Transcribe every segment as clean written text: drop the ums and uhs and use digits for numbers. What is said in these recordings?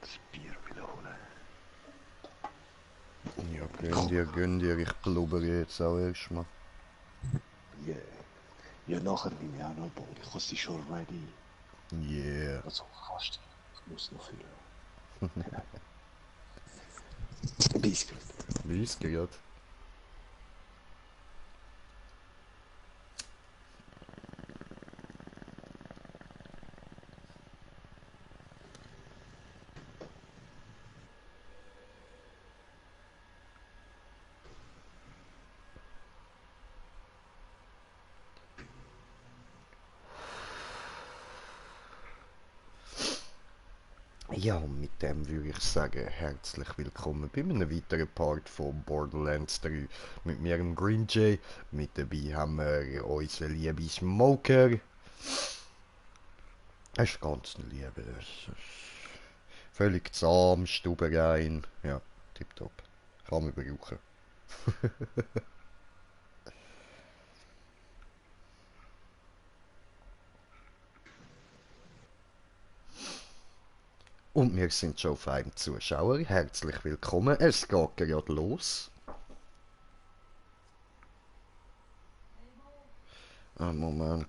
das Bier wiederholen. Ja, gönn dir, ich blubbere jetzt auch erstmal. Yeah. Ja, nachher bin ich auch noch bald. Ich habe sie schon ready. Yeah. Also fast. Ich muss noch füllen. Bis gleich. Bis grad. Ja, und mit dem würde ich sagen, herzlich willkommen bei einem weiteren Part von Borderlands 3 mit mir, dem Green Jay. Mit dabei haben wir unseren lieben Smoker. Er ist ganz ein Lieber. Völlig zahm, stubenrein. Ja, tipptopp. Kann man brauchen. Und wir sind schon auf einem Zuschauer. Herzlich willkommen. Es geht gerade los. Einen Moment.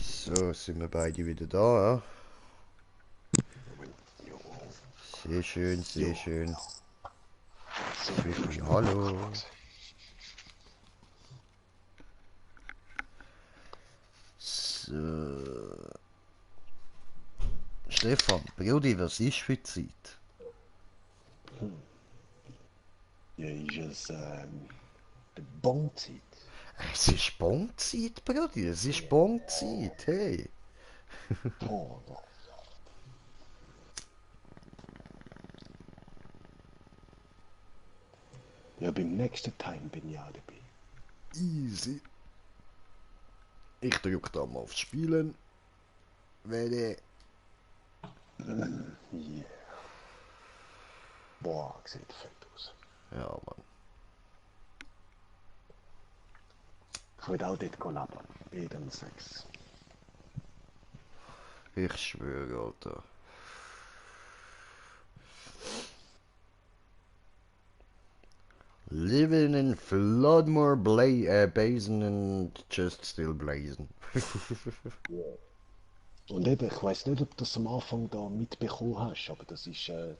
So, sind wir beide wieder da. Sehr schön, sehr schön. Hallo. So. Stefan, Brudi, was ist für Zeit? Ja, ist es die Bonzeit? Es ist Bonzeit, Brudi, es ist Bonzeit, hey. Oh, no. Ja, beim nächsten Time bin ich auch dabei. Easy. Ich drücke da mal auf Spielen. Werde. Yeah. Boah, sieht fett aus. Ja, Mann. Ich will auch dort leben. Jeden Sex. Ich schwöre, Alter. Living in Floodmore Basin and just still blazing. Yeah. Und eben, ich weiß nicht, ob du das am Anfang da mitbekommen hast, aber das ist der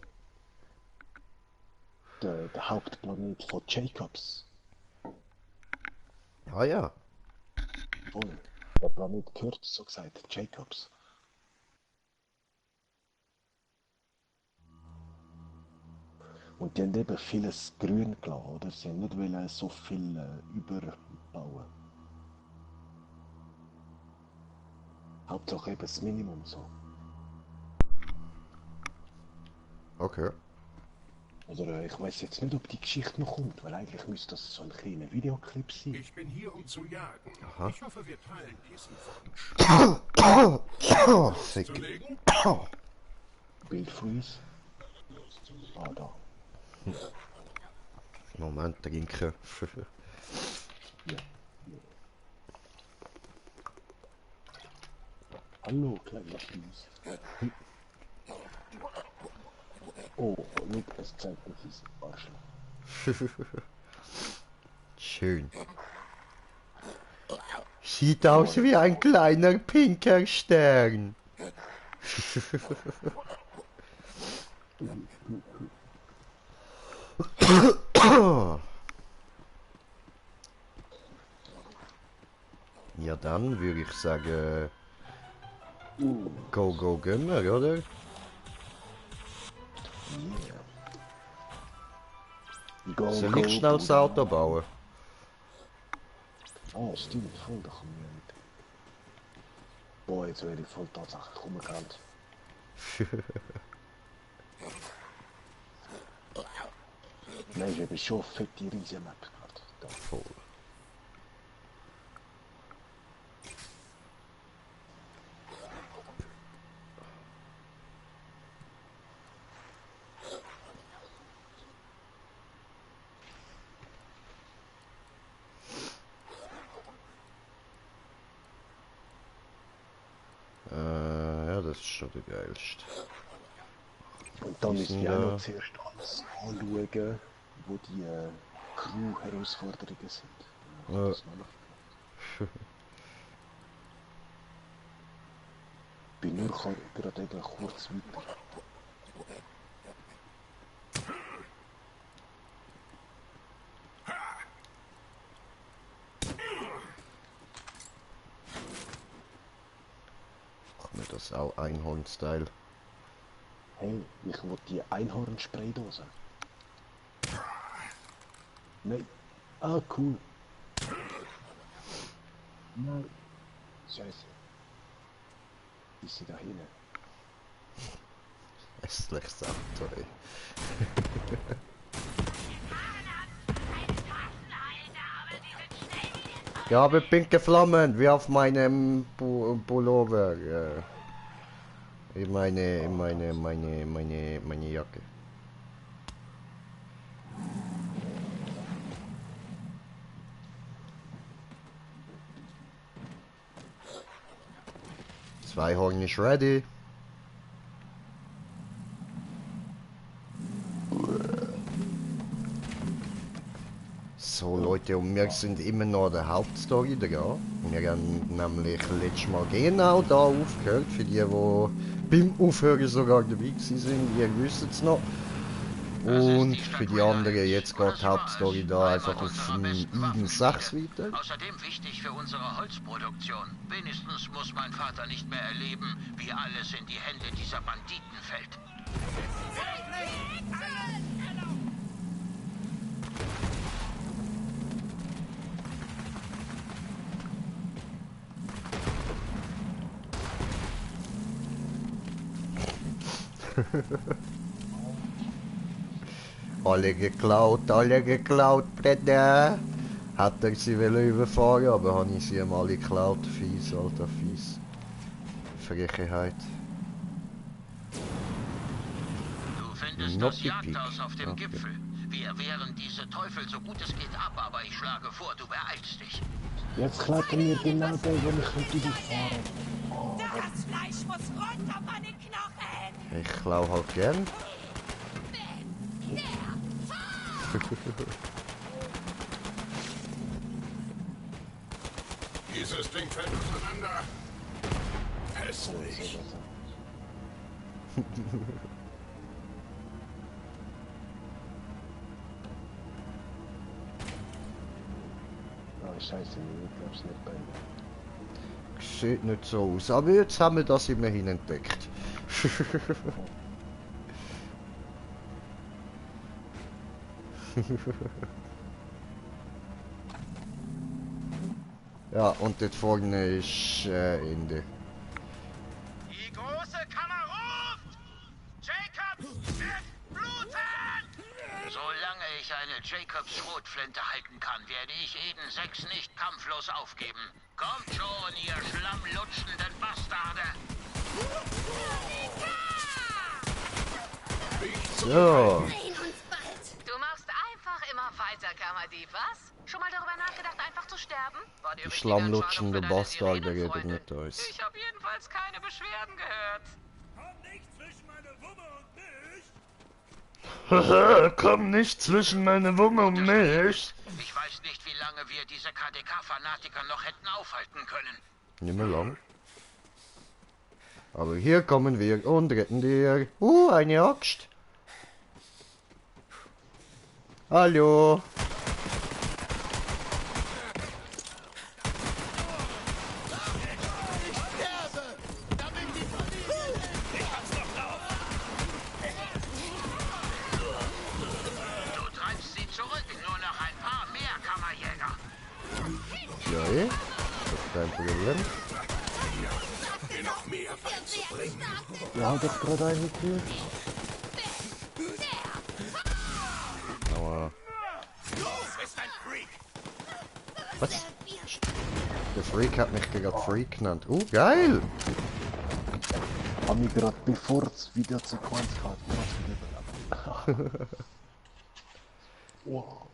Hauptplanet von Jacobs. Ah ja. Voll. Der Planet gehört, so gesagt, Jacobs. Und die haben eben vieles grün gelassen, oder? Sie haben nicht wollen so viel überbauen. Hauptsache eben das Minimum so. Okay. Oder ich weiß jetzt nicht, ob die Geschichte noch kommt, weil eigentlich müsste das so ein kleiner Videoclip sein. Ich bin hier, um zu jagen. Aha. Ich hoffe, wir teilen diesen Wunsch. Oh, sick. Loszulegen? Bild Freeze. Ah, da. Moment, trinken. Ja. Hallo, kleiner Fies. Oh, look, es zeigt mir dieses Arschloch. Schön. Sieht aus wie ein kleiner pinker Stern. Ja, dann würde ich sagen, go, go, gönner, oder? Yeah. Go, Soll go, ich schnell das Bruder. Auto bauen? Ah, stimmt, voll, da kommen wir mit. Boah, jetzt werde ich voll tatsächlich rumgerannt. Nein, ich habe schon fette Riesen-Map gehabt. Da. Voll. Ja, das ist schon der geilste. Und dann Die müssen sind wir auch da. noch zuerst alles anschauen, wo die Crew-Herausforderungen sind. Ja. Das noch bin nur gerade eben kurz weiter. Mach mir das auch Einhorn-Style. Hey, ich will die Einhorn-Spraydose. Nein. Ah, cool. Nein. Scheiße. Ist sie da hinten? Hässliches Auto, ey. Ja, aber pinke Flammen, wie auf meinem Pullover. In meine Jacke. Zweihorn ist ready. So Leute, und wir sind immer noch an der Hauptstory dran. Wir haben nämlich letztes Mal genau da aufgehört, für die beim Aufhören sogar dabei sind, ihr wisst es noch. Und für die anderen, jetzt geht die Hauptstory da einfach auf Igen 6 weiter. Außerdem wichtig für unsere Holzproduktion. Wenigstens muss mein Vater nicht mehr erleben, wie alles in die Hände dieser Banditen fällt. Alle geklaut, Brenne. Hat er sie überfahren, aber habe ich sie ihm alle geklaut. Fies, alter Fies. Frechheit. Du findest Not das the Jagdhaus peak. auf dem Okay. Gipfel. Wir wehren diese Teufel so gut es geht ab, aber ich schlage vor, du beeilst dich. Jetzt klettern wir genau da, wo ich nicht fahren. Das Fleisch muss runter von den Knochen! Ich klau halt gern. Dieses Ding fällt auseinander. Hässlich. Oh, scheiße, ich glaub's nicht bei mir. Sieht nicht so aus, aber jetzt haben wir das immerhin entdeckt. Ja, und dort vorne ist Ende. Die große Kammer ruft! Jacobs wird bluten! Solange ich eine Jacobs Schrotflinte halten kann, werde ich Eden 6 nicht kampflos aufgeben. Kommt schon, ihr schlammlutschenden Bastarde! So, Sehen uns bald! Du machst einfach immer weiter, Kammerdieb, was? Schon mal darüber nachgedacht, einfach zu sterben? War die richtige schlammlutschende Entscheidung für deine Bastard, der redet Sirenenfreundin. mit uns. Ich habe jedenfalls keine Beschwerden gehört. Komm nicht zwischen meine Wumme und mich. Ich weiß nicht, wie lange wir diese KDK-Fanatiker noch hätten aufhalten können. Nicht mehr lang. Aber hier kommen wir und retten dir. Eine Axt. Hallo. Du treibst sie zurück, nur noch ein paar mehr Kammerjäger. Ja, das ist kein Problem. mehr beizubringen. Ja, hat doch gerade einen gekriegt. Aua. Du bist ein Freak. Was? Der Freak hat mich gerade Freak genannt. Geil! Hab mich gerade bevor es Videosequenz hat, wow.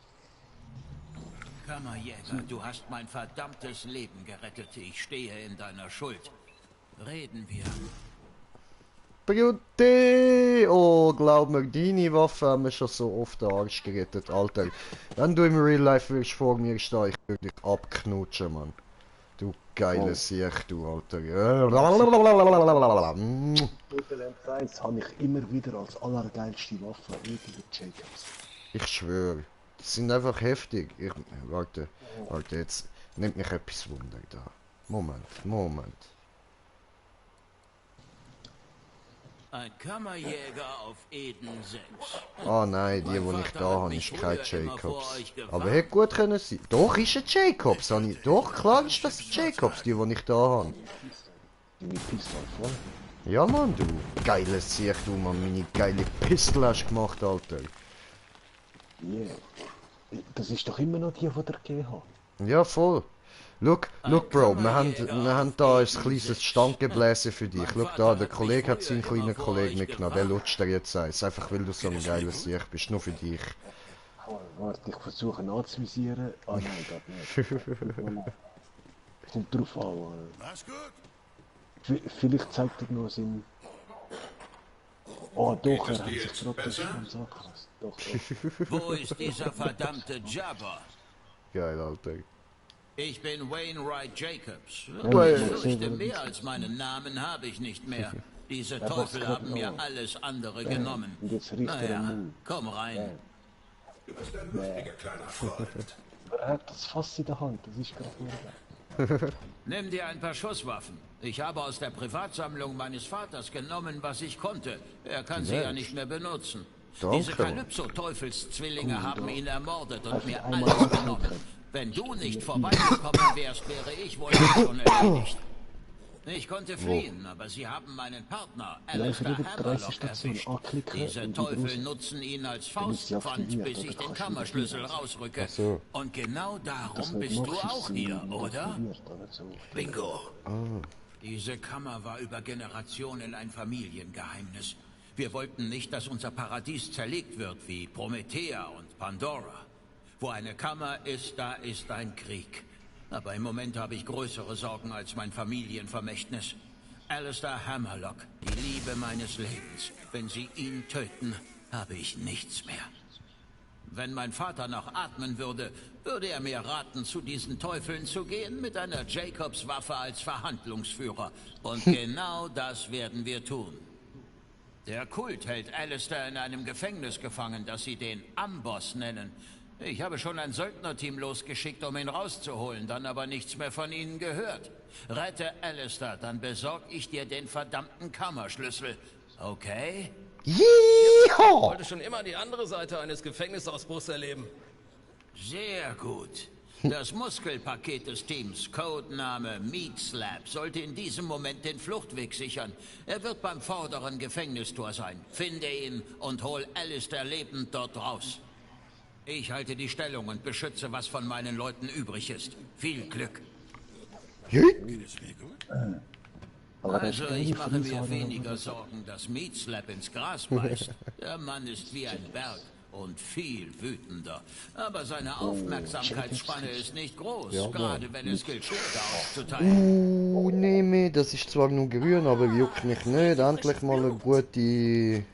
Kammerjäger, du hast mein verdammtes Leben gerettet. Ich stehe in deiner Schuld. Reden wir. Beauty! Oh, glaub mir, deine Waffe haben mir schon so oft den Arsch gerettet, Alter. Wenn du im Real Life würdest vor mir stehen, ich würde dich abknutschen, Mann. Du geile Sieg, du Alter. Borderlands 1 habe ich immer wieder als allergeilste Waffe irgendwie Jacobs. Ich schwöre, die sind einfach heftig. Warte, jetzt nimmt mich etwas Wunder da. Moment. Ein Kammerjäger auf Eden 6. Ah nein, die ich da habe, ist kein Jacobs. Aber hätte gut können sein. Doch, ist ein Jacobs. Doch, klar ist das Jacobs, die ich da habe. Die mit Pistole voll. Ja Mann, du. Geiles Sieg, du Mann. Meine geile Pistole hast gemacht, Alter. Yeah. Das ist doch immer noch die, die der gegeben hat. Ja, voll. Look, Bro, wir haben da ein kleines Standgebläse für dich. Schau da, der Kollege hat seinen kleinen Kollegen mitgenommen, der lutscht dir jetzt eins. Einfach weil du so ein geiles Sieg bist, nur für dich. Warte, ich versuche anzuvisieren. Ah nein, geht nicht. Kommt drauf an, Mann. Mach's gut. Vielleicht zeigt er nur seinen... Oh doch, es er hat dir sich jetzt gerade besser? am Sack gelassen. Doch. Wo ist dieser verdammte Jabba? Geil, Alter. Ich bin Wainwright Jacobs. Well. Ich fürchte, mehr als meinen Namen habe ich nicht mehr. Diese Teufel haben mir alles andere genommen. Und jetzt riecht er am Naja, Mund. komm rein. Du bist ein lustiger kleiner Freund. Er hat das Fass in der Hand, das ist gerade nur Nimm dir ein paar Schusswaffen. Ich habe aus der Privatsammlung meines Vaters genommen, was ich konnte. Er kann sie ja nicht mehr benutzen. Danke. Diese Kalypso-Teufelszwillinge haben ihn ermordet und mir einmal alles genommen. Wenn du nicht vorbeigekommen wärst, wäre ich wohl schon erledigt. Ich konnte fliehen, aber sie haben meinen Partner, Alistair Hammerlock, erwischt. Diese Teufel nutzen ihn als Faustpfand, bis ich den Kammerschlüssel rausrücke. So. Und genau darum bist du auch hier, oder? Bingo. Diese Kammer war über Generationen ein Familiengeheimnis. Wir wollten nicht, dass unser Paradies zerlegt wird wie Promethea und Pandora. Wo eine Kammer ist, da ist ein Krieg. Aber im Moment habe ich größere Sorgen als mein Familienvermächtnis. Alistair Hammerlock, die Liebe meines Lebens. Wenn sie ihn töten, habe ich nichts mehr. Wenn mein Vater noch atmen würde, würde er mir raten, zu diesen Teufeln zu gehen, mit einer Jacobs-Waffe als Verhandlungsführer. Und genau das werden wir tun. Der Kult hält Alistair in einem Gefängnis gefangen, das sie den Amboss nennen. Ich habe schon ein Söldnerteam losgeschickt, um ihn rauszuholen, dann aber nichts mehr von ihnen gehört. Rette Alistair, dann besorg ich dir den verdammten Kammerschlüssel. Okay? Ich Yeehaw! wollte schon immer die andere Seite eines Gefängnisausbruchs erleben. Sehr gut. Das Muskelpaket des Teams, Codename Meat Slap, sollte in diesem Moment den Fluchtweg sichern. Er wird beim vorderen Gefängnistor sein. Finde ihn und hol Alistair lebend dort raus. Ich halte die Stellung und beschütze, was von meinen Leuten übrig ist. Viel Glück. Also, ich mache mir weniger Sorgen, dass Meat Slap ins Gras beißt. Der Mann ist wie ein Berg und viel wütender. Aber seine Aufmerksamkeitsspanne ist nicht groß, gerade wenn es gilt, Schilder auszuteilen. Nee, das ist zwar nur grün, aber juckt mich nicht. Endlich mal eine gute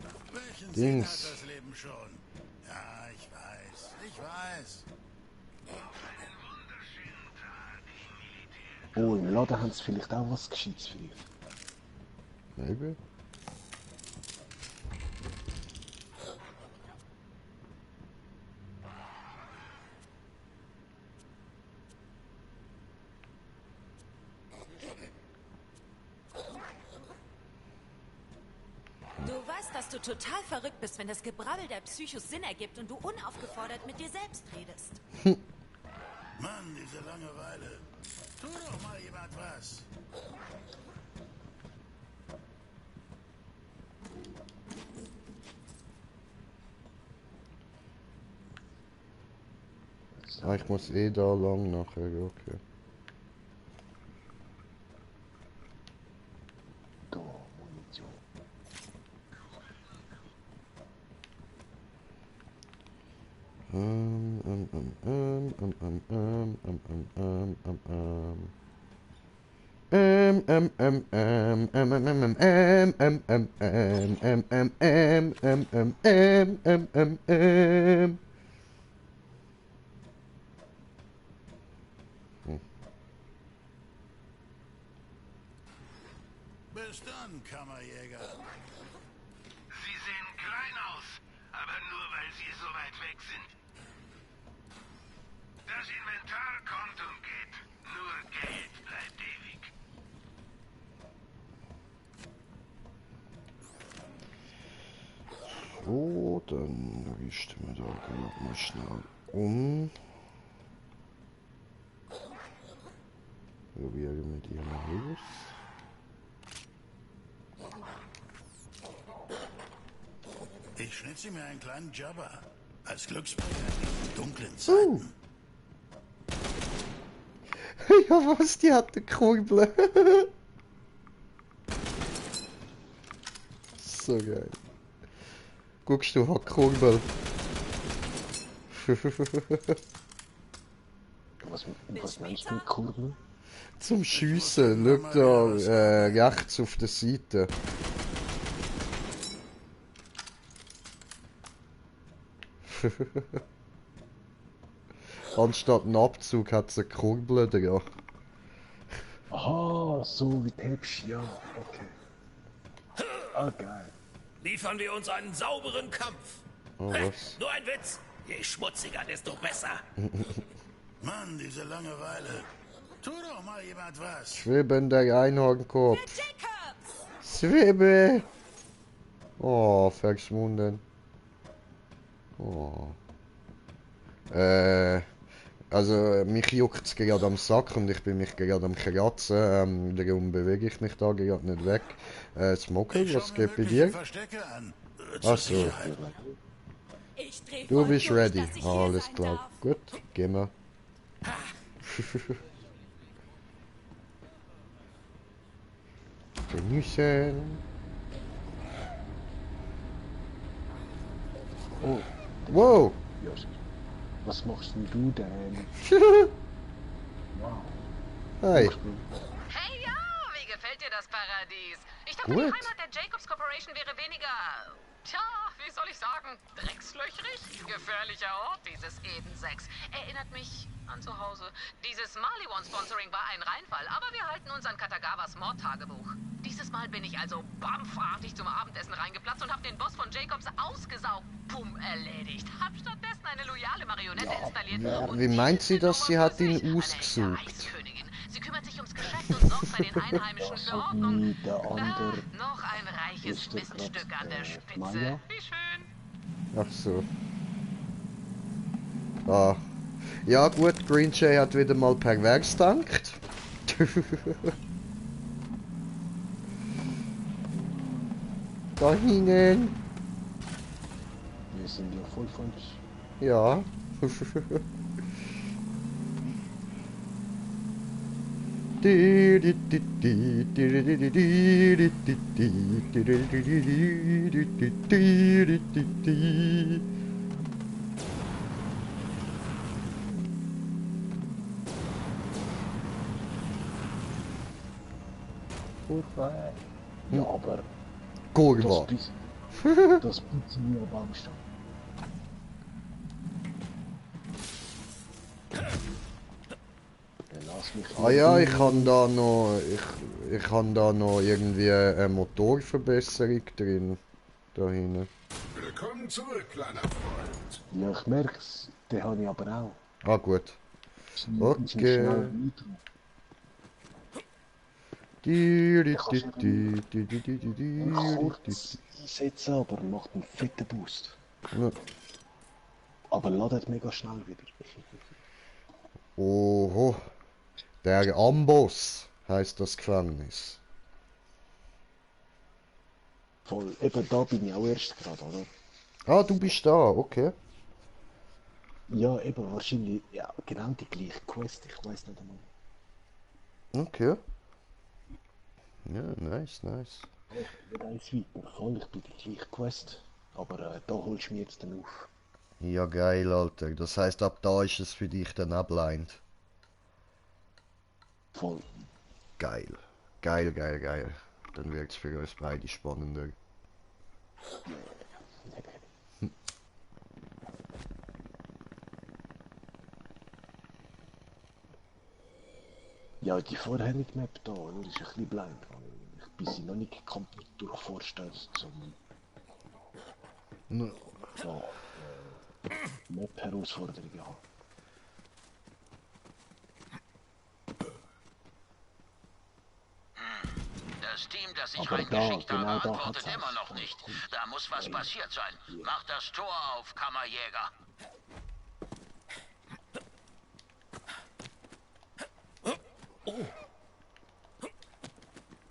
Dings. Das Leben schon. Ja, ich weiß. Oh, im Laden haben sie vielleicht auch was Gescheites für dich. Maybe. Du weißt, dass du total verrückt bist, wenn das Gebrabbel der Psychos Sinn ergibt und du unaufgefordert mit dir selbst redest. Mann, diese Langeweile. Tu doch mal jemand was. Ah, ich muss eh da lang nachher, okay. Da, Munition. Bis dann, Kammerjäger. Sie sehen klein aus, aber nur weil sie so weit weg sind. Das Inventar kommt und geht. Nur Geld bleibt ewig. So, dann richten wir da gerade mal schnell um. Probieren wir die mal los. Ich schnitze mir einen kleinen Jabba. Als Glücksbringer in dunklen Zeiten. Ja, was? Die hat eine Kurbel. So geil. Guckst du, hat Kurbel. Was meinst du mit Kurbel? Zum Schiessen. Schau da rechts auf der Seite. Anstatt einen Abzug hat es eine Kurbel dran. Aha, so wie Täpsch, ja, okay. Ah, geil. Liefern wir uns einen sauberen Kampf. Oh, was? Nur ein Witz. Je schmutziger, desto besser. Mann, diese Langeweile. Tu doch mal jemand was. Schwebender Einhornkopf. Jacobs! Schwebe! Oh, verschwunden. Oh. Also mich juckt es gerade am Sack und ich bin mich gerade am Kratzen. Darum bewege ich mich da gerade nicht weg. Smokey, Ich was schau mir geht bei mögliche dir? Verstecke an. Ach so. Sicherheit. Ich dreh Du voll bist durch, ready. dass ich hier Alles sein klar. darf. Gut, gehen wir. Genießen. Oh, Wow! Jost. Was machst denn du denn? Wow. Hey, Hey, ja, wie gefällt dir das Paradies? Ich dachte, Gut. die Heimat der Jacobs Corporation wäre weniger, tja, wie soll ich sagen, dreckslöchrig? Gefährlicher Ort, dieses Eden 6. Erinnert mich an zu Hause. Dieses Maliwan-Sponsoring war ein Reinfall, aber wir halten uns an Katagawas Mordtagebuch. Dieses Mal bin ich also bampfartig zum Abendessen reingeplatzt und habe den Boss von Jacobs ausgesaugt. Pum, erledigt. Hab stattdessen eine loyale Marionette installiert. Und wie meint sie, diese dass sie hat ihn Nummer für sich, eine echte ausgesucht? Reichskönigin. Sie kümmert sich ums Geschäft und sorgt bei den Einheimischen für Ordnung. Wie der andere Noch ein reiches ist der Miststück grad, an der Spitze. Maya? Wie schön. Ach so. Ah. Ja gut, Green Jay hat wieder mal pervers gedankt. Da hinten. Wir sind ja voll falsch. Ja. Ja, aber Kurva. das putzen wir am Baumstamm. Dann lass mich Ah ja, ich kann da noch, ich kann da noch irgendwie eine Motorverbesserung drin. Da hinten. Willkommen zurück, kleiner Freund. Ja, ich merk's. Den habe ich aber auch. Ah gut. Sind Okay. schnell weiter. Kurz einsetzen, aber macht einen fetten Boost. Ja. Aber ladet mega schnell wieder. Oho. Der Amboss heißt das Gefängnis. Voll. Eben da bin ich auch erst gerade, oder? Ah, du bist da, okay. Ja, eben, wahrscheinlich, ja, genau die gleiche Quest, ich weiß nicht einmal. Okay. Ja, nice, nice. Nicht eins weiter, voll, ich bin die gleiche Quest, aber da holst du mich jetzt dann auf. Ja, geil, Alter. Das heißt, ab da ist es für dich dann auch blind. Voll. Geil. Geil, geil, geil. Dann wird es für uns beide spannender. Ja, die vorherige Map da, oder, ist ein bisschen blind. Ich bin sie noch nicht komplett durchforstet, zum so, Map-Herausforderungen haben. Das Team, das ich Aber reingeschickt da, habe, genau da antwortet hat's immer auch. noch nicht. Da muss was passiert sein. Mach das Tor auf, Kammerjäger.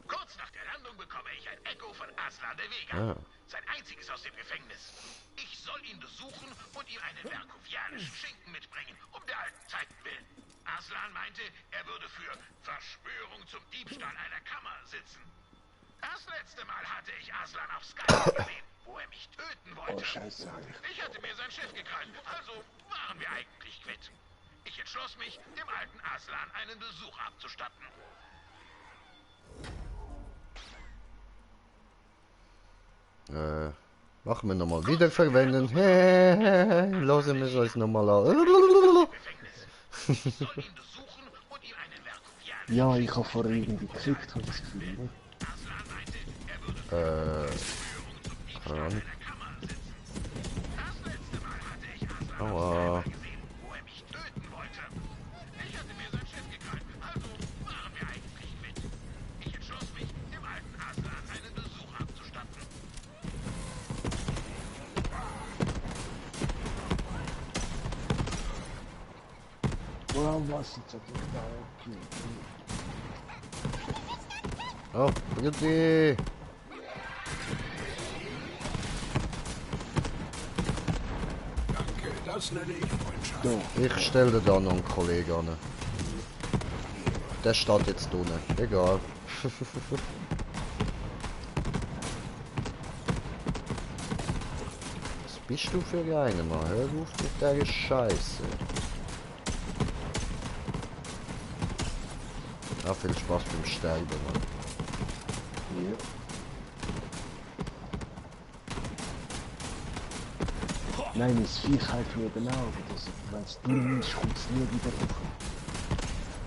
Kurz nach der Landung bekomme ich ein Echo von Aslan de Vega. Sein einziges aus dem Gefängnis. Ich soll ihn besuchen und ihm einen verkuvianischen Schinken mitbringen, um der alten Zeiten willen. Aslan meinte, er würde für Verschwörung zum Diebstahl einer Kammer sitzen. Das letzte Mal hatte ich Aslan auf Skype gesehen, wo er mich töten wollte. Oh, scheiße. Ich hatte mir sein Schiff gekrallt, also waren wir eigentlich quitt. Ich entschloss mich, dem alten Aslan einen Besuch abzustatten. Machen wir nochmal wiederverwenden. Lassen wir es uns nochmal an. Ich soll ihn besuchen und ihm einen verkuvianischen Ja, ich habe vorher irgendwie gekriegt, habe ich das Gefühl, ne? Aslan meinte, er würde für Keine Ahnung. Kammer sitzen. Das letzte Mal hatte ich Aslan Aua. gesehen, wo er mich töten wollte. Ich hatte mir sein Schiff gekrallt, also waren wir eigentlich quitt. Ich entschloss mich, dem alten Aslan einen Besuch abzustatten. Wow, was ist das da? Oh, Brudi. Danke, das nenne ich Freundschaft. Ich stelle dir da noch einen Kollegen an. Der steht jetzt unten. Egal. Was bist du für einer, Mann? Hör auf mit der Scheiße. Ah, viel Spaß beim Sterben, Mann. Ja. Nein, das Viech halt mir den Augen. Wenn es du nimmst, kommt es nie wieder auf.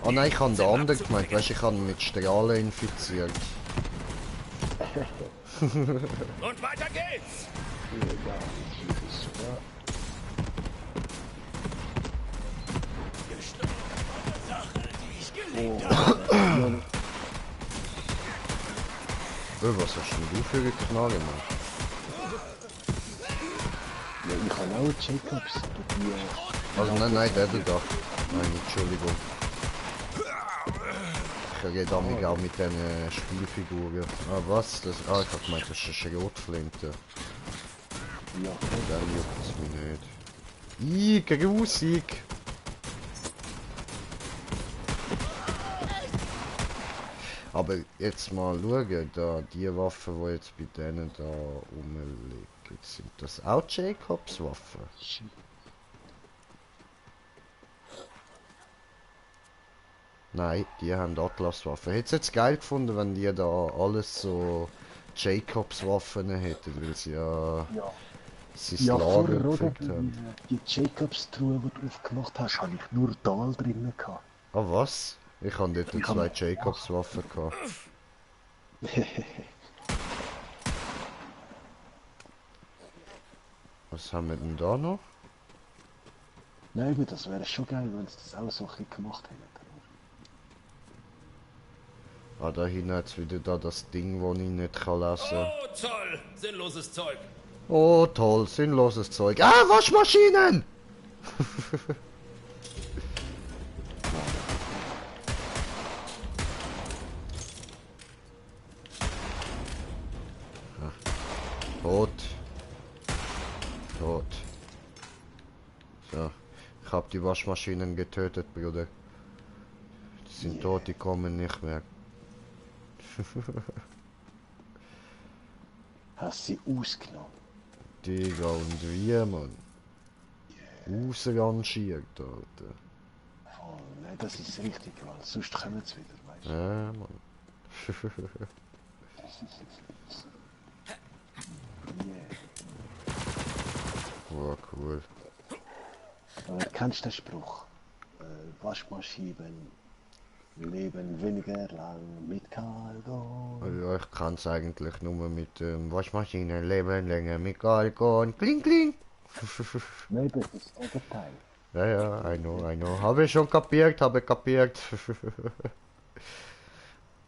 Oh nein, ich habe den anderen gemeint. Weißt du, ich habe ihn mit Strahlen infiziert. Und weiter geht's! Ja, das Viech ist super. Was hast denn du für eine Knarre, Mann? Ja, ich habe auch Jacobs, aber die... Also nein, der da. Nein, Entschuldigung. Ich rede damit auch mit den Spielfiguren. Ah, was? Das, ich hab gemeint, das ist eine Schrotflinte. Ja, Dann juckt es mich nicht. Grusig! Aber jetzt mal schauen, da die Waffen, die jetzt bei denen da rumliegen, sind das auch Jacobs Waffen? shit. Nein, die haben Atlas-Waffen. Hätte es jetzt geil gefunden, wenn die da alles so Jacobs-Waffen hätten, weil sie ja Ja. sein Ja, Lager vorher, oder? gefüllt haben. Die Jacobs-Truhe, die du aufgemacht hast, habe ich nur Dahl drin gehabt. Ah, was? Ich habe dort Ich zwei hab- Jacobs-Waffen gehabt. Was haben wir denn da noch? Nein, aber das wäre schon geil, wenn sie das auch so ein bisschen gemacht hätten. Ah, da hinten hat wieder da das Ding, das ich nicht kann lesen kann. Oh, toll! Sinnloses Zeug. Oh, toll, sinnloses Zeug. Ah, Waschmaschinen! Tot. Tot. So. Ich hab die Waschmaschinen getötet, Bruder. Die sind tot, die kommen nicht mehr. Hast sie ausgenommen? Digga, und wie, Mann? Ausrangiert, Alter. Oh, nein, das ist richtig, weil sonst kommen sie wieder, weißt du? Ja, Mann. Oh, cool. Aber kennst du den Spruch? Waschmaschinen leben weniger lang mit Kalgon. Ja, ich kann's eigentlich nur mit Waschmaschinen leben länger mit Kalkon. Kling, kling! Nein, das ist das Gegenteil. Ja, I know. Habe ich schon kapiert,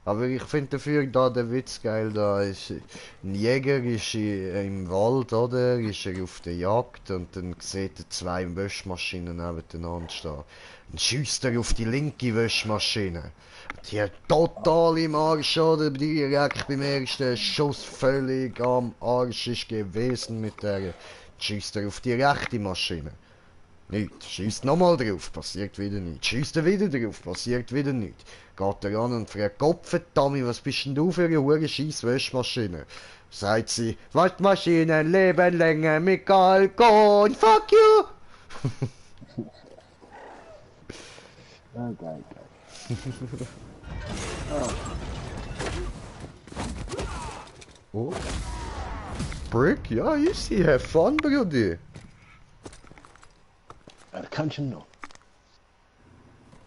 Aber ich finde dafür da der Witz geil, da ist ein Jäger ist im Wald, oder? Ist er auf der Jagd und dann sieht er zwei Wäschmaschinen nebeneinander stehen. Dann schießt er auf die linke Wäschmaschine. Die hat total im Arsch, oder? Direkt beim ersten Schuss völlig am Arsch ist gewesen mit der. Schießt er auf die rechte Maschine. Nichts. Schießt nochmal drauf, passiert wieder nichts. Schießt er wieder drauf, passiert wieder nichts. Geht er an und fragt, Gott verdammt, was bist denn du für eine hure scheiß Wäschmaschine? Sagt sie, Waschmaschinen leben länger mit Kalkon, fuck you! Ah, geil. Oh. Brick, ja, easy, have fun, Brudi. Kannst du ihn noch?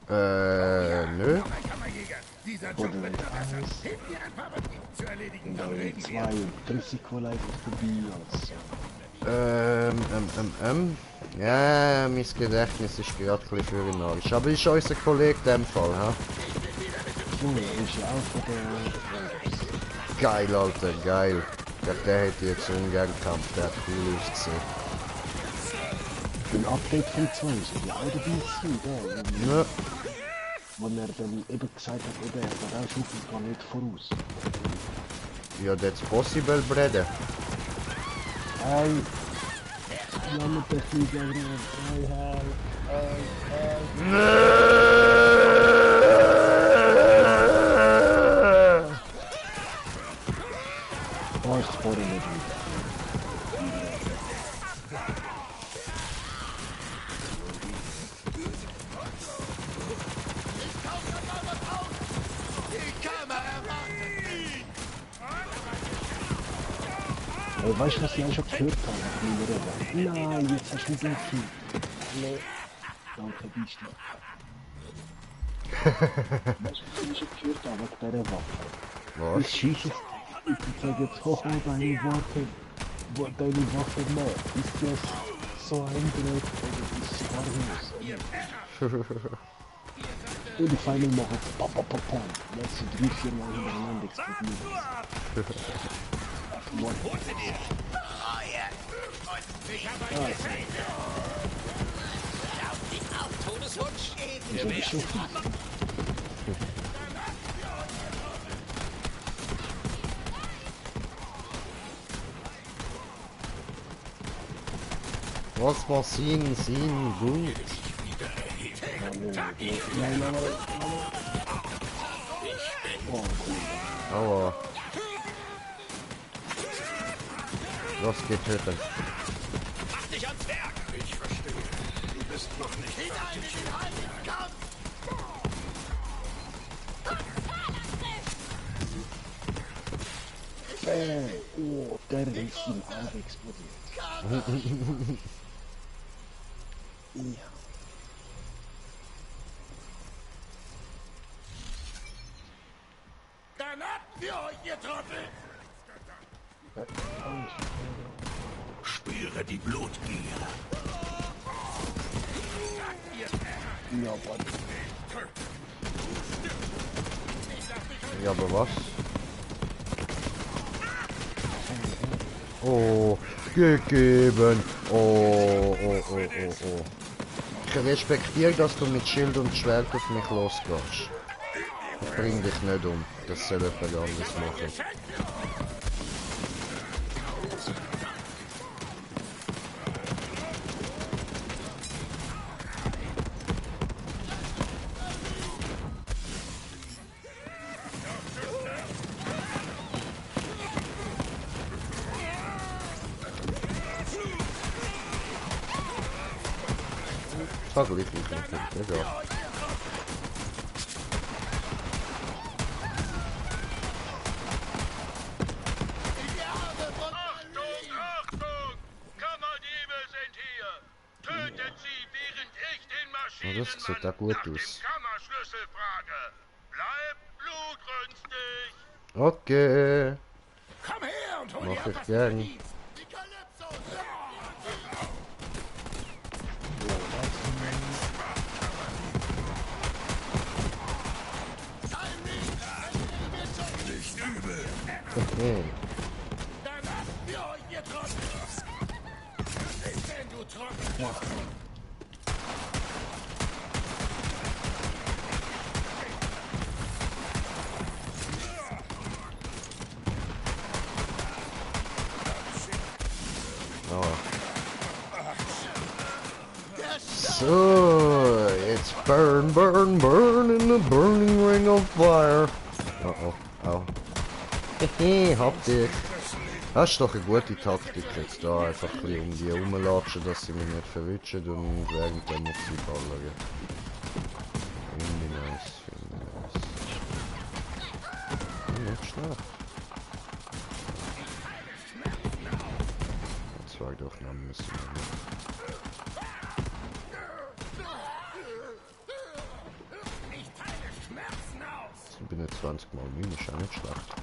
Nö. Dieser Oder Job wird eins, Hilf mir ein paar Banditen zu erledigen, dann oder reden zwei wir. und Risikoleiter vorbei als Ja, mein Gedächtnis ist gerade ein bisschen für den Arsch. Aber ist unser Kollege in dem Fall, ha? so, er ist ja auch von der Raiders. Geil, Alter, geil. Der hätte jetzt ungern gekämpft, der hat cool ausgesehen. Im Update von 2 ist er ja auch dabei gewesen, der, Ja. wo er dann eben gesagt hat, eben, er hat auch schon den Planet voraus. Ja, that's possible, Brother. Hey, lass mich nicht mehr Oh, ich spore nicht wieder. Ey, weißt du, was ich auch schon gehört habe? Nein, jetzt hast du mich entschieden. Nee. Danke, bist du. Weißt du, was ich schon gehört habe wegen dieser Waffe? Was? Ich schieße es. Ich sage jetzt hoch deine Waffe. Deine Waffe macht. Ist das so eingerät oder ist es harmlos? Und die Feinde machen pam pam pam pam. Jetzt 3-4 Mal hintereinander explodieren. Ich habe schon viel. Was war Sinn gut? Aua. Los, getötet. Mach dich ans Werk! Ich verstehe. Du bist noch nicht hinein in den heiligen Kampf! Oh, der ist im Auge explodiert. Ja. Dann ab für euch, ihr Trottel! Spüre die Blutgier. Ja, aber Ja, aber was? Oh, gegeben. Oh. Ich respektiere, dass du mit Schild und Schwert auf mich losgehst. Ich bring dich nicht um. Das soll jemand anderes machen. Kann gleich nicht machen, egal. Oh, das sieht auch gut aus. Okay. Komm her und hol Mach dir ab, ich was du gern. verdienst. Die Kalypso! Nicht übel. Okay. Danach für euch, ihr Trottel! Ich bin, du Trottel! So, it's burn, burn, burn in the burning ring of fire. Oh oh, au. Hehe, hab dich. Das ist doch eine gute Taktik jetzt da, einfach ein bisschen um die rumlatschen, dass sie mich nicht verwischen und während dann noch sie ballern. Finde ich nice, finde ich nice. Nicht schlecht. Zwei durchnehmen müssen wir nicht. Ich bin jetzt 20 Mal Mine, ist auch nicht schlecht.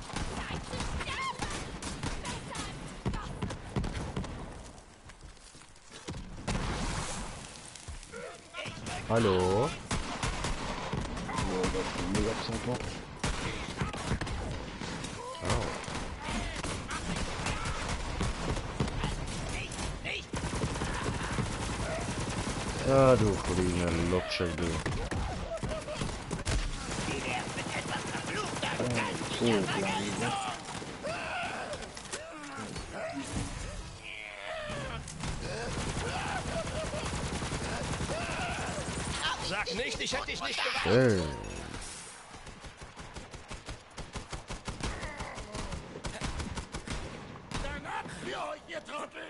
Hallo? Ja, du kleiner Lutscher, du. Sag nicht, ich hätte dich nicht gewarnt. Hey. Danach für euch, ihr Trottel!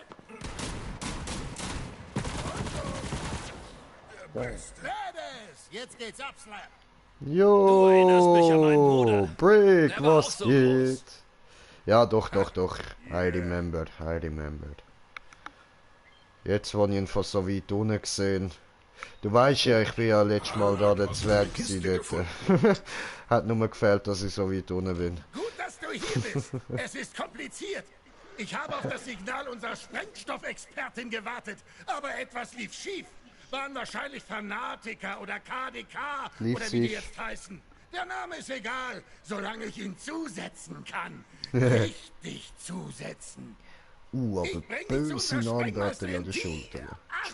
Badass! Jetzt geht's ab, Slap! Du erinnerst mich an meinen Jo, Bruder. Brick, Der war was auch so geht? groß. Ja, doch. I remembered. Jetzt, wo ich ihn von so weit unten gesehen. Du weißt ja, ich bin ja letztes Mal da der Zwerg gewesen dort. Hat nur gefehlt, dass ich so weit unten bin. Gut, dass du hier bist. Es ist kompliziert. Ich habe auf das Signal unserer Sprengstoffexpertin gewartet, aber etwas lief schief. Waren wahrscheinlich Fanatiker oder KDK Lief oder wie die schief. jetzt heißen. Der Name ist egal, solange ich ihn zusetzen kann. Richtig zusetzen. Aber Ich bring dich zu böse unserer Nordwärter an der Sprengmeisterin Schulter. Ach,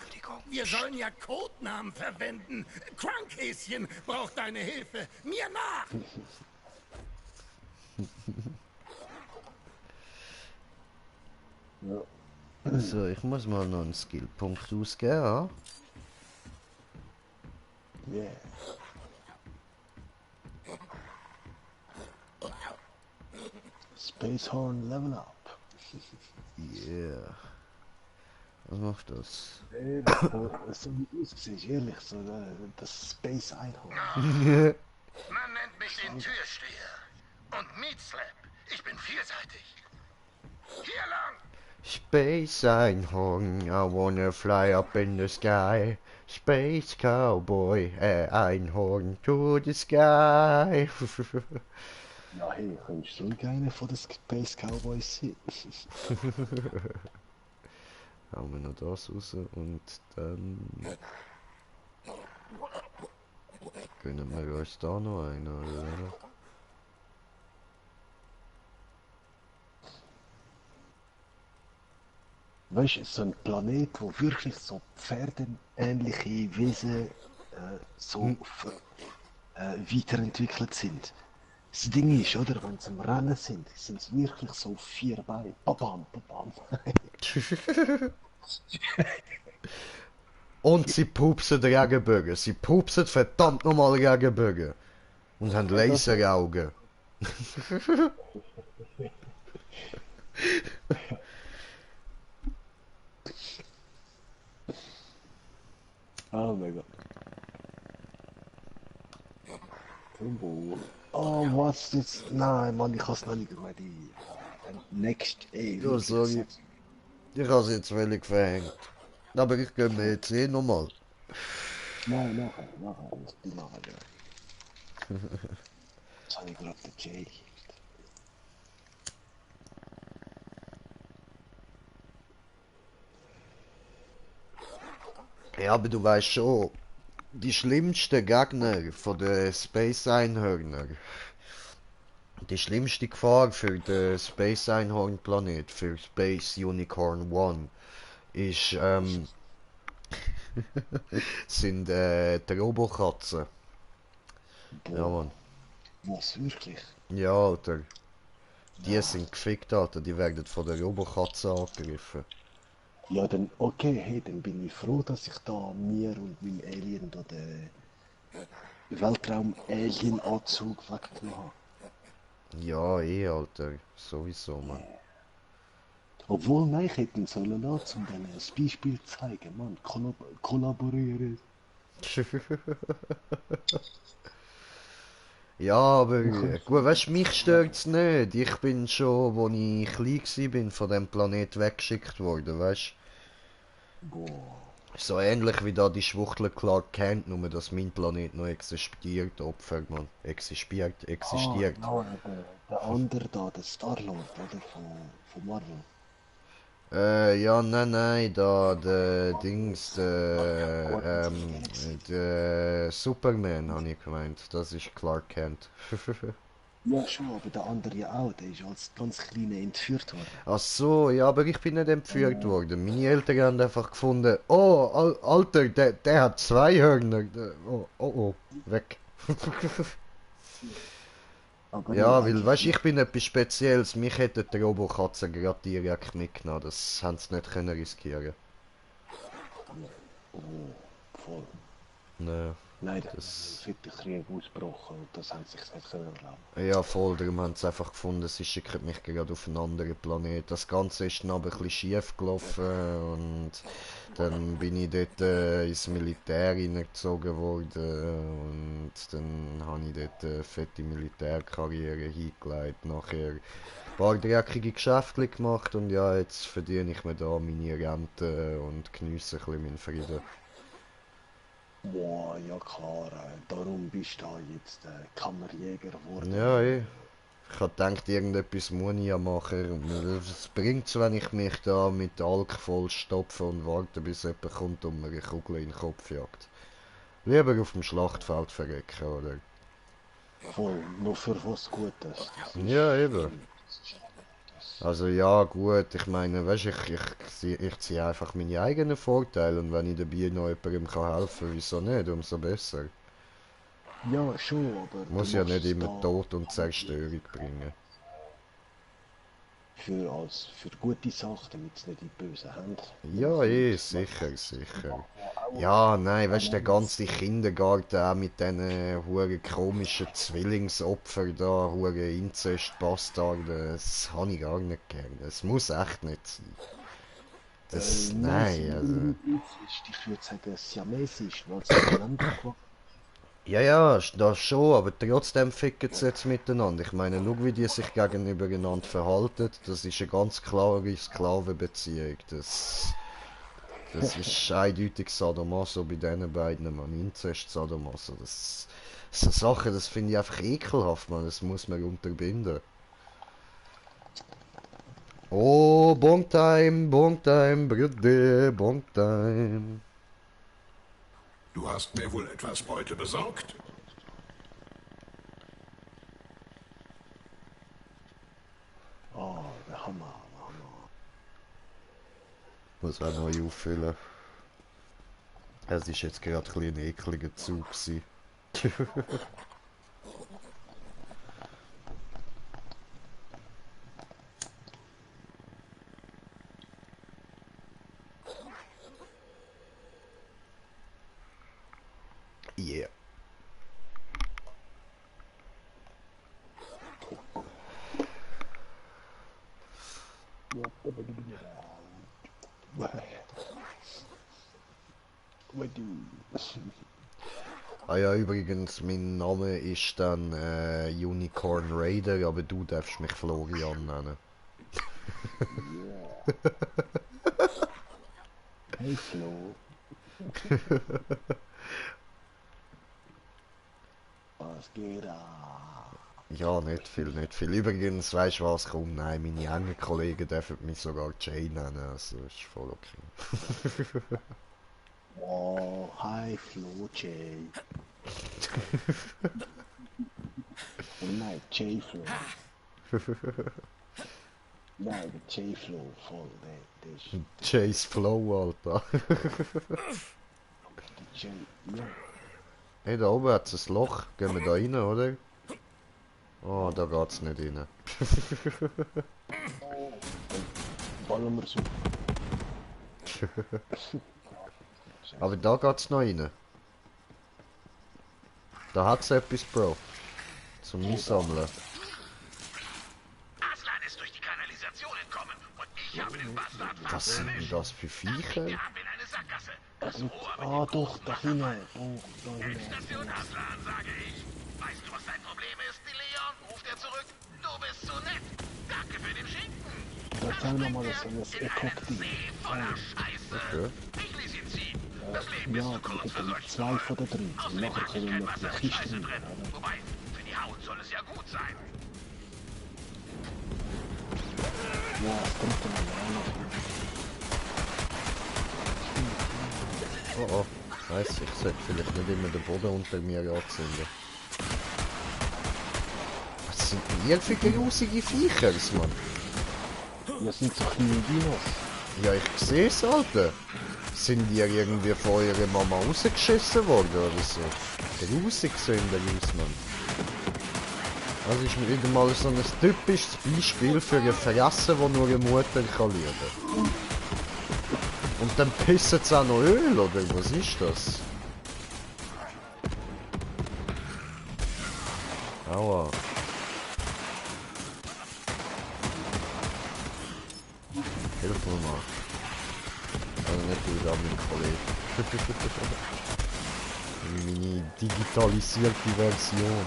wir sollen ja Codenamen verwenden. Crunkhäschen braucht deine Hilfe. Mir nach! So, ich muss mal noch einen Skillpunkt ausgeben, ja? Yeah. Space Horn Level Up. Yeah. Was macht das? So wie du es siehst, ehrlich, so das Space Einhorn. Man nennt mich den Türsteher. Und Meat Slap. Ich bin vielseitig. Hier lang! Space Einhorn, I wanna fly up in the sky. Space Cowboy, Einhorn to the sky. Ja, hey, könntest du ruhig einer von den Space Cowboys sein? Hauen wir noch das raus und dann gönnen wir uns da noch einen, oder? Weißt du, so ein Planet, wo wirklich so pferdenähnliche Wesen weiterentwickelt sind. Das Ding ist, oder, wenn sie am Rennen sind es wirklich so 4 Beine. Babam, babam. Und sie pupsen Regenbögen. Sie pupsen verdammt nochmal Regenbögen. Und haben Laseraugen. Oh mein Gott. Turbo. Oh, was jetzt? Nein, Mann, ich hab's noch nicht gemacht. Next, ey, Ja, wirklich, sorry. Ich habe jetzt völlig verhängt. Aber ich gebe mir jetzt eh nochmal. Nein, nachher, muss die machen, ja. Jetzt habe ich gerade den Jay. Ja, aber du weißt schon, die schlimmsten Gegner von den Space Einhörner, die schlimmste Gefahr für den Space Einhorn Planet, für Space Unicorn One, ist, sind die Robokatzen. Ja, Boah, Mann. was, wirklich? Ja, Alter. Die sind gefickt, Alter. Die werden von der Robokatzen angegriffen. Ja, dann, okay, hey, dann bin ich froh, dass ich da mir und meinem Alien da den Weltraum-Alien-Anzug weggenommen habe. Ja, eh, Alter. Sowieso, Mann. Obwohl, nein, ich hätte ihn sollen lassen, um denen ein Beispiel zu zeigen, Mann. Kollaborieren. Ja, aber Okay. gut, weißt du, mich stört's nicht. Ich bin schon, als ich klein bin, von dem Planet weggeschickt worden, weißt Boah. du? So ähnlich wie da die Schwuchtel Clark Kent, nur dass mein Planet noch existiert, Opfer, man. Existiert, Ah, existiert. ja, der andere da, der Star-Lord, oder? Von Marvel. Ja, nein, da, der Dings, Guardians of the der Superman, habe ich gemeint. Das ist Clark Kent. Ja, schon, aber der andere ja auch, der ist als ganz Kleiner entführt worden. Ach so, ja, aber ich bin nicht entführt worden. Meine Eltern haben einfach gefunden, oh, Alter, der hat zwei Hörner. Oh, weg. Aber nee, Ja, weil, weißt du, eigentlich, ich bin etwas Spezielles. Mich hätte die Robokatze gerade direkt mitgenommen. Das haben sie nicht können riskieren. oh, voll. Nee, Nein, der das... fette Krieg ausgebrochen und das haben sie sich nicht können erlauben. Ja, voll, darum haben sie einfach gefunden, sie schicken mich gerade auf einen anderen Planet. Das Ganze ist dann aber ein bisschen schief gelaufen und dann bin ich dort ins Militär hineingezogen worden und dann habe ich dort eine fette Militärkarriere hingelegt. Nachher ein paar dreckige Geschäfte gemacht und ja, jetzt verdiene ich mir da meine Rente und geniesse ein bisschen meinen Frieden. Boah, ja klar, darum bist du da jetzt Kammerjäger geworden. Ja, ich hab gedacht, irgendetwas muss ich ja machen. Es bringt's, wenn ich mich da mit Alk vollstopfe und warte, bis jemand kommt und mir eine Kugel in den Kopf jagt. Lieber auf dem Schlachtfeld verrecken, oder? Voll, nur für was Gutes. Das ist, Ja, eben. das ist Also ja, gut, ich meine, weißt du, ich ziehe einfach meine eigenen Vorteile und wenn ich dabei noch jemandem helfen kann, wieso nicht, umso besser. ja, schon, aber du Muss ja machst nicht es immer da Tod und Zerstörung bringen. für gute Sachen, damit es nicht in die bösen Hände Ja, kommt. sicher. Ja, nein, weißt du, der ganze Kindergarten auch mit diesen huren komischen Zwillingsopfern da, huren Inzestbastarden, das habe ich gar nicht gern. Das muss echt nicht sein. Das, nein, also... Ich würde sagen, siamesisch, weil sie miteinander gewachsen. Ja, das schon, aber trotzdem ficken sie jetzt miteinander. Ich meine, schau, wie die sich gegenübereinander verhalten. Das ist eine ganz klare Sklavenbeziehung. Das ist eindeutig Sadomaso bei diesen beiden, man. Inzest Sadomaso. So Sachen, das finde ich einfach ekelhaft, man. Das muss man unterbinden. Oh, Bonk time, Brüder, Bonk time. Du hast mir wohl etwas Beute besorgt? Oh, der Hammer, der Hammer. Muss auch neu auffüllen. Es ist jetzt gerade ein bisschen ein ekliger Zug gewesen. Yeah. What do? Ah ja, übrigens, mein Name ist dann Unicorn Raider, aber du darfst mich Florian nennen. Hey Flo. Was geht ab? Ja, nicht viel, nicht viel. Übrigens, weißt du was, komm, nein, meine engen Kollegen dürfen mich sogar Jay nennen, also ist voll okay. Oh, hi Flo J. Nein, J-Flow. Nein, der J-Flow voll, der ist... Jay's Flow, Alter. Der J... Ja. Hey, da oben hat es ein Loch. Gehen wir da rein, oder? Oh, da geht's nicht rein. Ballen wir so. Aber da geht's noch rein. Da hat's etwas, Bro. Zum Einsammeln. Aslan ist durch die Kanalisation entkommen und ich habe den Bastard Was sind denn das für Viecher? ab in eine Sackgasse. Ah, doch, da hinten. Oh, da hinten. Station Aslan, sage ich. Weißt du, was dein Problem ist, die Leon? Ruft er zurück. Du bist so nett. Danke für den Schinken. Erzähl mir mal, dass er das Ekokti. Voller Scheiße. Okay. Ich ließ ihn ziehen. Das Leben Ja, ist zu dann kurz gibt für er solchen 2 von den 3. Und Außerdem nachher bringt kommen wir kein mit Wasser der mit Kiste Scheiße rein. drin. Wobei, für die Haut soll es ja gut sein. Ja, das dritte Mal. Oh oh. Weiss, ich sollte vielleicht nicht immer den Boden unter mir anzünden. Was sind denn hier für grusige Viecher, Mann? Das sind so kleine Dinos. Ja, ich seh's, Alter. Sind die irgendwie von eurer Mama rausgeschissen worden oder so? Grusig sehen die aus, Mann. Das ist wieder mal so ein typisches Beispiel für ein Fressen, das nur eine Mutter kann lieben. Und dann pissen sie auch noch Öl, oder was ist das? Aua. Hilf mir mal. Also nicht du da, mein Kollege. Meine digitalisierte Version.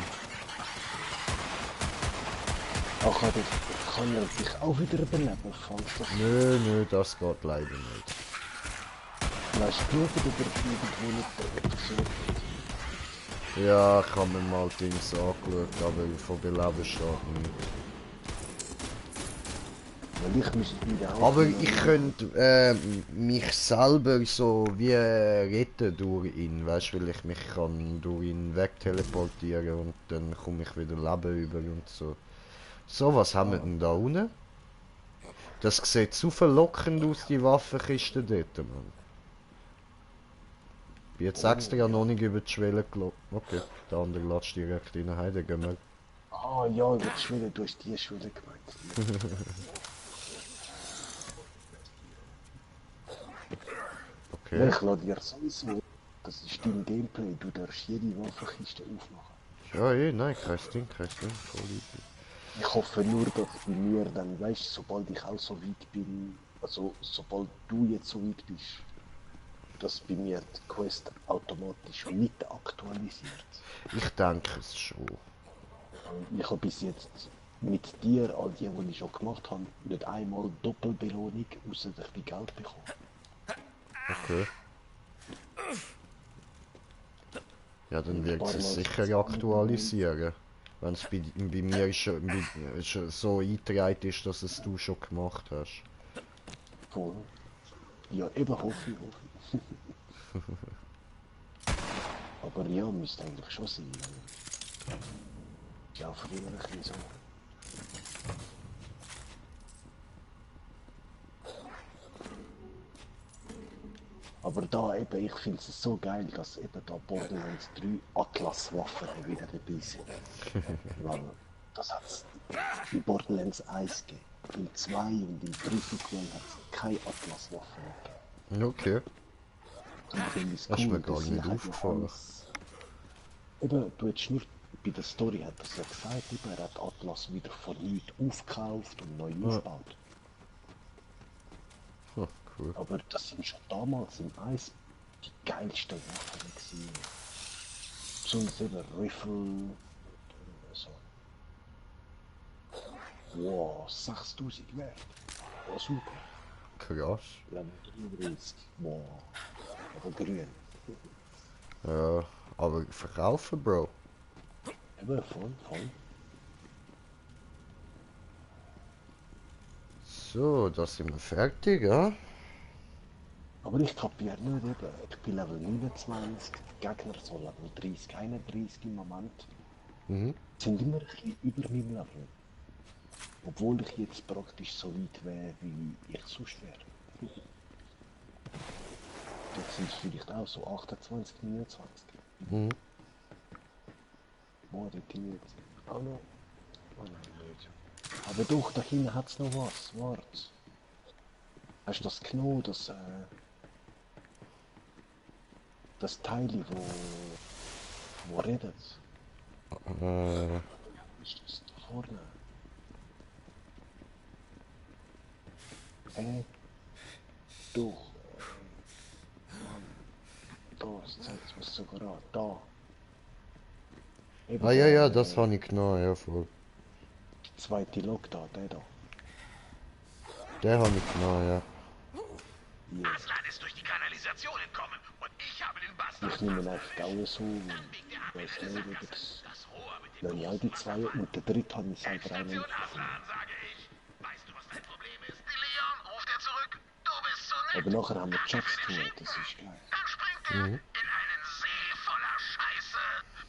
Ach, kann er sich auch wieder überleben, falls das... Nö, das geht leider nicht. Vielleicht geschaut oder irgendwo nicht so. Ja, ich habe mir mal Dings angeschaut, aber von Beleben steht nicht. Weil ich müsste wieder auch... Aber ich könnte mich selber so wie retten durch ihn, weißt du, weil ich mich kann durch ihn wegteleportieren und dann komme ich wieder Leben über und so. So, was haben wir denn da unten? Das sieht so verlockend aus, die Waffenkiste dort, Mann. Ich bin jetzt extra noch nicht über die Schwelle gelaufen. Okay, der andere latscht direkt rein, heide, gehen wir. Ah ja, über die Schwelle, du hast die Schwelle gemeint. Okay. Ich lade dir sowieso, das ist dein Gameplay, du darfst jede Waffenkiste aufmachen. Ja, nein, kein Ding, voll easy. Ich hoffe nur, dass bei mir dann, weißt, sobald ich auch so weit bin, also sobald du jetzt so weit bist, dass bei mir die Quest automatisch mit aktualisiert. Ich denke es schon. Ich habe bis jetzt mit dir, all die ich schon gemacht habe, nicht einmal Doppelbelohnung, außer dass ich Geld bekomme. Okay. Ja, dann wird es sicher aktualisieren. Wenn es bei mir schon so eingetragen ist, dass es du schon gemacht hast. Voll. Ja, eben hoffe ich. Aber ja, müsste eigentlich schon sein. Ja, früher ein bisschen so. Aber da eben, ich finde es so geil, dass eben da Borderlands 3 Atlas-Waffen wieder dabei sind. Weil das hat es in Borderlands 1 gegeben. In 2 und im 3 Sequel hat es keine Atlas-Waffen mehr gegeben. Okay. Und ich finde es Das ist mir cool, gar dass sie nicht halt aufgefallen. alles- Eben, du hättest nur bei der Story hat er ja gesagt, eben, er hat Atlas wieder von nichts aufgekauft und neu aufgebaut. Hm, cool. Aber das sind schon damals im 1 die geilste Waffe gesehen. Besonders eben Rifle. So. Wow, 6000 wert. Oh, super. Krass. Level 33. Wow. Aber grün. Ja, aber verkaufen, Bro. Eben, voll. So, da sind wir fertig, ja? Aber ich kapiere nicht eben. Ich bin Level 29, die Gegner so Level 30, 31 im Moment. Mhm. Sind immer ein bisschen über meinem Level. Obwohl ich jetzt praktisch so weit wäre, wie ich sonst wäre. Jetzt sind es vielleicht auch so 28, 29. Mhm. Boah, dort nicht. Auch noch. Oh nein, nicht. Aber doch, da hinten hat es noch was. Warte. Hast du das genommen, das Teil, wo redet? Ist das da vorne? Doch. Mann. Da, es zeigt mir sogar an. Da. Eben Ah ja, ja, der, das habe ich genommen, ja voll. zweite Log da, der da. Den habe ich genommen, ja. Hier. Aslan ist durch die Kanalisation entkommen und ich habe den Bastard. Ich nehme ihn einfach auch so und weiß nicht, ob das... Wenn ja, die zwei und der dritte hat mich selber auch nicht gefunden. Aslan, sage ich. Weißt du, was dein Problem ist? Die Leon, ruft er zurück. Du bist so nett. Aber nachher haben wir Jobs zu tun, das ist geil. Dann springt er in einen See voller Scheiße.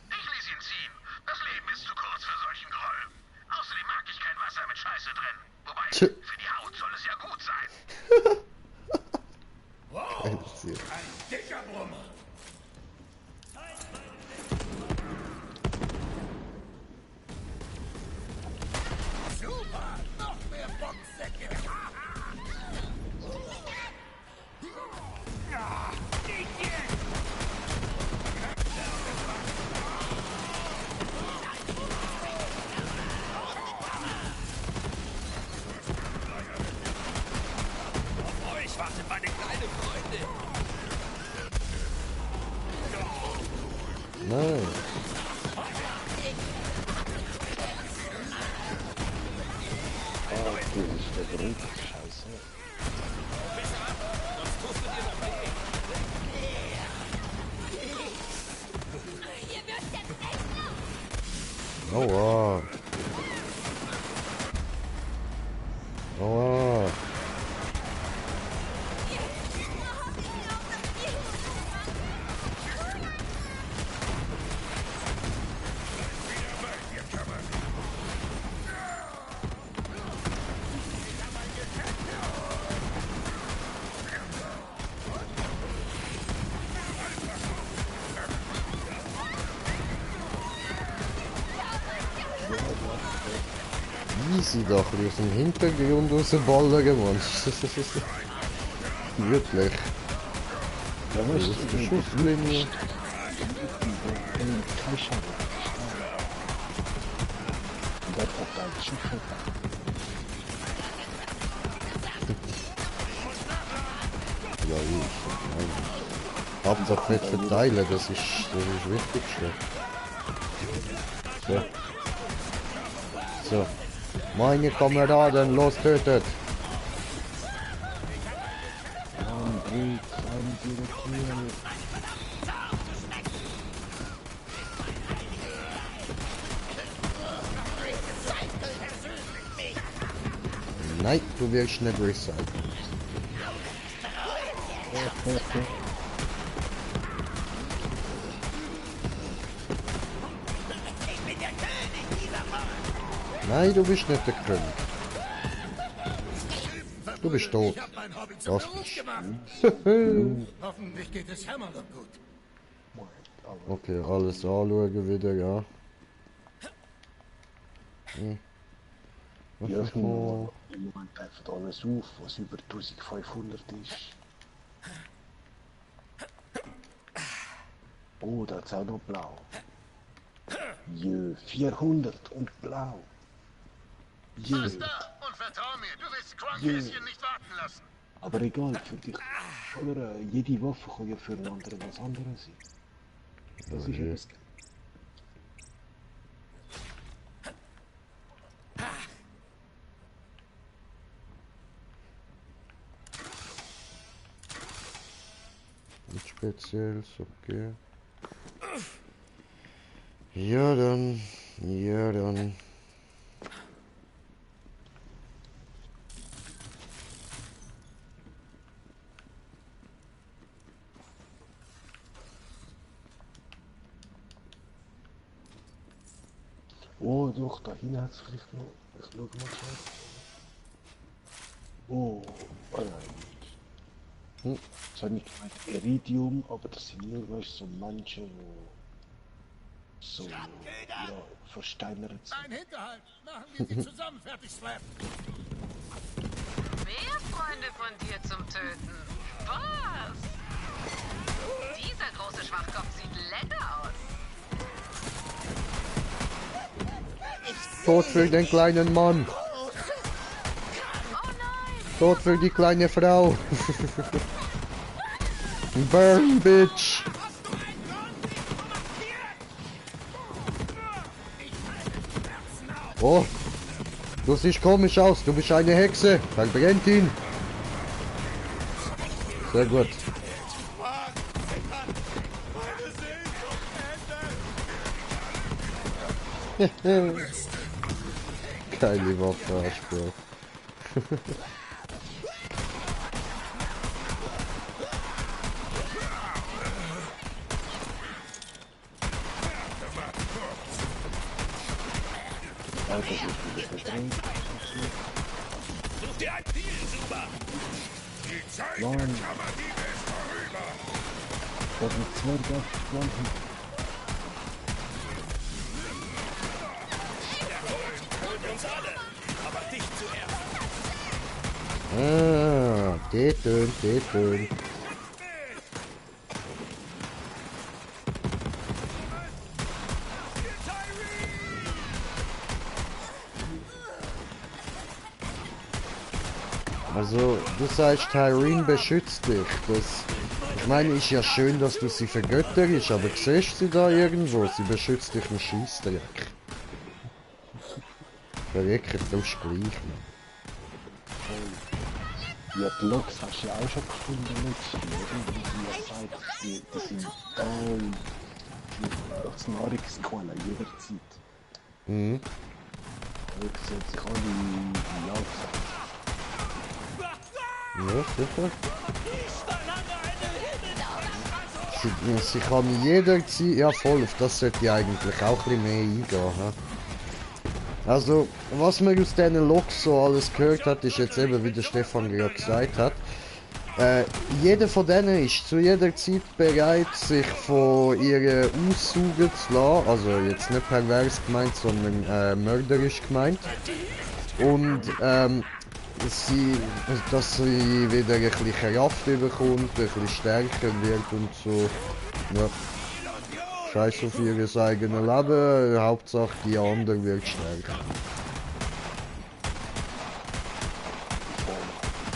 Ich ließ ihn ziehen. Das Leben ist zu kurz für solchen Groll. Außerdem mag ich kein Wasser mit Scheiße drin. Wobei, Tch. für die Haut soll es ja gut sein. Geil, sehr. Ein dicker Brummer. Super, noch mehr Boxsäcke. Auf euch wartet meine kleine Freundin. Nein. Ah, das ist der dritte, scheiße. Sonst tust du dir noch weh. Aua. Aua. Easy doch, wir sind im Hintergrund rausballern, Mann. Wirklich. Ja, weißt Das ist eine Schusslinie. kein Schaden. Und der hat einen Schuss. Ja, ich. Nein. Hauptsache nicht verteilen, das ist das Wichtigste. So. So. Meine Kameraden, los, tötet! Nein, du wirst nicht recyceln. Nein, du bist nicht der König. Du bist tot. Ich hab mein Hobby zum Was Beruf bist gemacht. Hoffentlich geht es Hammerlock gut. Okay, alles anschauen wieder, ja. Ja, ich nehme im Moment einfach alles auf, was über 1500 ist. Oh, da ist auch noch blau. Jö, 400 und blau. Jö, Basta! Und vertrau mir, du willst Crunkhäschen nicht warten lassen. Aber egal, für dich. Oder jede Waffe kann ja für einen anderen was anderes sein. Das ist ja das. Nichts Spezielles, okay. Ja dann, ja dann. Oh, doch, da hinten hat es vielleicht noch. Ich schau mal schnell. Oh, nein. Das hat nicht gemeint Iridium, aber das sind nur, weißt, so manche, wo so ja, versteinert sind. Ein Hinterhalt! Machen wir sie zusammen fertig, Slap! Mehr Freunde von dir zum Töten. Was? Dieser große Schwachkopf sieht lecker aus. Tod für den kleinen Mann. Oh nein! Tod für die kleine Frau. Burn, Bitch. Oh, du siehst komisch aus. Du bist eine Hexe. Verbrennt ihn. Sehr gut. Geile Waffe, Arschbro. Such dir ein Ziel, super! Die Zeit Mann. der Kammerdiebe ist vorüber! Da hat mit zwei Gaffplanten. Holt uns alle, aber dich zuerst! Ah, tönt. Also, du sagst, Tyrene beschützt dich. Ich meine, ist ja schön, dass du sie vergötterst, aber siehst du sie da irgendwo? Sie beschützt dich im Scheissdreck. Verreckert, du bist gleich, Mann. Ja, die Loks hast du ja auch schon gefunden letztens, oder? Wie sie ja sagt, die sind da als Nahrungsquelle jederzeit. Mhm. Die sehen sich alle wie gesagt. Ja, sicher. Sie kann jederzeit... Ja, voll, auf das sollte ich eigentlich auch ein bisschen mehr eingehen. He? Also, was man aus diesen Loks so alles gehört hat, ist jetzt eben, wie der Stefan gerade gesagt hat. Jeder von denen ist zu jeder Zeit bereit, sich von ihr aussaugen zu lassen. Also jetzt nicht pervers gemeint, sondern mörderisch gemeint. Und dass sie wieder ein bisschen Kraft bekommt, ein bisschen stärker wird und so. Ja. Scheiß auf ihr eigenes Leben, Hauptsache die andere wird stärker.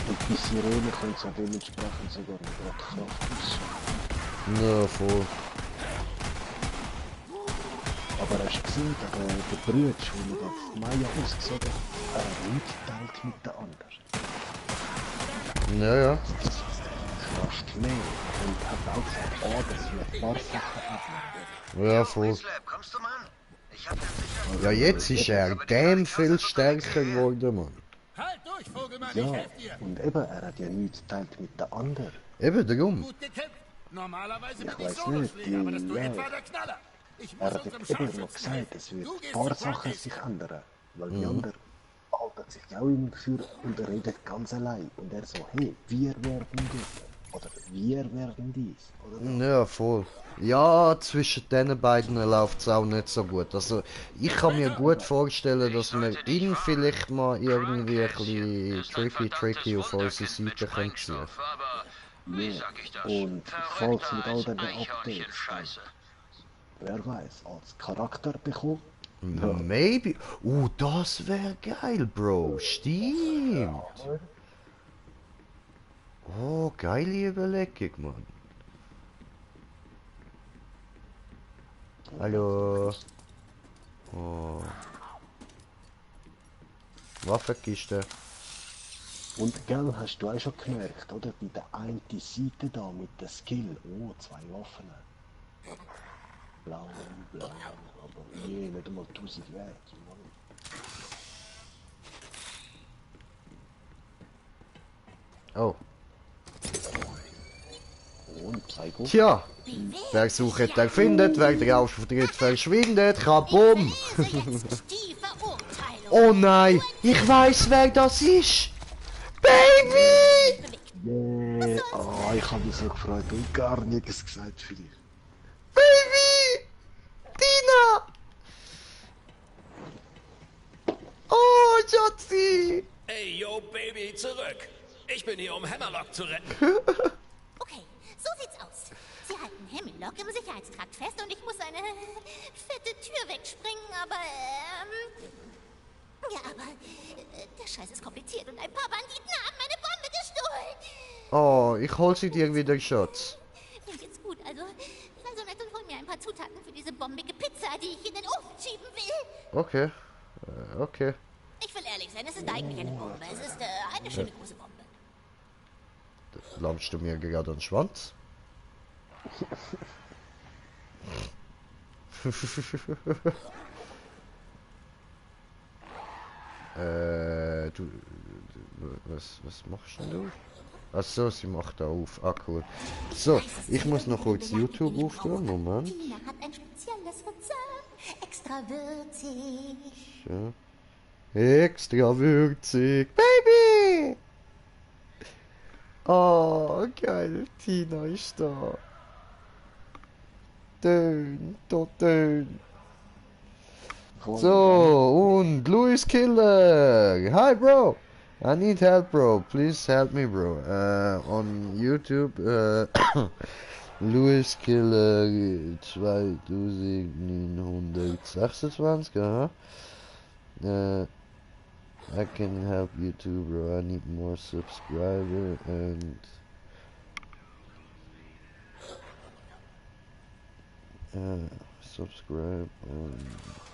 Und die Sirene können ja dementsprechend sogar mit Kraft ausschauen. Ja, voll. Aber hast du gesehen, der Brütsch, wo mir das Maya ausgesagt hat, teilt mit der anderen. Ja. Kraft mehr. Und hat auch gesagt, das wird ein paar Sachen abnehmen. Ja, voll. Slap, kommst du mal? Ich hab den sicher. Ja, jetzt ist er damn viel stärker geworden, Mann. Halt durch, Vogelmann, ich Ja, helfe dir! und eben, er hat ja nichts geteilt mit der anderen. Eben darum. Gut gekämpft! Normalerweise Ich bin ich weiß Solospieler, nicht, aber das Duett ja. war der Knaller! Ich Er muss hat unserem eben noch Scharfschützen gesagt, helfen. es wird Du ein gehst paar zu Sachen Practice. sich ändern. Weil die anderen halten sich auch immer für und reden ganz allein. Und er so, hey, wir werden gut. Oder wir werden dies. Oder Ja, voll. Ja, zwischen den beiden läuft es auch nicht so gut. Also, ich kann mir gut vorstellen, dass wir ihn vielleicht mal irgendwie ein bisschen tricky auf unsere Seite können ziehen. Aber wie sag ich das? Und Verrückter falls mit all als den Eichhörnchen Updates, Scheiße. wer weiß, als Charakter bekommen. Maybe. Das wäre geil, Bro. Stimmt. Oh, geile Überlegung, Mann. Hallo. Oh. Waffenkiste. Und gell, hast du auch schon gemerkt, oder? Bei der einen Seite da mit der Skill. Oh, 2 Waffen. Blau, blau, aber je, nicht einmal 1000 wert. Oh. Und Psycho. Tja. Wer sucht, der findet. Wer drauf tritt, verschwindet. Kabum. Oh nein. Ich weiß, wer das ist. Baby! Yeah. Oh, ich habe mich so gefreut und gar nichts gesagt für dich. Baby! Tina! Oh, Schatzi! Ey, yo, Baby, zurück. Ich bin hier, um Hammerlock zu retten. Okay, so sieht's aus. Sie halten Hammerlock im Sicherheitstrakt fest und ich muss eine fette Tür wegspringen, aber, ja, aber der Scheiß ist kompliziert und ein paar Banditen haben meine Bombe gestohlen. Oh, ich hol sie dir wieder, Schatz. Mir geht's gut, also sei so nett und hol mir ein paar Zutaten für diese bombige Pizza, die ich in den Ofen schieben will. Okay. Okay. Ich will ehrlich sein, es ist eigentlich eine Bombe. Es ist eine schöne große Bombe. Lammst du mir gerade den Schwanz? Was machst denn du? Achso, sie macht da auf. Ah, cool. So, ich muss noch kurz YouTube aufnehmen. Moment. Tina hat ein spezielles Rezept. Extra würzig. Ja. Extra würzig. Baby! Oh, geil. Tina ist da. Dön, dön. So, und Louis Killer. Hi, bro. I need help, bro. Please help me, bro. On YouTube, Louis Killer 2926, aha. I can help you too, bro. I need more subscriber and subscribe on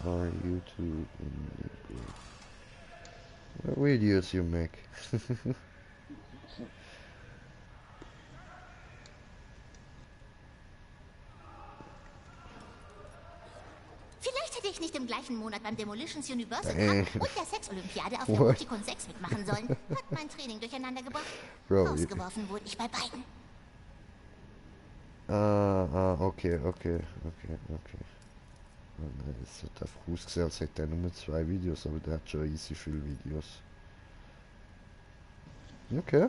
our YouTube and what videos you make. Vielleicht hätte ich nicht im gleichen Monat beim Demolitions Universal Cup und der Sexolympiade auf der What? Optikon 6 mitmachen sollen. Hat mein Training durcheinander gebracht. Bro, Ausgeworfen wurde ich bei beiden. Okay. Es hat einfach ausgesehen, als hätte er nur 2 Videos, aber der hat schon easy viele Videos. Okay.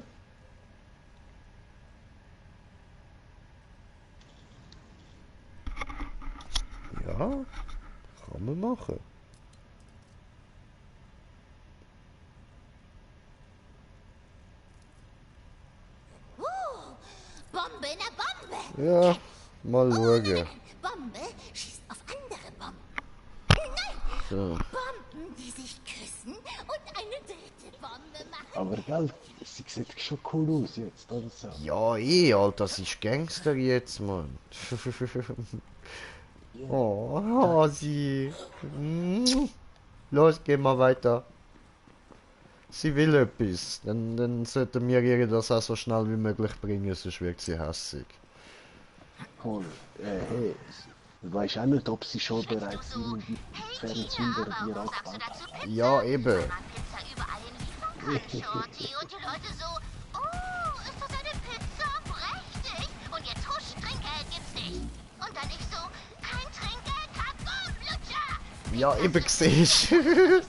Ja, kann man machen. Bombe in der Bombe! Ja, mal schauen. Bombe schießt auf andere Bomben. Nein! So. Bomben, die sich küssen und eine dritte Bombe machen. Aber gell, sie sieht schon cool aus jetzt, oder so? Ja, Alter, das ist Gangster jetzt, Mann. Oh, Hasi. Los, geh mal weiter. Sie will etwas. Dann sollten wir ihr das auch so schnell wie möglich bringen, sonst wirkt sie hässig. Cool. Hey, ich weiß auch nicht, ob sie schon bereits irgendwie Fernzünder dir aufgebaut hat. Ja, eben. Und die Leute so, oh, ist das eine Pizza? Prächtig. Und jetzt husch, Trinkgeld gibt's nicht. Und dann ich so, kein Trinkgeld, Kabum, Lutscher. Ja, eben siehst Was ich sagen will.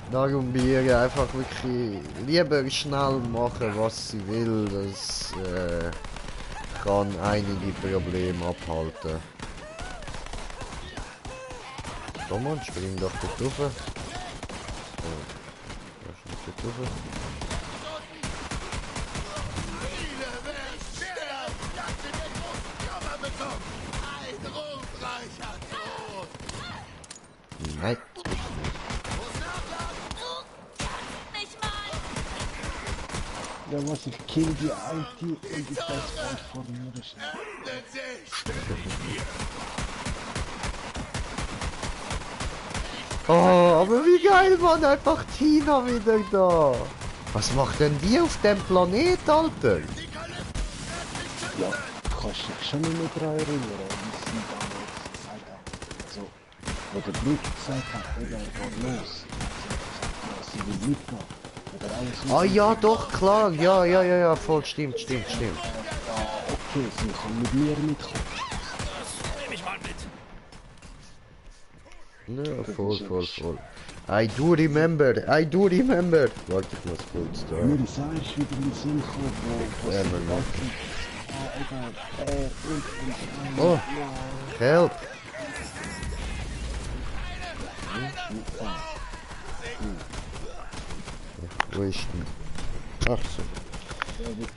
Darum wir einfach wirklich lieber schnell machen, was sie will. Das kann einige Probleme abhalten. Komm on, spring doch dort rauf. So, dort rauf. Nein. Ja, was, ich kill die IT und ich weiß bald vor mir das. Oh, aber wie geil, Mann, einfach Tina wieder da. Was macht denn die auf dem Planet, Alter? Ja, kannst dich schon nicht mehr daran erinnern, wie sie damals gesagt haben. Also, wo der Blick gesagt hat, er geht los. Sie will mitgehen. Ah ja, doch, klar, ja, voll, stimmt. Ja, okay, sie kann mit mir mitkommen. Nimm mich mal mit. Ja, voll. I do remember. Warte, ich muss kurz da. Mir ist erst wieder in den Sinn gekommen, wo sie egal. Oh, help. Wo ist denn? Ach so.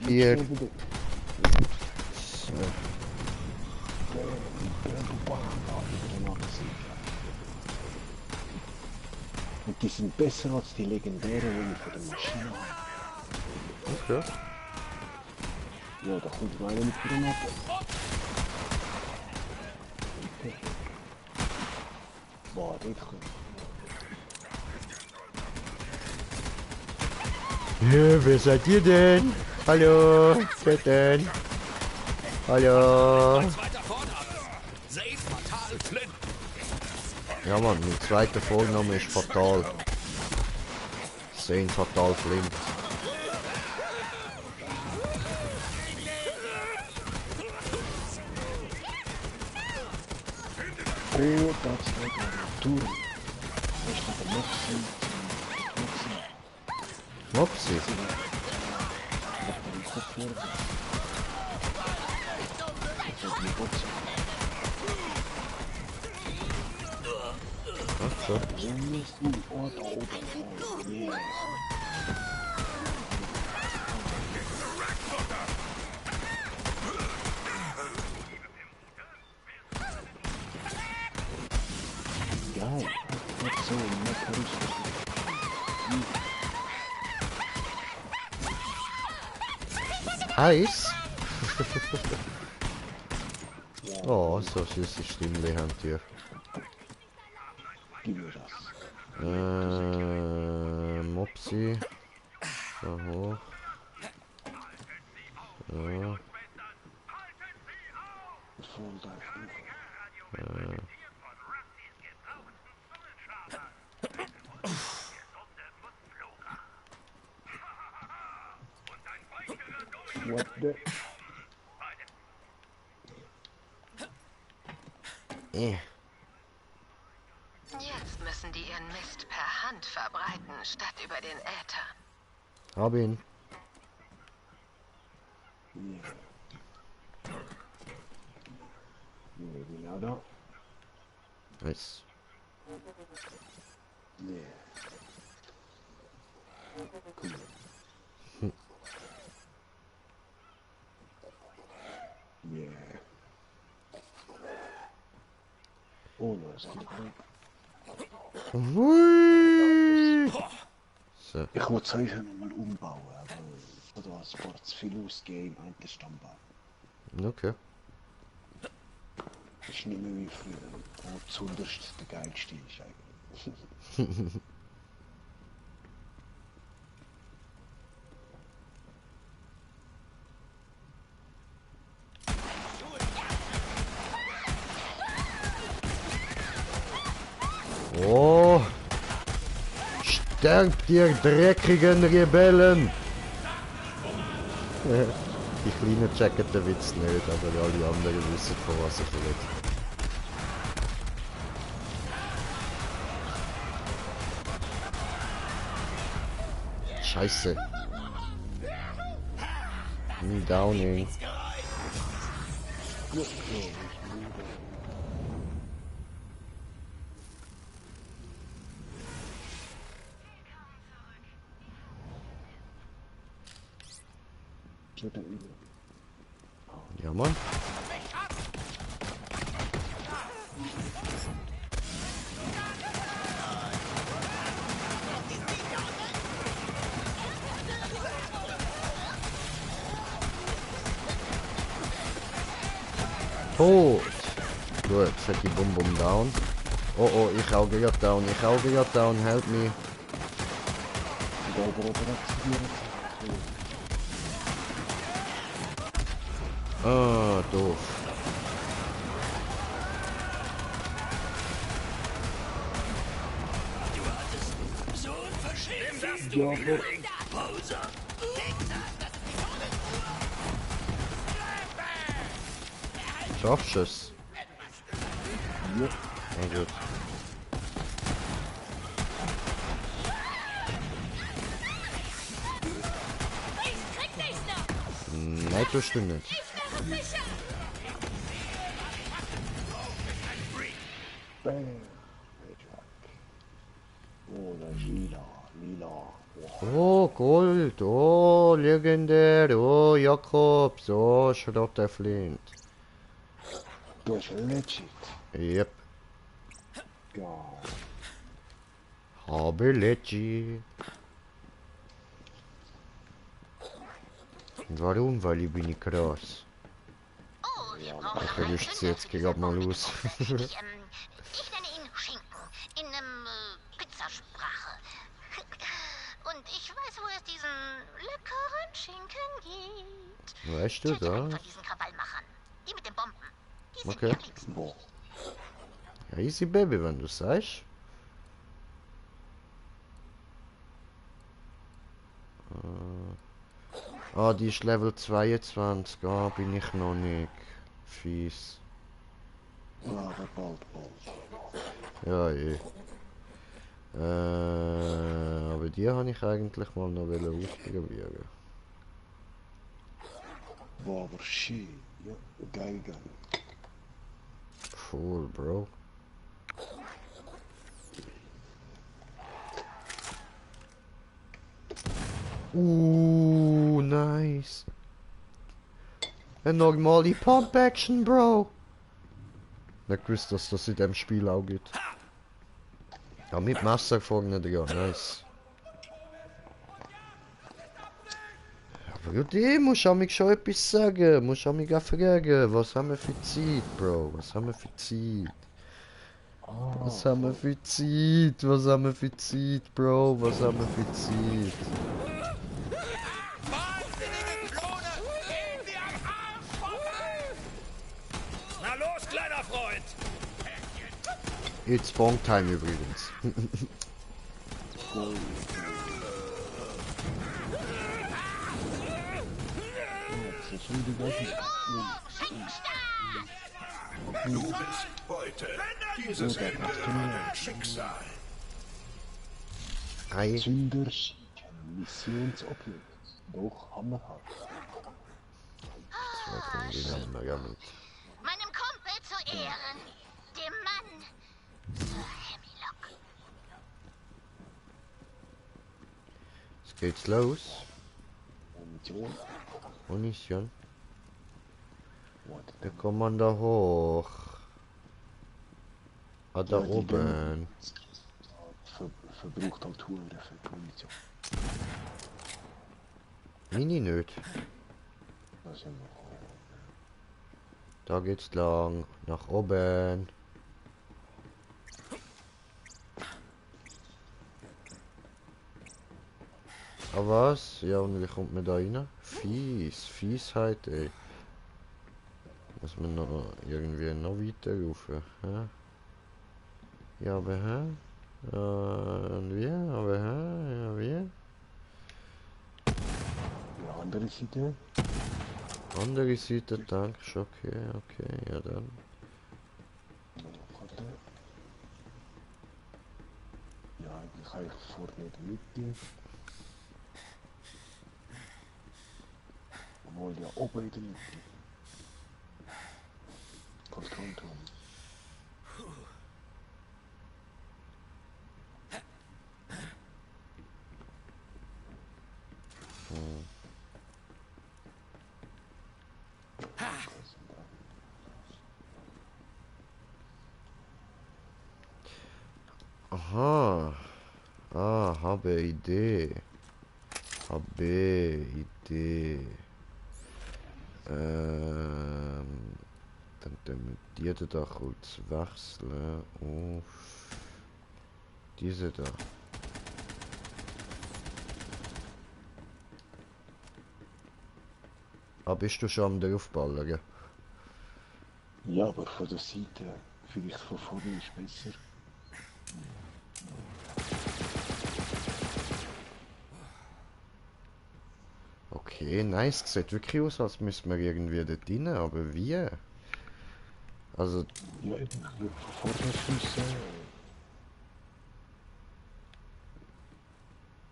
Hier. So. Und die sind besser als die legendären, die ich von der Maschine habe. Okay. Ja, da kommt meine mit Granate. Okay. Boah, dort kommt. Ja, wer seid ihr denn? Hallo, wer denn? Hallo. Zweiter Vorname. Safe Fatal Flynn. Ja, Mann, mein zweiter Vorname ist Fatal. Sein Fatal Flint. Oh, das ist eine Tour. Das ist der Mopsi. Ach so. Geil. Nicht so, nicht richtig. Eis? Oh, so süße Stimmle haben die. Gib mir das. Mopsi. So hoch. Ja. Voll da. What the? Jetzt müssen die ihren Mist per Hand verbreiten, statt über den Äther. Hab ihn. Yeah. Maybe louder. Nice. Yeah. Cool. Yeah. Oh, no, es geht rein. Hui. So. Ich wollte es heute nochmal umbauen, aber da war zu viel ausgegeben im einen Stammbau. Okay. Das ist nicht mehr wie früher, wo zuunterst der geilste ist eigentlich. Oh! Sterbt ihr dreckigen Rebellen! Die Kleinen checken den Witz nicht, aber alle anderen wissen, von was ich rede. Scheiße. Downing. Ja, Mann. tot. Gut, fette Bum Bum down. Oh oh, ich auch gerade down, help me. Ah, doof. Schaffst du es? Ja. Na gut. Nein, tust du nicht. Bam. Oh, da ist lila. Oh, Gold. Oh, legendär. Oh, Jakobs. Oh, Schrotterflint. Das ist legit. Yep. Geil. Habe legit. Warum? Weil ich bin nicht krass. Oh, ich brauche Okay, einen ich zieh jetzt gerade mal los. Ich nenne ihn Schinken. In Pizzasprache. Und ich weiß, wo es diesen leckeren Schinken gibt. Weißt du Töte einen das? von diesen Krawallmachern. Die mit den Bomben. Die sind Okay. mir am liebsten. Boah. Ja, easy Baby, wenn du sagst. Ah, die ist Level 22. Ah, bin ich noch nicht. Fies. Ja, aber bald. Ja, eh. Aber die habe ich eigentlich mal noch ausprobieren. Boah, aber shit. Ja, geil. Voll, Bro. Nice. Eine normale Pump-Action, Bro. Nicht gewusst, dass das in dem Spiel auch gibt. Ja, mit Messer vorne dran, nice. Aber ja, die musst du mich schon etwas sagen. Musst du mich auch fragen, was haben wir für Zeit, Bro? Was haben wir für Zeit? Was haben wir für Zeit? Was haben wir für Zeit, Bro? Was haben wir für Zeit? Wahnsinnige Klone! Gehen wir am Arsch vorbei! Na los, kleiner Freund! It's Bong Time übrigens. Du bist Beute. Dieses Ende hat Schicksal. Ei. Zünder Schinken. Missionsobjekt. Doch hammerhart. Meinem Kumpel zu Ehren. Dem Mann. Sir Hemlock. Jetzt geht's los. Munition. Munition. Warte. Da kommt man da hoch. Ah, da Ja, die oben. Verbraucht halt Huren für die Munition. Mini nicht. Das ist ja noch. Da geht's lang. Nach oben. Ah was? Ja, und wie kommt man da rein? Fiesheit, ey. Muss man noch irgendwie noch weiter rufen, hä? Ja, aber hä? Und wie? Aber hä? Ja, wie? Die andere Seite. Andere Seite, danke, okay, ja dann. Warte. Ja, eigentlich kann ich vorne in der Mitte. Obwohl ja oben in der Mitte. Kontrollturm. Aha. Ah, habe Idee. Habe Idee. Dann tun wir die da kurz wechseln auf diese da. Ah, bist du schon am draufballern? Ja, aber von der Seite, vielleicht von vorne ist besser. Okay, nice. Sieht wirklich aus, als müssten wir irgendwie dort rein, aber wie? Also, Ja, eben, ich würde von vorne schiessen.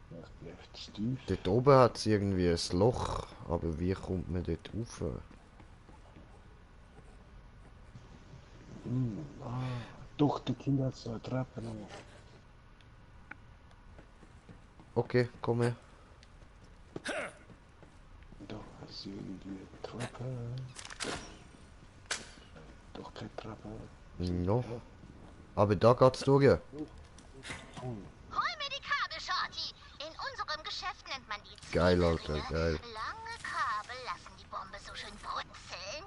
Ja, ich bin echt zu tief. dort oben hat es irgendwie ein Loch, aber wie kommt man dort rauf? Doch, die Kinder hat so eine Treppe noch. Okay, komm her. Da ist irgendwie eine Treppe. Doch keine Treppe. No. Aber da geht's durch. Hol mir die Kabel, Shorty. In unserem Geschäft nennt man die Geil, Alter, Zwiebelringe. geil. Lange Kabel lassen die Bombe so schön brutzeln.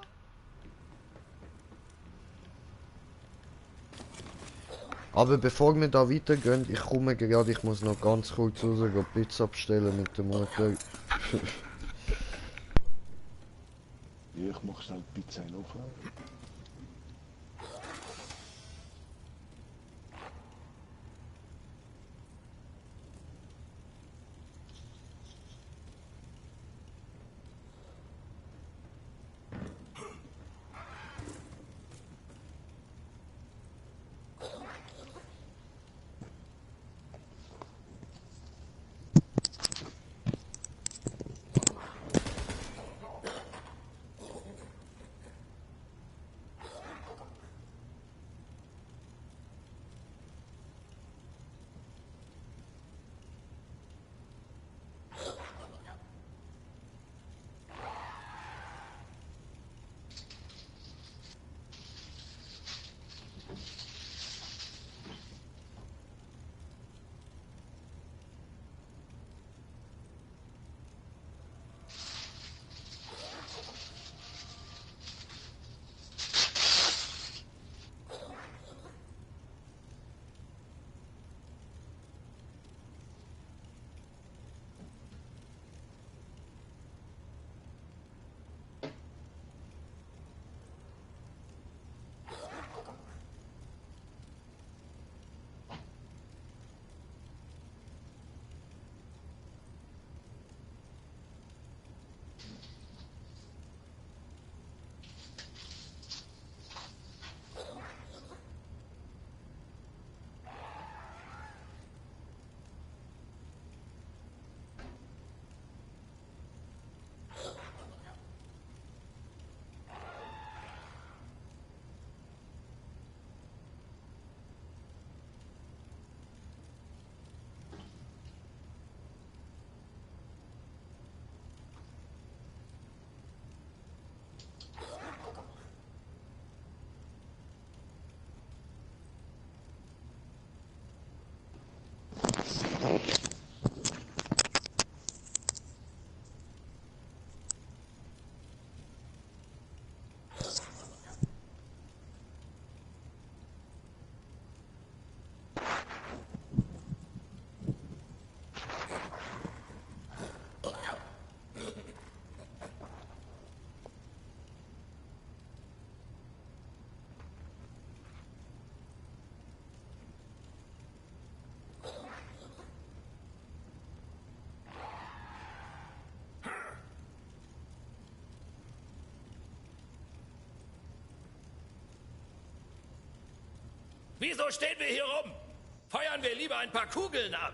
Aber bevor wir da weitergehen, ich komme gerade, ich muss noch ganz kurz raus gehen Pizza bestellen mit der Mutter. Ja, ich mach schnell Pizza in den Ofen. Wieso stehen wir hier rum? Feuern wir lieber ein paar Kugeln ab.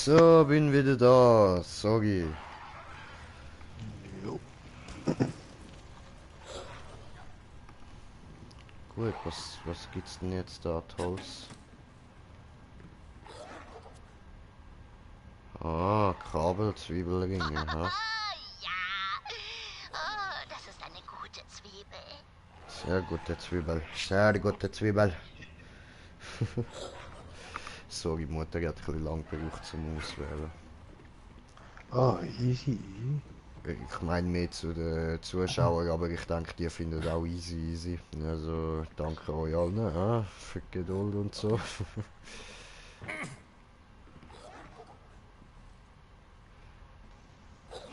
So, bin wieder da. Sorry. Jo. Gut, was gibt's denn jetzt da Tolles? Ah, Kabelzwiebelringe, ha? Ja. Oh, das ist eine gute Zwiebel. Sehr gute Zwiebel. Sehr gute Zwiebel. Sorry, Mutter hat ein bisschen lang gebraucht zum Auswählen. Ah, easy. Ich meine mehr zu den Zuschauern, aber ich denke, die finden es auch easy. Also, danke euch allen, für die Geduld und so.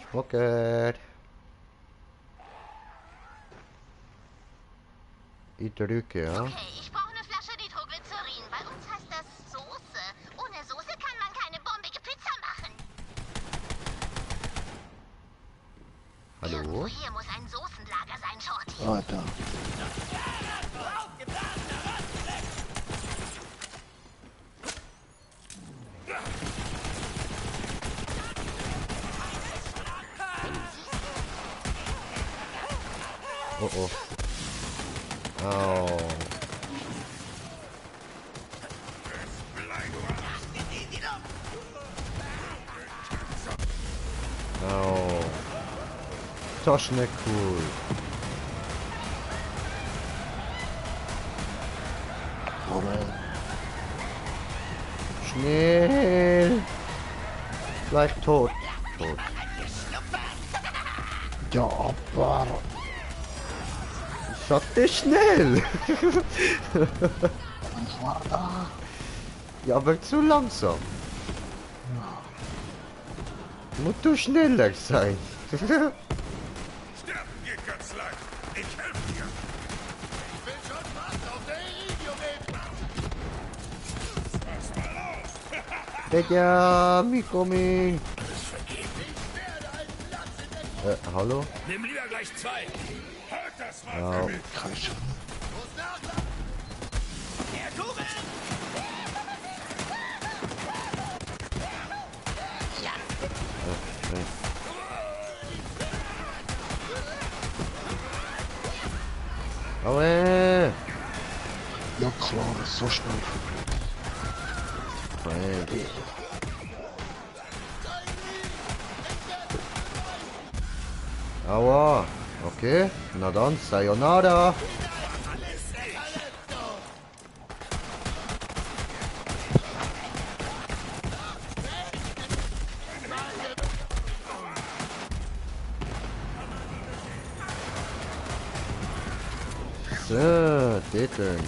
Schmucker! Ich drücke, ja? Okay, ich brauche eine Flasche Nitroglycerin. Bei uns heißt das Soße. Ohne Soße kann man keine bombige Pizza machen. Hallo? Hier muss ein Soßenlager sein, Shorty. Ah, da. Oh oh. Au. Au. Das ist nicht cool. Moment. Schnell. Gleich tot. Tot. Ja, aber... Schatte schnell. Ich war da. Ja, aber zu langsam. Musst du schneller sein. Sterben, ihr Götzlein! Ich helfe dir! Ich will schon warten auf der Iridium-Ebene! Pass mal auf! Digga, me coming. Hallo? Nimm lieber gleich zwei. Halt das mal Ja. für mich! Kann ich schon. Aue! Ja klar, so schnell. Hey. Aua! Okay, na dann, sayonara! So, Deten.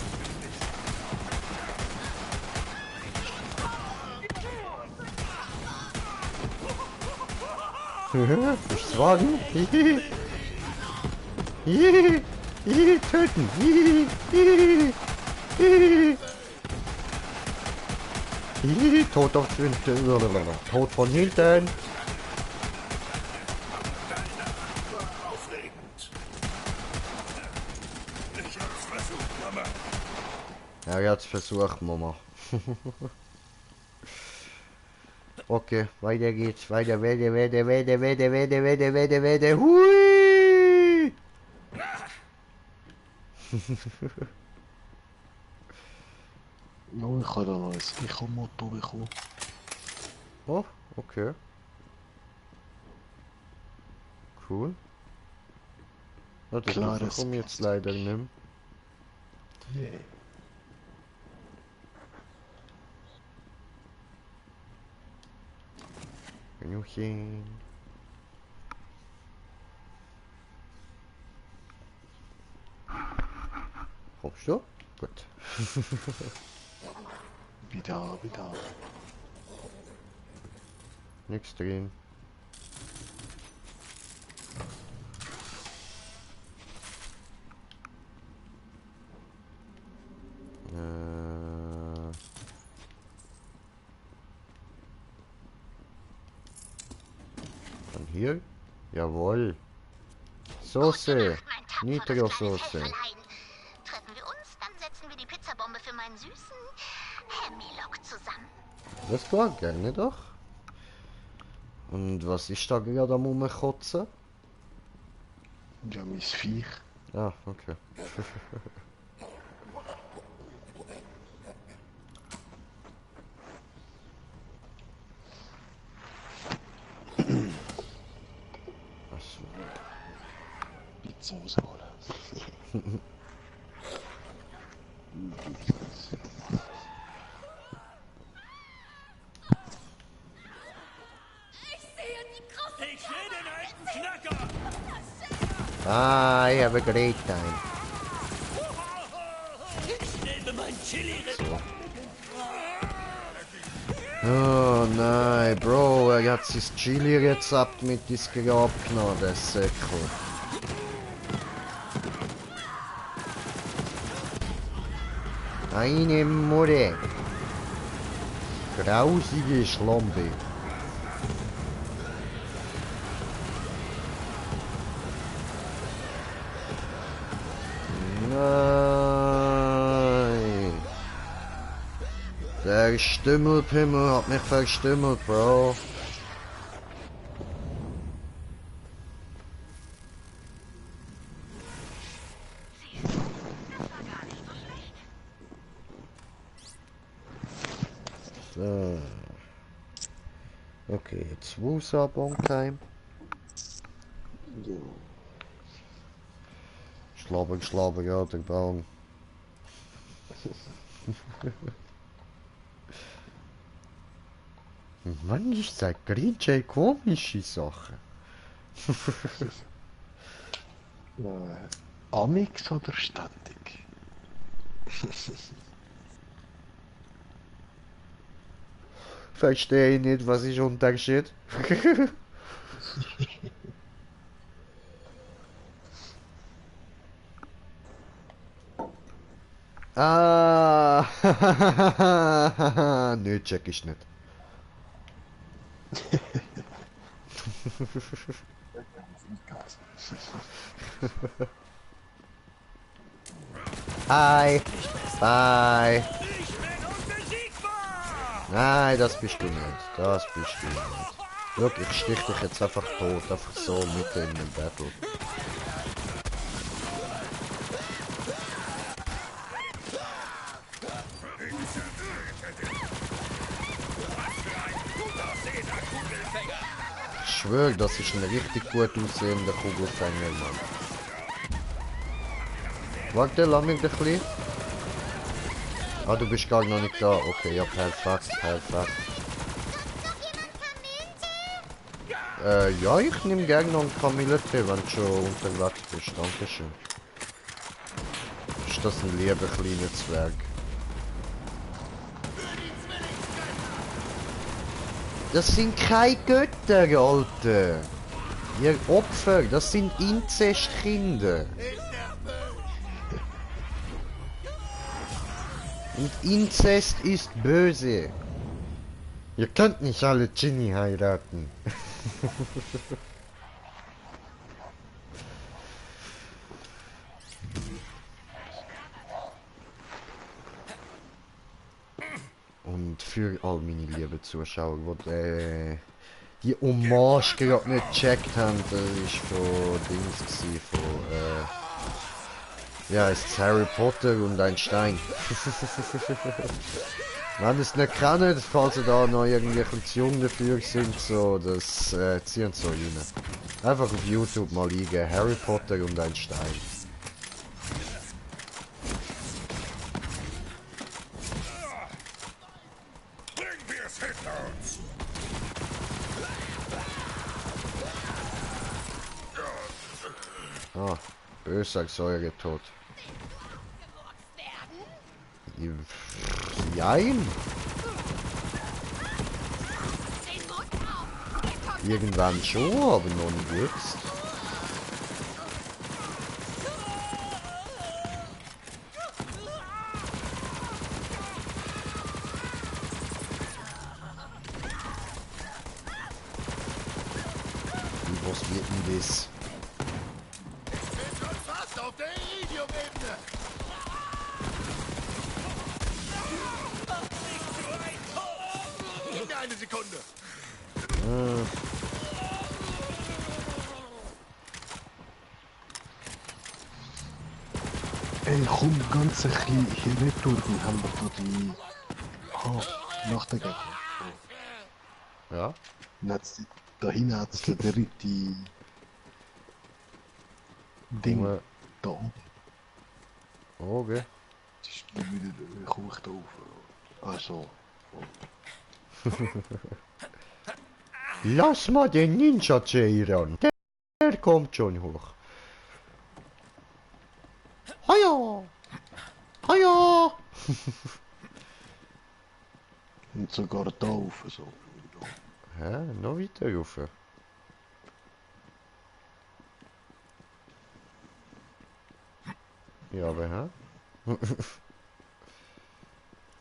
Nichts wagen. Hihi. Hihi. Hihi. Töten. Hihi. Hihi. Hihi. Hihi. Tod auf hinten. Tod von hinten. Ich hab's versucht, Mama. Ja, er hat's versucht, Mama. Okay, weiter geht's. Weiter. Hui! Ja, ich habe da noch ein Echo-Motto bekommen. Oh, okay. Cool. Ja, das Klares bekomme ich jetzt leider nicht mehr. Yeah. Genüchen. Kommst du? Gut. Wieder. Nix drin. Dann hier. Jawohl. Soße. Nitro-Soße. Treffen wir uns, dann setzen wir die Pizzabombe für meinen süßen Hemilok zusammen. Das war gerne doch. Und was ist da gerade am Rumkotzen? Ja, mein Viech. Ah, okay. Achso. Pizza rausholen. Ich sehe den alten Knacker! I have a great time. Ich nehme mein Chili. Oh nein, Bro, er hat sein Chili-Rezept mit ins Grab genommen, der Säckel. Eine Mutter. Grausige Schlampe. Nein. Der Stümmelpimmel hat mich verstümmelt, Bro. So. Okay, jetzt Wusa-Bonkheim. Ja. Schlabber, ja, der Baum. Mann, ich sag Green komische Sachen. Amix oder ständig? Verstehe ich nicht, was ist Unterschied? Ah, nö, check ich nicht. Hi, bye. Ich bin unbesiegbar! Nein, das bist du nicht. Das bist du nicht. Schau, ich stich dich jetzt einfach tot, einfach so mitten in einem Battle. Ich schwöre, das ist ein richtig gut aussehender Kugelfänger, Mann. Warte, lass mich ein bisschen. Ah, du bist gar noch nicht da. Okay, ja, perfekt, perfekt. Ja, ich nehme gerne noch einen Kamillentee, wenn du schon unterwegs bist. Dankeschön. Ist das ein lieber kleiner Zwerg? Das sind keine Götter, Alter. Ihr Opfer, das sind Inzestkinder. Und Inzest ist böse. Ihr könnt nicht alle Ginny heiraten. Und für all meine lieben Zuschauer, die die Hommage gerade nicht gecheckt haben, das ist von Dings gewesen, von ja, es ist Harry Potter und ein Stein. Wenn ihr es nicht kennt, falls ihr da noch irgendwelche Jungen dafür sind, so, das ziehen so rein. Einfach auf YouTube mal eingeben, Harry Potter und ein Stein. Bringen wir es hinter uns! Ah, böser Säure tot. Jein. Irgendwann schon, aber noch nicht jetzt. Was wird denn das? Wir sind schon fast auf der Iridium-Ebene! In eine Sekunde! Hey, komm ganz ein bisschen hier retour, dann haben wir da die... nach der Gegend. Ja? Da hinten hat es der dritte Ding. Junge. Da oben. Okay. Das ist nur wieder Kuch da oben. Also. Lass mal den Ninja Jay ran. Der kommt schon hoch. Haja! Haja! Und sogar da oben so. Hä? Noch weiter rauf? Ja, aber hä?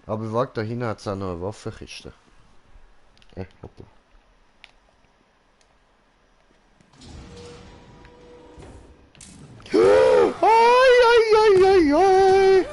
Aber warte, da hinten hat es auch noch eine Waffenkiste. Hoppla. Ai, ai, ai, ai, ai!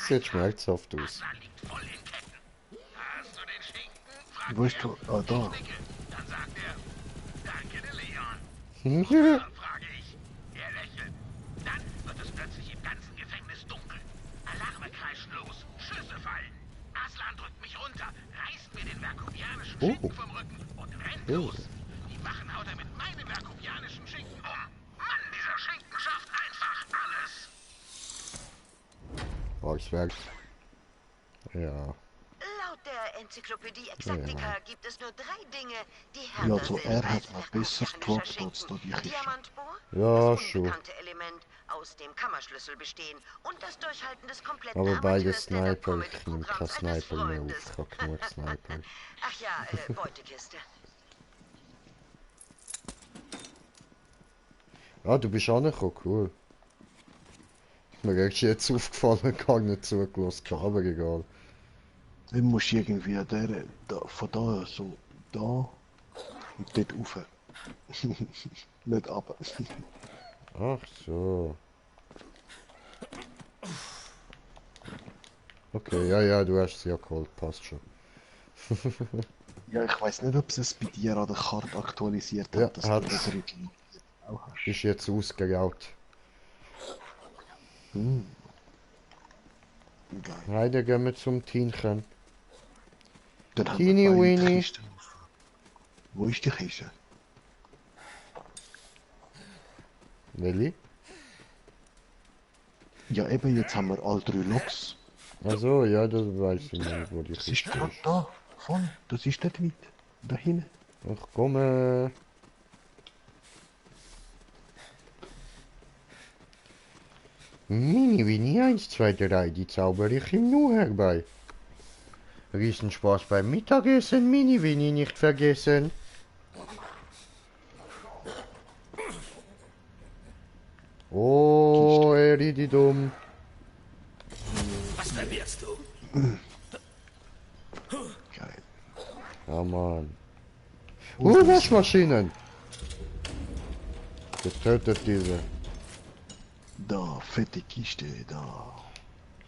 Sieht schmerzhaft aus. Wo ist du? Ah, da. Dann sagt er, danke, der Leon. Frage ich. Er lächelt. Dann wird es plötzlich im ganzen Gefängnis dunkel. Alarme kreischen los, Schüsse fallen. Aslan drückt mich runter, reißt mir den verkubianischen Schinken vom Rücken und rennt los. Die Wachen haut er mit meinem verkubianischen Schinken um. Mann, dieser Schinken schafft einfach alles. Volkswerk. Ja. Laut der Enzyklopädie Exactica gibt es nur 3 Dinge, die Ja, härter so sind er als hat mal besser verkubianischer gedroppt als da die Schinken. Kiste. Diamantbohr, Ja, das schon. unbekannte Element, aus dem Kammerschlüssel bestehen und das Durchhalten des kompletten Aber beide Amateurs Sniper, Stand-up ich nehme kein Comedy-Programms eines Sniper mehr Freundes. auf, ich hab genug Sniper. Ach ja, Beutekiste. Ah, du bist angekommen, cool. Mir ist jetzt aufgefallen, gar nicht zugelassen, aber egal. Dann musst du irgendwie da, von da, so da und dort rauf. Nicht runter. Ach so. Okay, ja, du hast sie ja geholt, passt schon. Ja, ich weiß nicht, ob sie es bei dir an der Karte aktualisiert hat, Ja, dass du hat's. das Rüttel auch hast. Ist jetzt ausgeraut. Geil. Heute gehen wir zum Tienchen. Dann haben Teeny wir beide die Weeny. Kiste auf. Wo ist die Kiste? Welche? Ja eben, jetzt haben wir alle 3 Loks. Also ja, das weiß ich nicht, wo die Das ist Kiste gerade ist. da, voll. Das ist nicht weit. Da hinten. Ach komm. Mini Winnie 1, 2, 3, die zaubere ich ihm nur herbei. Riesenspaß beim Mittagessen, Mini Winnie nicht vergessen. Oh, Erididum. Was verbierst du? Geil. Ja, Mann. Waschmaschinen! Getötet diese. Da, fette Kiste, da.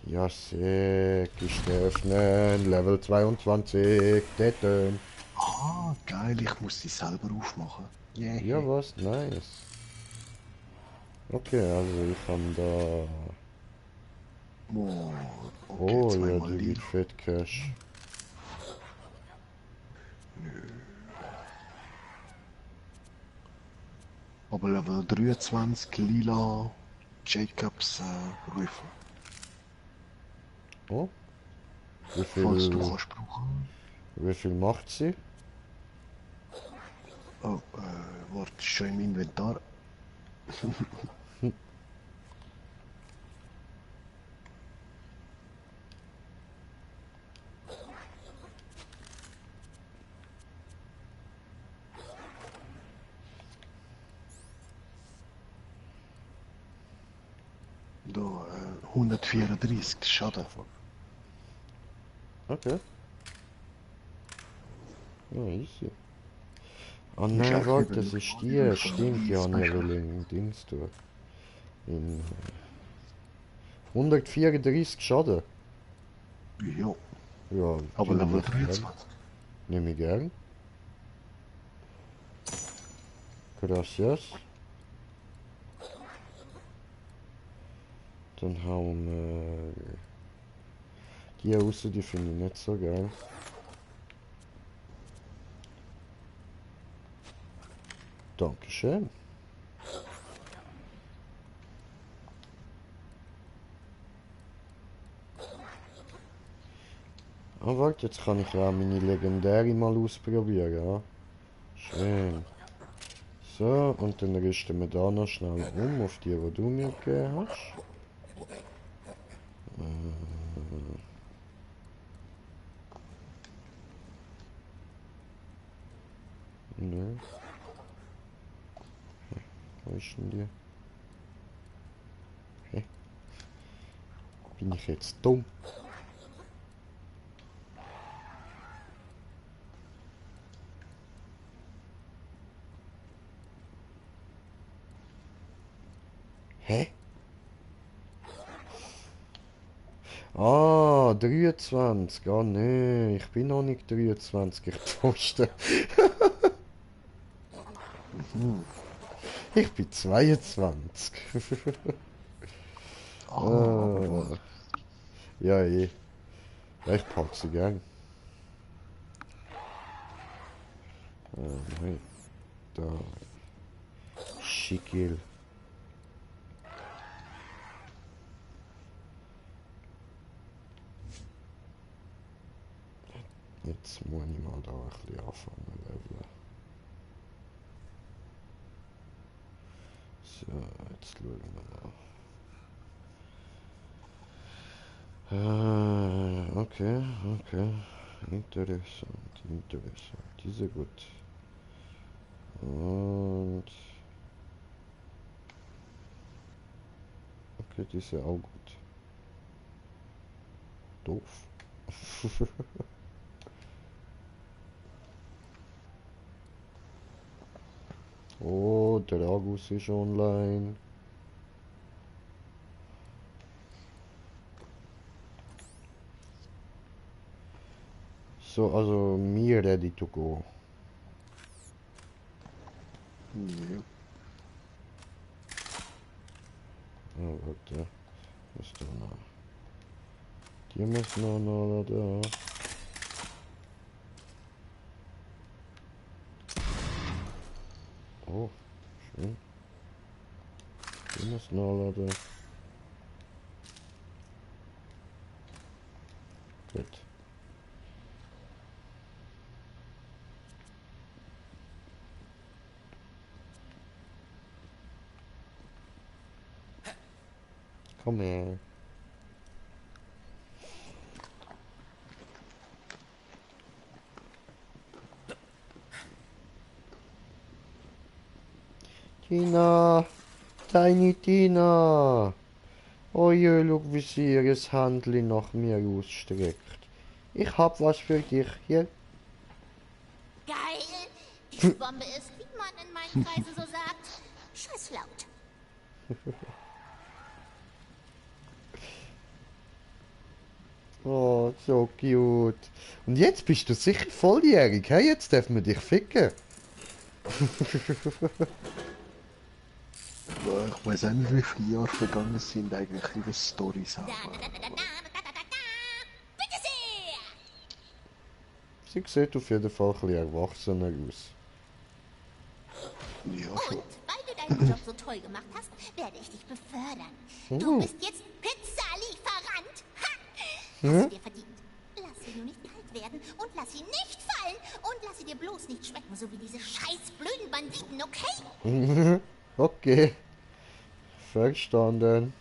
Ja, sehr. Kiste öffnen. Level 22. Täten. Ah, geil, ich muss sie selber aufmachen. Yeah. Ja, was? Nice. Okay, also ich kann da... Oh, okay, Oh, ja, zweimal die die. gibt Fett Cash. Aber Level 23, lila, Jacobs Rifle. Oh. Wie Falls du viel, kannst brauchen. wie viel macht sie? Oh, warte, ist schon im Inventar. Da, 134 Schaden. Okay. Ja, easy. Oh nein, warte, das ist die. Stimmt, ja, nicht will in Dings tun. In 134 Schaden. Ja. Ja, Aber die Level nehme ich gern. 23. Nehme ich gern. Gracias. Dann hauen wir die raus, die finde ich nicht so geil. Dankeschön. Ah, warte, jetzt kann ich ja meine legendäre mal ausprobieren, ja. Schön. So, und dann rüsten wir da noch schnell auf die du mir gegeben hast. Nö. Wo ist denn die? Hä? Bin ich jetzt dumm? Hä? Ah, 23. Ah, nee, ich bin noch nicht 23. Ich poste. Ich bin 22. Ah. Ja, eh. Ja, ich pack sie gern. Nein. Da. Schickel. Jetzt muss ich mal da ein bisschen anfangen leveln. So, jetzt schauen wir mal. Okay, okay. Interessant, interessant. Die sind gut. Und... Okay, die ist ja auch gut. Doof. Oh, der Agus ist online. So, also me ready to go. Ja. Oh, warte. Was ist da noch? Die müssen noch da. Oh, schön. Die müssen noch da. Gut. Komm her. Tina, Tiny Tina. Oh je, schau, wie sie ihr Handli nach mir ausstreckt. Ich hab was für dich hier. Geil! Die Bombe ist, wie man in meinen Kreisen so sagt, scheißlaut. Oh, so cute. Und jetzt bist du sicher volljährig, hey? Jetzt dürfen wir dich ficken. Ich weiß auch nicht, wie viele Jahre vergangen sind eigentlich ihre Storys haben. Bitte sehr! Sie sieht auf jeden Fall ein bisschen erwachsener aus. Ja, schon. Und weil du deinen Job so toll gemacht hast, werde ich dich befördern. Du bist jetzt Pizzalieferant. Ha! Hast du dir verdient. Lass sie nur nicht kalt werden und lass sie nicht fallen und lass sie dir bloß nicht schmecken, so wie diese scheiß blöden Banditen, okay? Okay. Verstanden.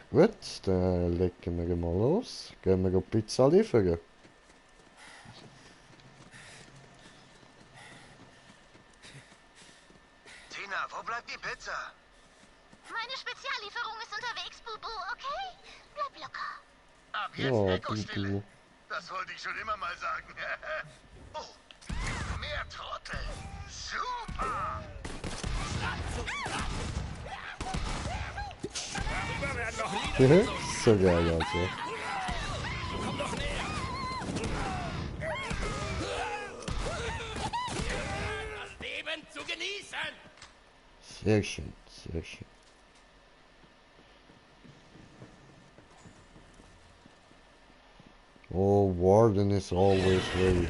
Gut, dann legen wir mal los. Gehen wir Pizza liefern. Tina, wo bleibt die Pizza? Meine Speziallieferung ist unterwegs, Bubu, okay? Bleib locker. Ab jetzt Ja, Ecko-Stille. Das wollte ich schon immer mal sagen. Oh, mehr Trottel. Super. Darüber werden noch nie So geil, also. Komm doch näher. Das Leben zu genießen. Sehr schön, sehr schön. Oh, Warden is always ready.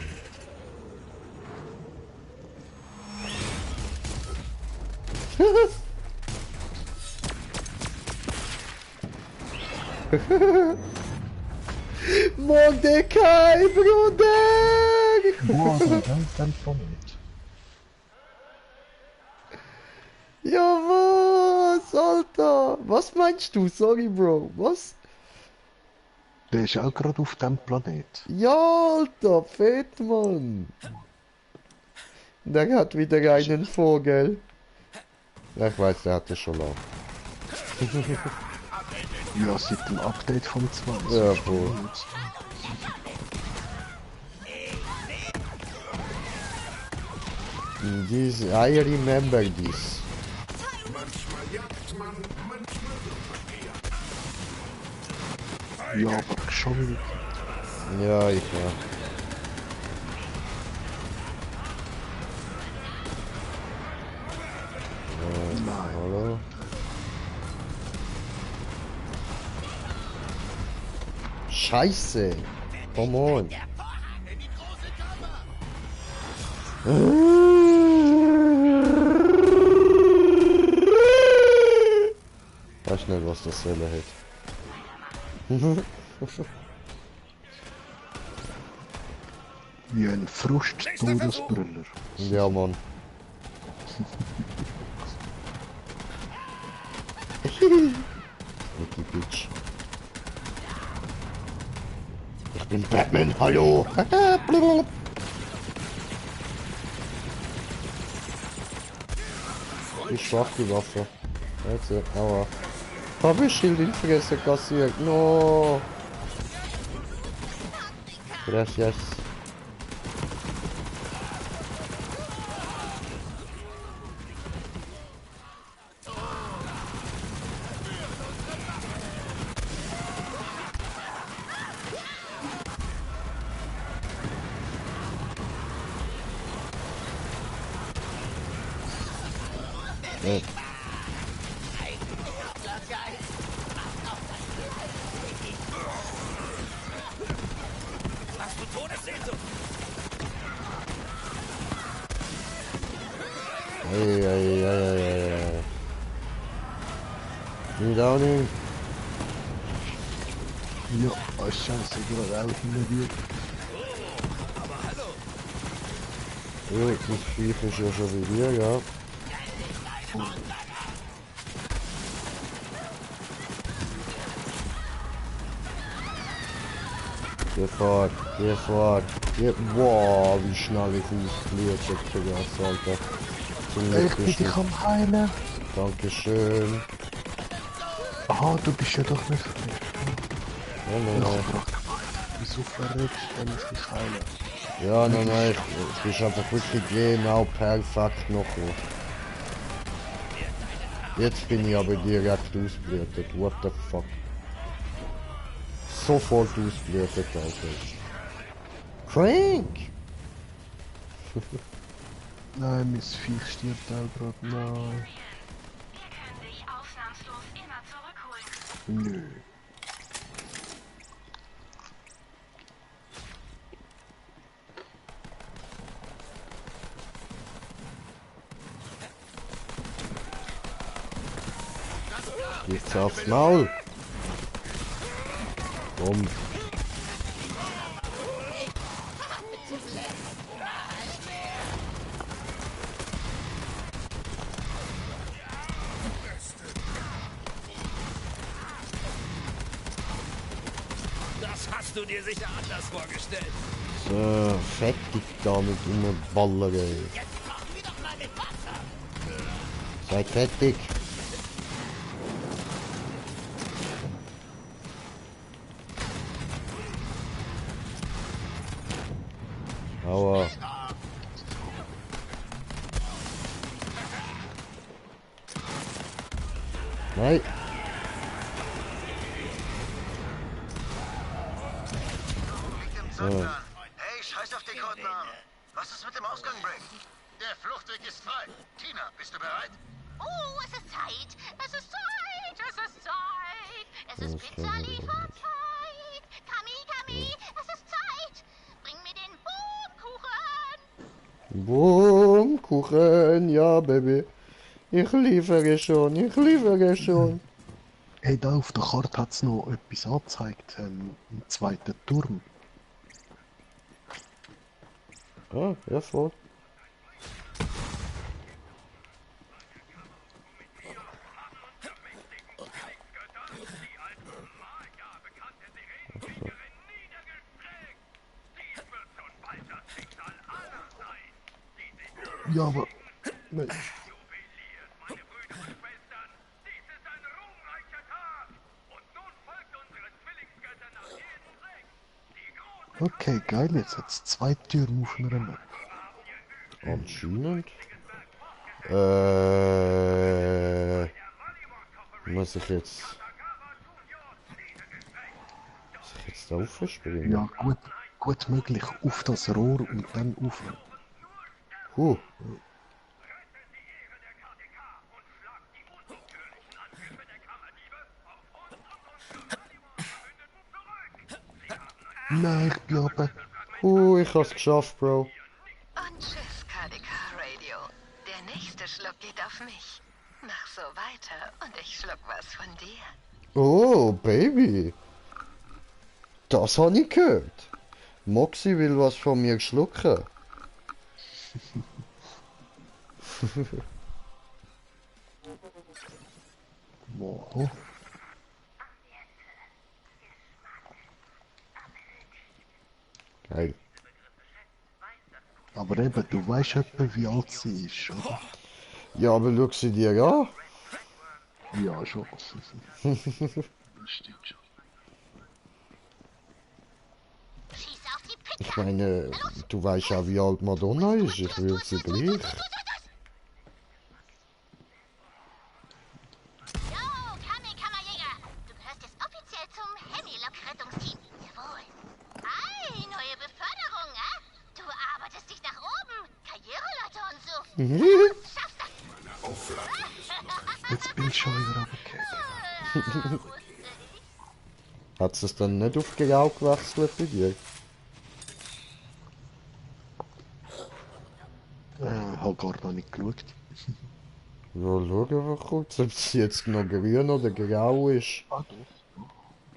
Mordecai, Bruder! Warden, dein Planet. Ja, was, Alter? Was meinst du? Sorry, Bro. Was? Der ist auch gerade auf dem Planet. Ja, Alter, fett, Mann. Der hat wieder einen Vogel. Ja, ich weiß, der hatte schon lange. Ja, seit dem Update vom 20. Ja, Bro. This, I remember this. Ja, aber schon wieder. Ja, ich ja. Nein. Hallo? Scheiße! Come on! Weiß nicht, was das Selle hat. Wie ein Frust-Todesbrüller. Ja, Mann. Nicky Bitch. Ich bin Batman, hallo! Wie schwach die Waffe. Jetzt, aua. Hab ich Schild in die Fresse kassiert. No! Gracias. Hast du Todessehnsucht? Ei. Niet Downing. Ja, als Scheiße, gerade auch hinter dir. Jo, das Viech ist ja schon wie wir, ja. Geh fort. Boah, wie schnell ich ausgelötet habe, Alter. Zum Glück Ich bin bist dich du- am Heilen. Dankeschön. Aha, du bist ja doch nicht verrückt. Nein. Wieso verrückt, wenn ich dich heile? Ja, nein, ich bist einfach wirklich genau perfekt noch. Jetzt bin ich aber direkt ausgeblutet. What the fuck? Sofort ausgeblutet, Alter. Crank! Nein, mein Viech stirbt auch gerade. Nein. Wir können dich ausnahmslos immer zurückholen. Nö. Jetzt aufs Maul! Komm. Das hast du dir sicher anders vorgestellt. So, fertig damit rumballern. Jetzt kochen wir doch mal mit Wasser. Seid fertig. Aua. Nein. Hey, scheiß auf die Codenamen. Was ist mit dem Ausgang, Brick? Der Fluchtweg ist frei. Tina, bist du bereit? Oh, es ist Zeit. Es ist Zeit. Es ist Zeit. Es ist Pizzalieferzeit. Kami, es ist Zeit. Bring mir den Boomkuchen, ja, Baby. Ich liefere schon, ich liefere schon. Hey, da auf der Karte hat es noch etwas angezeigt, einen zweiten Turm. Ah, ja, voll. Ja, aber... Nein. Okay, geil, jetzt hat es 2 Türen auf einer Map. Anscheinend. Muss ich jetzt da aufspringen? Ja, gut möglich. Auf das Rohr und dann auf. Nein, ich bin oben. Ich hab's geschafft, Bro. Und tschüss, KDK Radio. Der nächste Schluck geht auf mich. Mach so weiter und ich schluck was von dir. Oh, Baby. Das habe ich gehört. Moxie will was von mir schlucken. Wow. Geil. Aber eben, du weißt etwa, wie alt sie ist, oder? Ja, aber schau sie dir an. Ja, schon. Das stimmt schon. Ich meine, du weißt ja, wie alt Madonna ist. Ich will sie gleich. Jetzt bin ich schon wieder runtergefallen. Hat es dann nicht auf Grau gewechselt bei dir? Halt gar noch nicht geschaut. Ja, schau einfach kurz, ob es jetzt noch grün oder grau ist.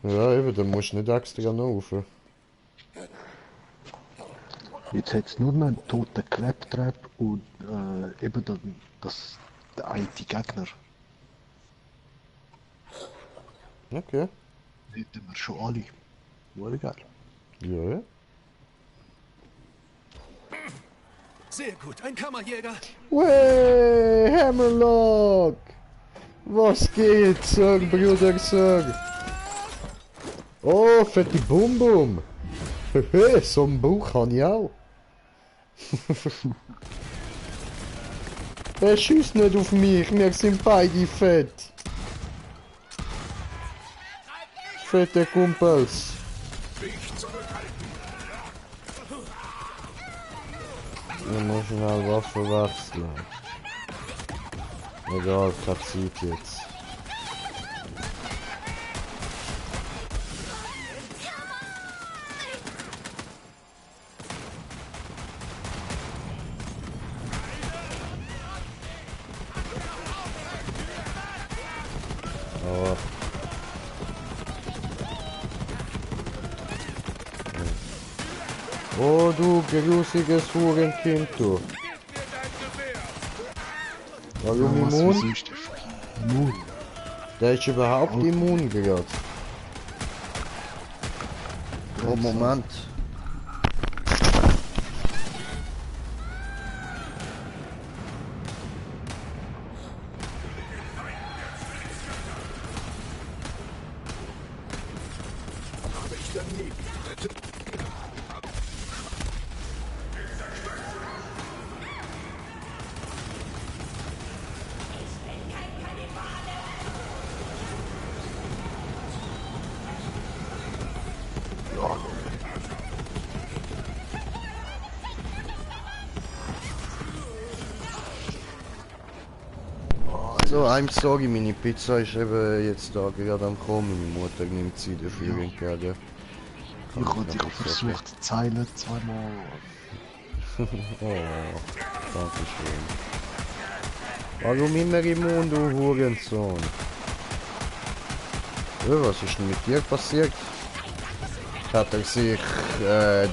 Ja, eben, dann musst du nicht extra noch rauf. Jetzt hat es nur noch einen toten Claptrap und eben der eine Gegner. Okay. Hätten wir schon alle. War geil. Ja. Sehr gut, ein Kammerjäger. Wey, Hammerlock! Was geht, Sir, Bruder, Sir? Oh, fette Bum-Bum! Hehe, so einen Bauch habe ich auch. Er schießt nicht auf mich, wir sind beide fett. Fette Kumpels. Ich muss schnell Waffe wechseln. Egal, keine Zeit jetzt. Oh. Oh, du grusiges Hurenkind, du. Warum immun? Immun? Der ist überhaupt immun gerade. Oh, Moment. So, I'm sorry, meine Pizza ist eben jetzt da gerade am kommen. Meine Mutter nimmt sie dafür entgegen. Ich habe dich versucht zu zeilen zweimal. Oh, danke schön. Warum immer im Mund, du Hurensohn? Was ist denn mit dir passiert? Hat er sich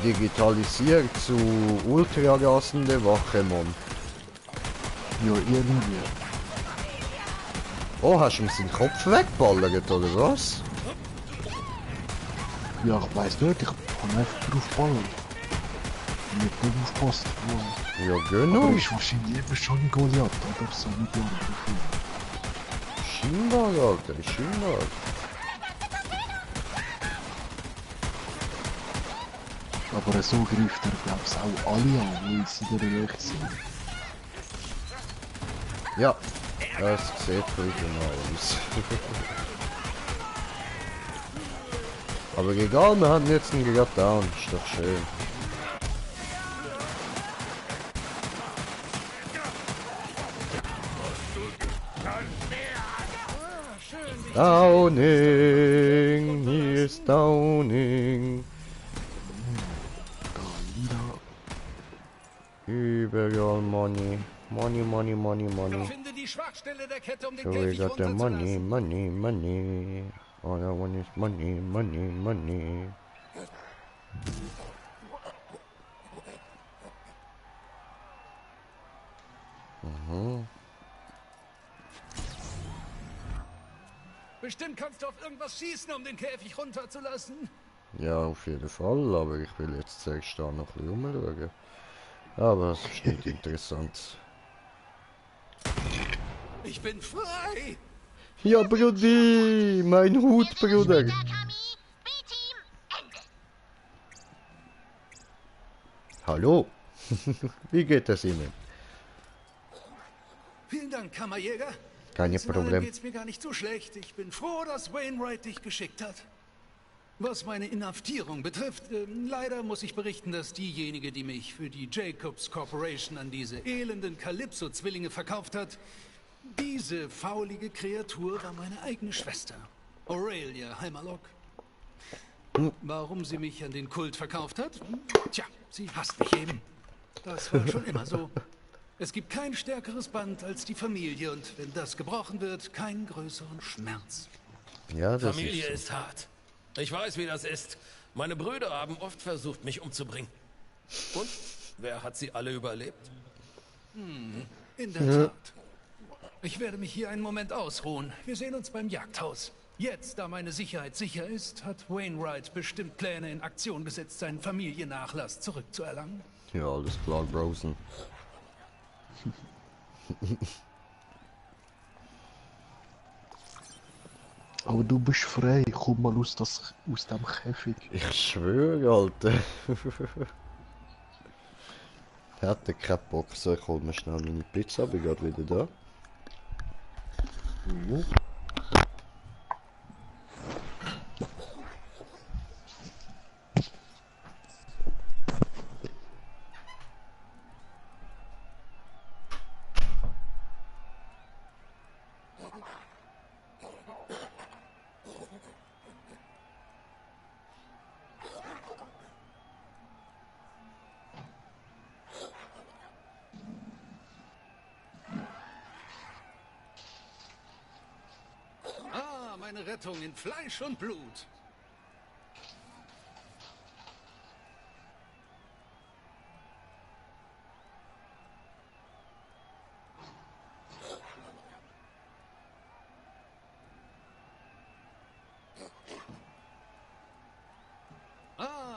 digitalisiert zu ultragassende Wachemon? Ja, irgendwie. Oh, hast du ihm seinen Kopf weggeballert, oder was? Ja, ich weiß nicht, ich habe einfach drauf geballert. Nicht nicht aufgepasst. Ja, genau. Aber ist wahrscheinlich eben schon Goliath, oder so wie die anderen Filme. Scheinbar, Alter, scheinbar. Aber so greift er, glaube ich, auch alle an, weil sie in der Nähe sind. Ja, das sieht gut aus. Aber egal, wir haben jetzt einen gerade down, ist doch schön. Downing, hier ist Downing. Überall Money. Money, money, money, money. Finde die Schwachstelle der Kette, um den So we Käfig got the money, runterzulassen. money, money. All I want is money, money, money. Mhm. Bestimmt kannst du auf irgendwas schießen, um den Käfig runterzulassen. Ja, auf jeden Fall, aber ich will jetzt zuerst da noch ein bisschen rumschauen. Aber es ist nicht interessant. Ich bin frei! Ja, Brudi! Mein Hut, Bruder! Hallo! Wie geht es Ihnen? Vielen Dank, Kammerjäger. Kein Alles in allem Problem. geht's mir gar nicht so schlecht. Ich bin froh, dass Wainwright dich geschickt hat. Was meine Inhaftierung betrifft, leider muss ich berichten, dass diejenige, die mich für die Jacobs Corporation an diese elenden Calypso-Zwillinge verkauft hat, diese faulige Kreatur war meine eigene Schwester, Aurelia Heimerlock. Warum sie mich an den Kult verkauft hat? Tja, sie hasst mich eben. Das war schon immer so. Es gibt kein stärkeres Band als die Familie und wenn das gebrochen wird, keinen größeren Schmerz. Ja, das Familie ist ist hart. Ich weiß, wie das ist. Meine Brüder haben oft versucht, mich umzubringen. Und? Wer hat sie alle überlebt? In der Tat. Ich werde mich hier einen Moment ausruhen. Wir sehen uns beim Jagdhaus. Jetzt, da meine Sicherheit sicher ist, hat Wainwright bestimmt Pläne in Aktion gesetzt, seinen Familiennachlass zurückzuerlangen. Ja, alles klar, Brosen. Aber du bist frei, komm mal aus dem Käfig. Ich schwöre, Alter. Hätte keinen Bock, so ich hol mir schnell meine Pizza, bin gerade wieder da. Mhm. Meine Rettung in Fleisch und Blut.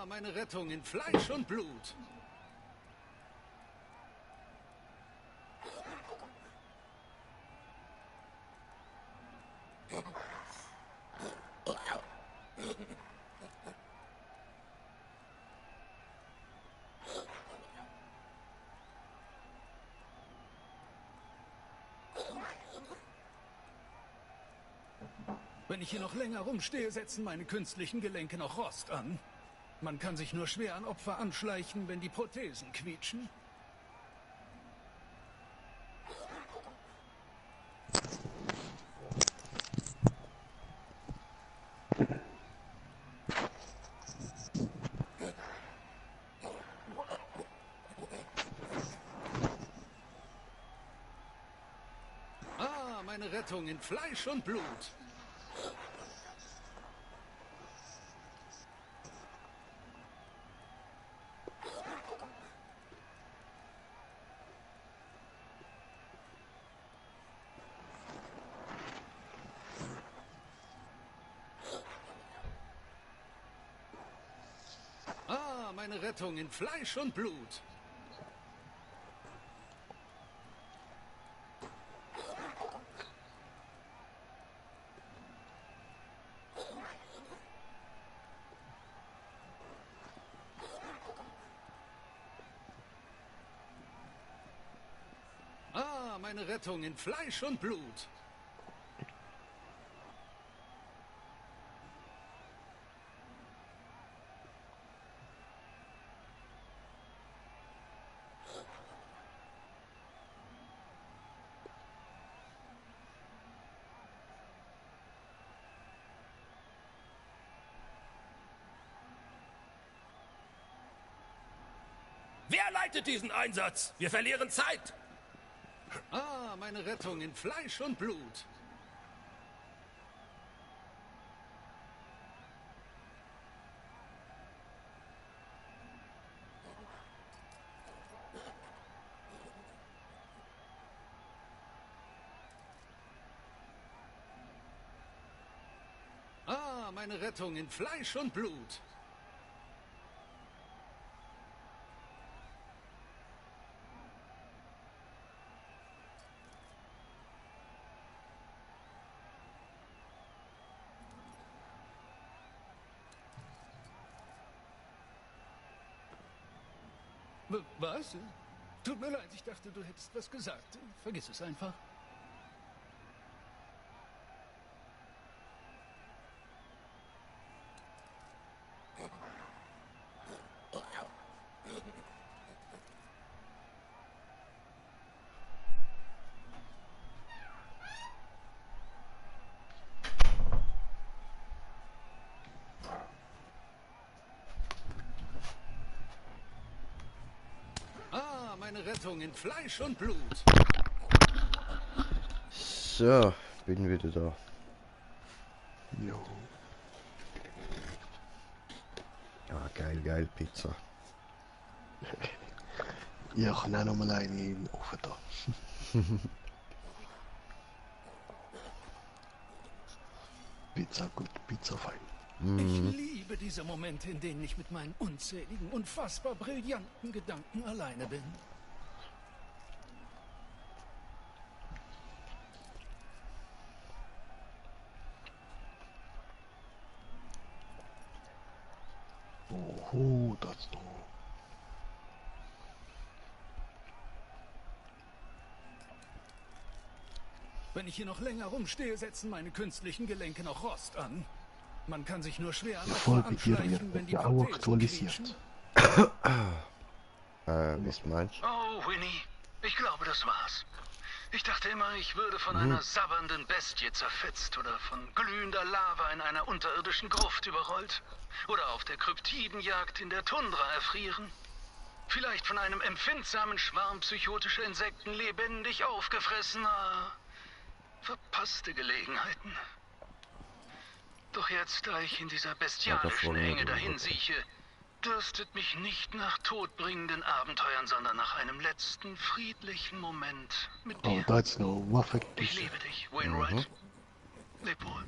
Meine Rettung in Fleisch und Blut. Wenn ich hier noch länger rumstehe, setzen meine künstlichen Gelenke noch Rost an. Man kann sich nur schwer an Opfer anschleichen, wenn die Prothesen quietschen. meine Rettung in Fleisch und Blut. Ah, meine Rettung in Fleisch und Blut. Ah, meine Rettung in Fleisch und Blut. Wer leitet diesen Einsatz? Wir verlieren Zeit. Ah, meine Rettung in Fleisch und Blut. Ah, meine Rettung in Fleisch und Blut. Was? Tut mir leid, ich dachte, du hättest was gesagt. Vergiss es einfach. Ah, meine Rettung in Fleisch und Blut. So, bin wieder da. Jo. Ja, geil, geil, Pizza. Ja, ich kann auch noch mal eine in den Ofen da. Pizza gut, Pizza fein. Ich liebe diese Momente, in denen ich mit meinen unzähligen, unfassbar brillanten Gedanken alleine bin. Oh, das noch. Wenn ich hier noch länger rumstehe, setzen meine künstlichen Gelenke noch Rost an. Man kann sich nur schwer an Die das Folge hier anschleichen, wenn wird die ja auch Prothesen aktualisiert. Was meinst du? Oh, Winnie, ich glaube, das war's. Ich dachte immer, ich würde von einer sabbernden Bestie zerfetzt oder von glühender Lava in einer unterirdischen Gruft überrollt. Oder auf der Kryptidenjagd in der Tundra erfrieren. Vielleicht von einem empfindsamen Schwarm psychotischer Insekten lebendig aufgefressener. Verpasste Gelegenheiten. Doch jetzt, da ich in dieser bestialischen Enge dahinsieche, dürstet mich nicht nach todbringenden Abenteuern, sondern nach einem letzten friedlichen Moment mit Oh, dir. da ist noch Waffe. Ich liebe dich, Wainwright. Leb wohl.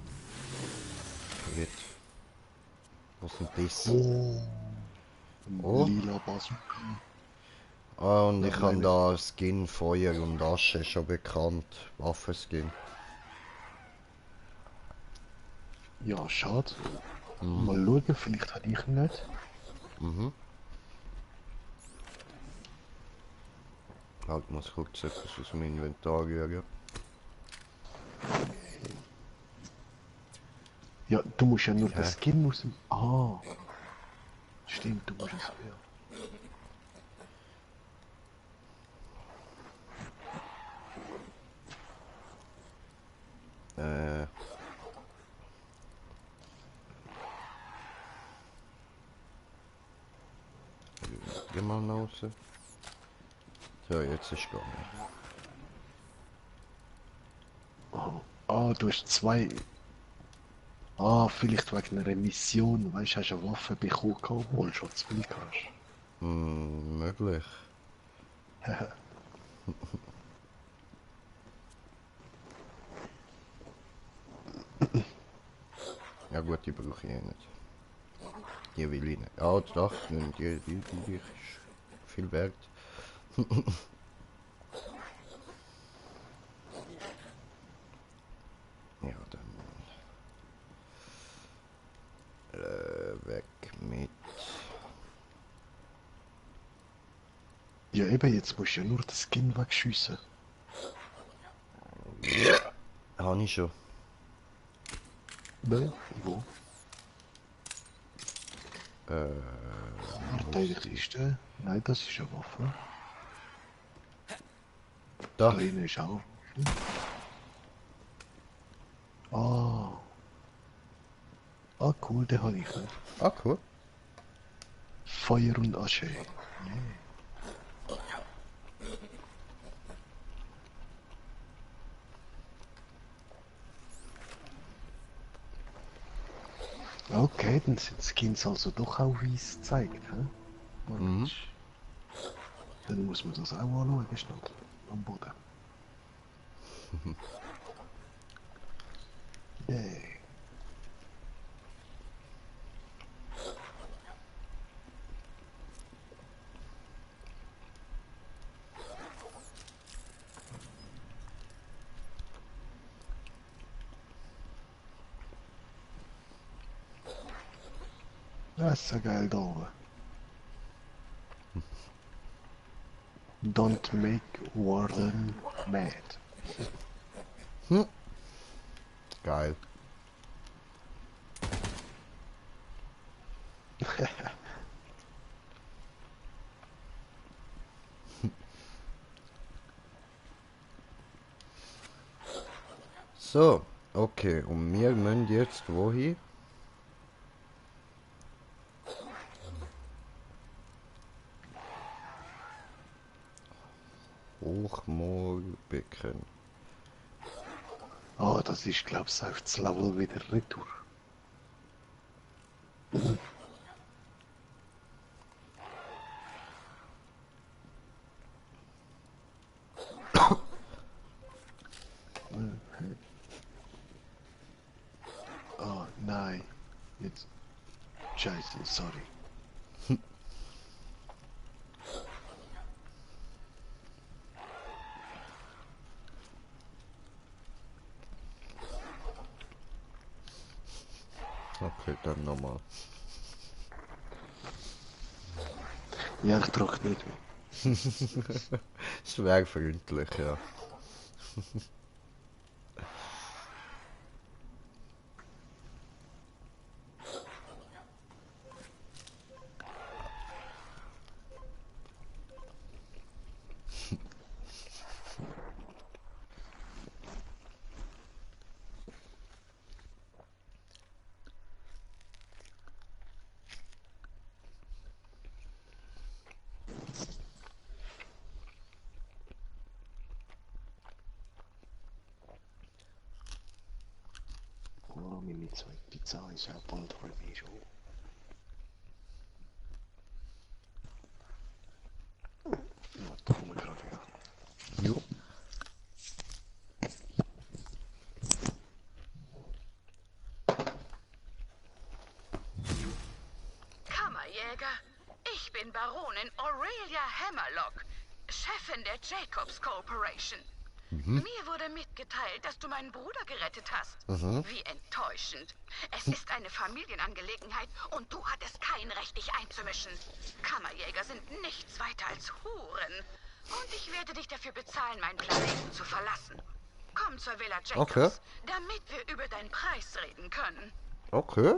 Gut. Was ist denn das? Oh. Lila Bazooka. Ah, und ich habe da Skin, Feuer und Asche, schon bekannt. Waffenskin. Ja, schade. Mal schauen, vielleicht habe ich ihn nicht. Halt, muss kurz etwas aus dem Inventar rühren. Ja, du musst ja nur das Skin aus dem... Ah. Stimmt, du musst es ja. Geh mal nach Hause. So, jetzt ist gegangen. Oh. Ah, du hast zwei. Ah, vielleicht wegen einer Mission. Weißt du, hast eine Waffe bekommen, obwohl du schon zwei hast. Möglich. Ja gut, die brauche ich eh nicht. Die will ich nicht. Ah, doch, die ist viel wert. Ja, dann weg mit. Ja eben, jetzt musst du ja nur das Skin wegschiessen. Habe ich schon. Nein, wo? Verteidigungsliste? Nein, das ist eine Waffe. Da. Da hinten ist auch. Ah. Ah, cool, den habe ich nicht. Ah, cool. Feuer und Asche. Nee. Okay, dann sind Skins also doch auch weiss gezeigt, hä? Mhm. Dann muss man das auch anschauen, schnell. Am Boden. Yay. Das ist ja geil da oben. Don't make Warden mad. Geil. So, okay, und wir müssen jetzt wohin? Hochmoorbecken. Oh, das ist, glaub ich, auf das Level wieder retour. Oh, nein. Jetzt. Scheiße, sorry. Okay, dann nochmal. Ja, ich drück nicht mehr. Schwerfreundlich, ja. Oh, meine zweite Pizza ist auch bald ready schon. Ja, da kommen wir gerade her. Jo. Kammerjäger, ich bin Baronin Aurelia Hammerlock, Chefin der Jacobs Corporation. Mir wurde mitgeteilt, dass du meinen Bruder gerettet hast. Wie enttäuschend. Es ist eine Familienangelegenheit und du hattest kein Recht, dich einzumischen. Kammerjäger sind nichts weiter als Huren. Und ich werde dich dafür bezahlen, meinen Planeten zu verlassen. Komm zur Villa Jacobs, Okay. damit wir über deinen Preis reden können. Okay.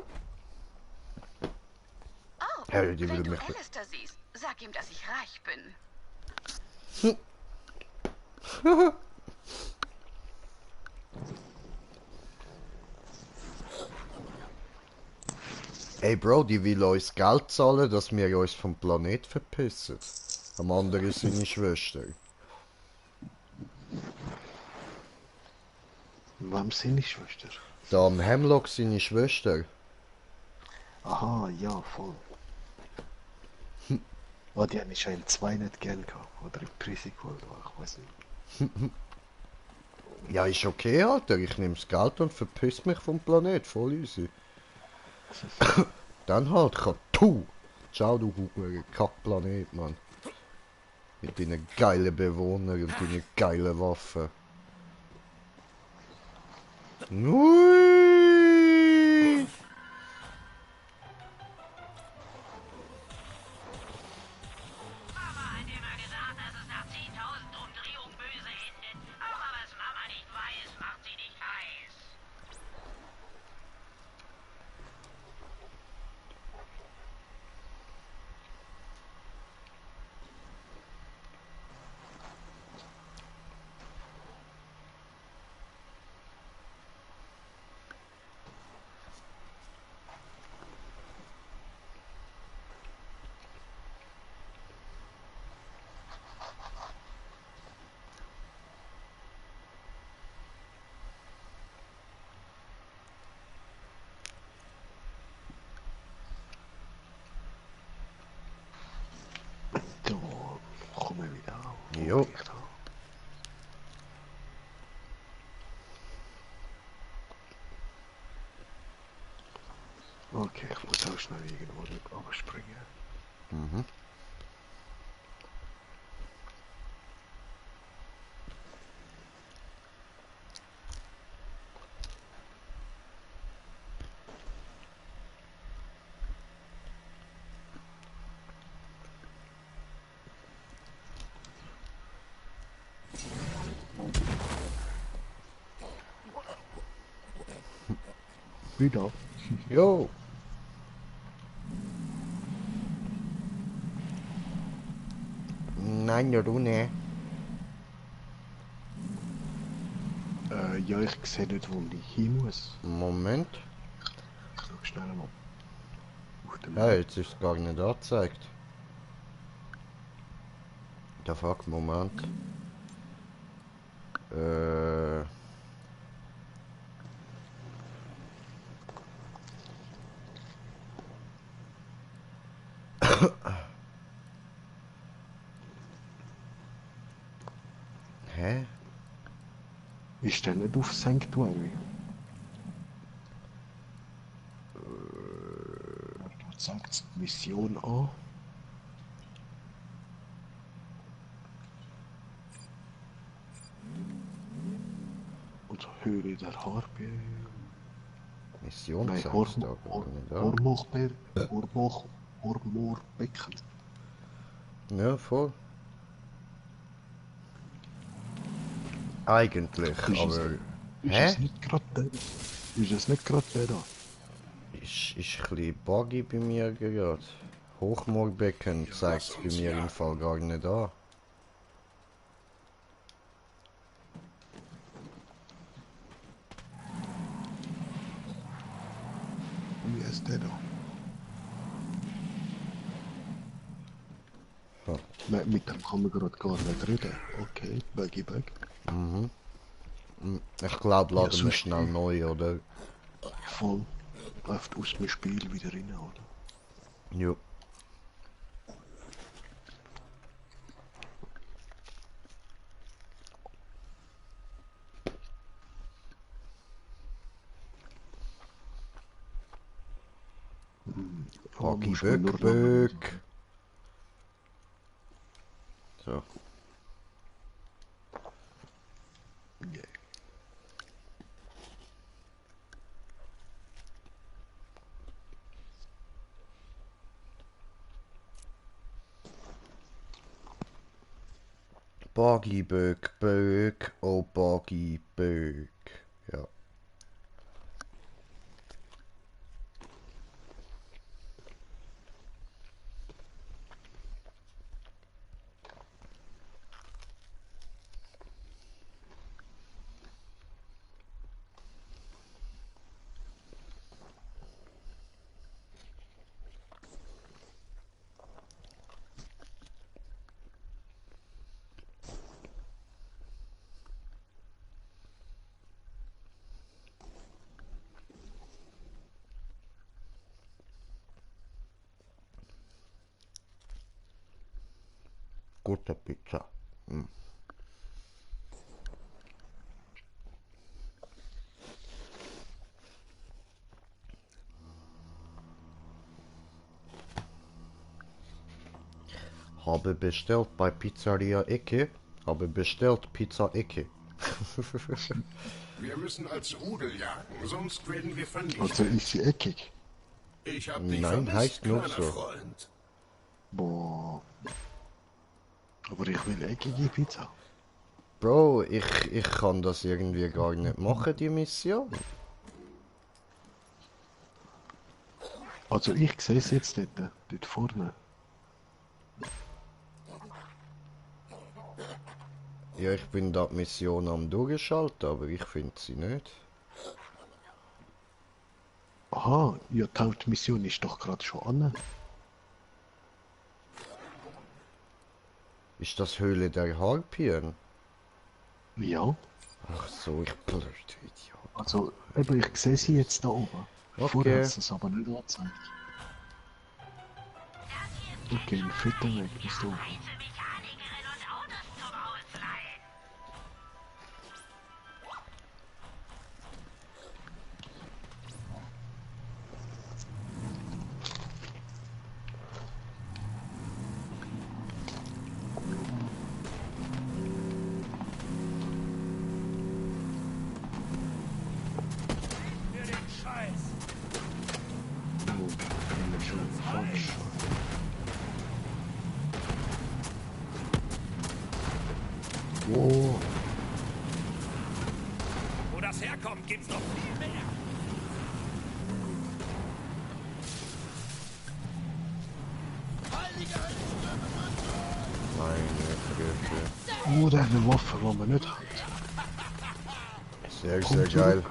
Oh, Ja, die wenn will du mich- Alistair siehst, sag ihm, dass ich reich bin. Ey Bro, die will uns Geld zahlen, dass wir uns vom Planet verpissen. Am anderen seine Schwester. Wem seine Schwester? Da am Hemlock seine Schwester. Aha, ja, voll. Oh, die habe ich schon in 2 nicht gern gehabt. Oder in Prison geholt, ich weiß nicht. Ja, ist okay, Alter. Ich nehme das Geld und verpiss mich vom Planet. Voll easy. Dann halt, tu. Ciao, du Kackplanet, Mann. Mit deinen geilen Bewohnern und deinen geilen Waffen. Ui! Mama hat immer gesagt, dass es nach 10.000 Umdrehungen böse endet. Aber was Mama nicht weiß, macht sie nicht heiß. Da kommen wir wieder auf. Jo. Okay, ich muss auch schnell irgendwo abspringen. Mhm. Wieder. Jo. Nein, ja, du ne. Ja, ich sehe nicht, wo ich hin muss. Moment. So, schnell mal. Auf dem Ja, jetzt ist es gar nicht angezeigt. Der fuck, Moment. Hä? Ist der nicht auf Sanctuary? Dort sagt es Mission an. Und Höhle der Harpe. Mission Nein, zeigst du aber nicht an. Hormochbecken. Ja, voll. Eigentlich, aber... Ist Hä? es nicht gerade der? Ist es nicht gerade der da? Ist ein bisschen buggy bei mir gerade. Hochmoorbecken zeigt es bei mir im Fall gar nicht an. Wie ist der da? Mit dem kann man gerade gar nicht reden. Okay, Baggy Bag. Mhm. Ich glaube, laden wir schnell neu, oder? Voll. Läuft aus dem Spiel wieder rein, oder? Jo. Baggy Böck. So. Yeah. Baggy Böck, oh Baggy Böck. Ja. gute Pizza. Mm. Habe bestellt bei Pizzeria Ecke. Habe bestellt Pizza Ecke. Wir müssen als Rudel jagen, sonst werden wir vernichtet. Also ist sie eckig? Ich hab dich Nein, vermisst, heißt nur kleiner so. Freund. Boah. Aber ich will eckige Pizza. Bro, ich kann das irgendwie gar nicht machen, die Mission. Also ich sehe es jetzt dort vorne. Ja, ich bin da die Mission am durchgeschaltet, aber ich finde sie nicht. Aha, ja, die Hauptmission ist doch gerade schon an. Ist das Höhle der Harpien? Ja. Ach so, ich blöd Idiot. Also, eben, ich sehe sie jetzt da oben. Okay. Vorher hat es aber nicht angezeigt. Okay, ein Fitter weg, bist du. Oh, Wo das herkommt, gibt's noch viel mehr. Meine Fresse. oh, der hat eine Waffe, die man nicht hat. Sehr, Komm sehr geil.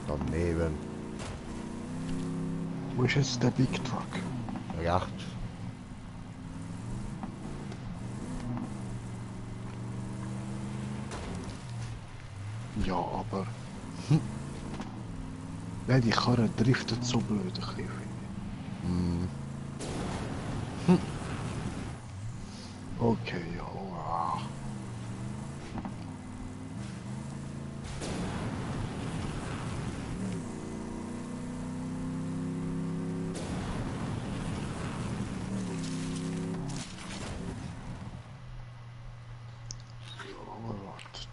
Daneben. Wo ist jetzt der Big Truck? Rechts. Ja, aber... Nein, die Karre driftet so blöd ein bisschen, finde ich. Okay, ja. Wow.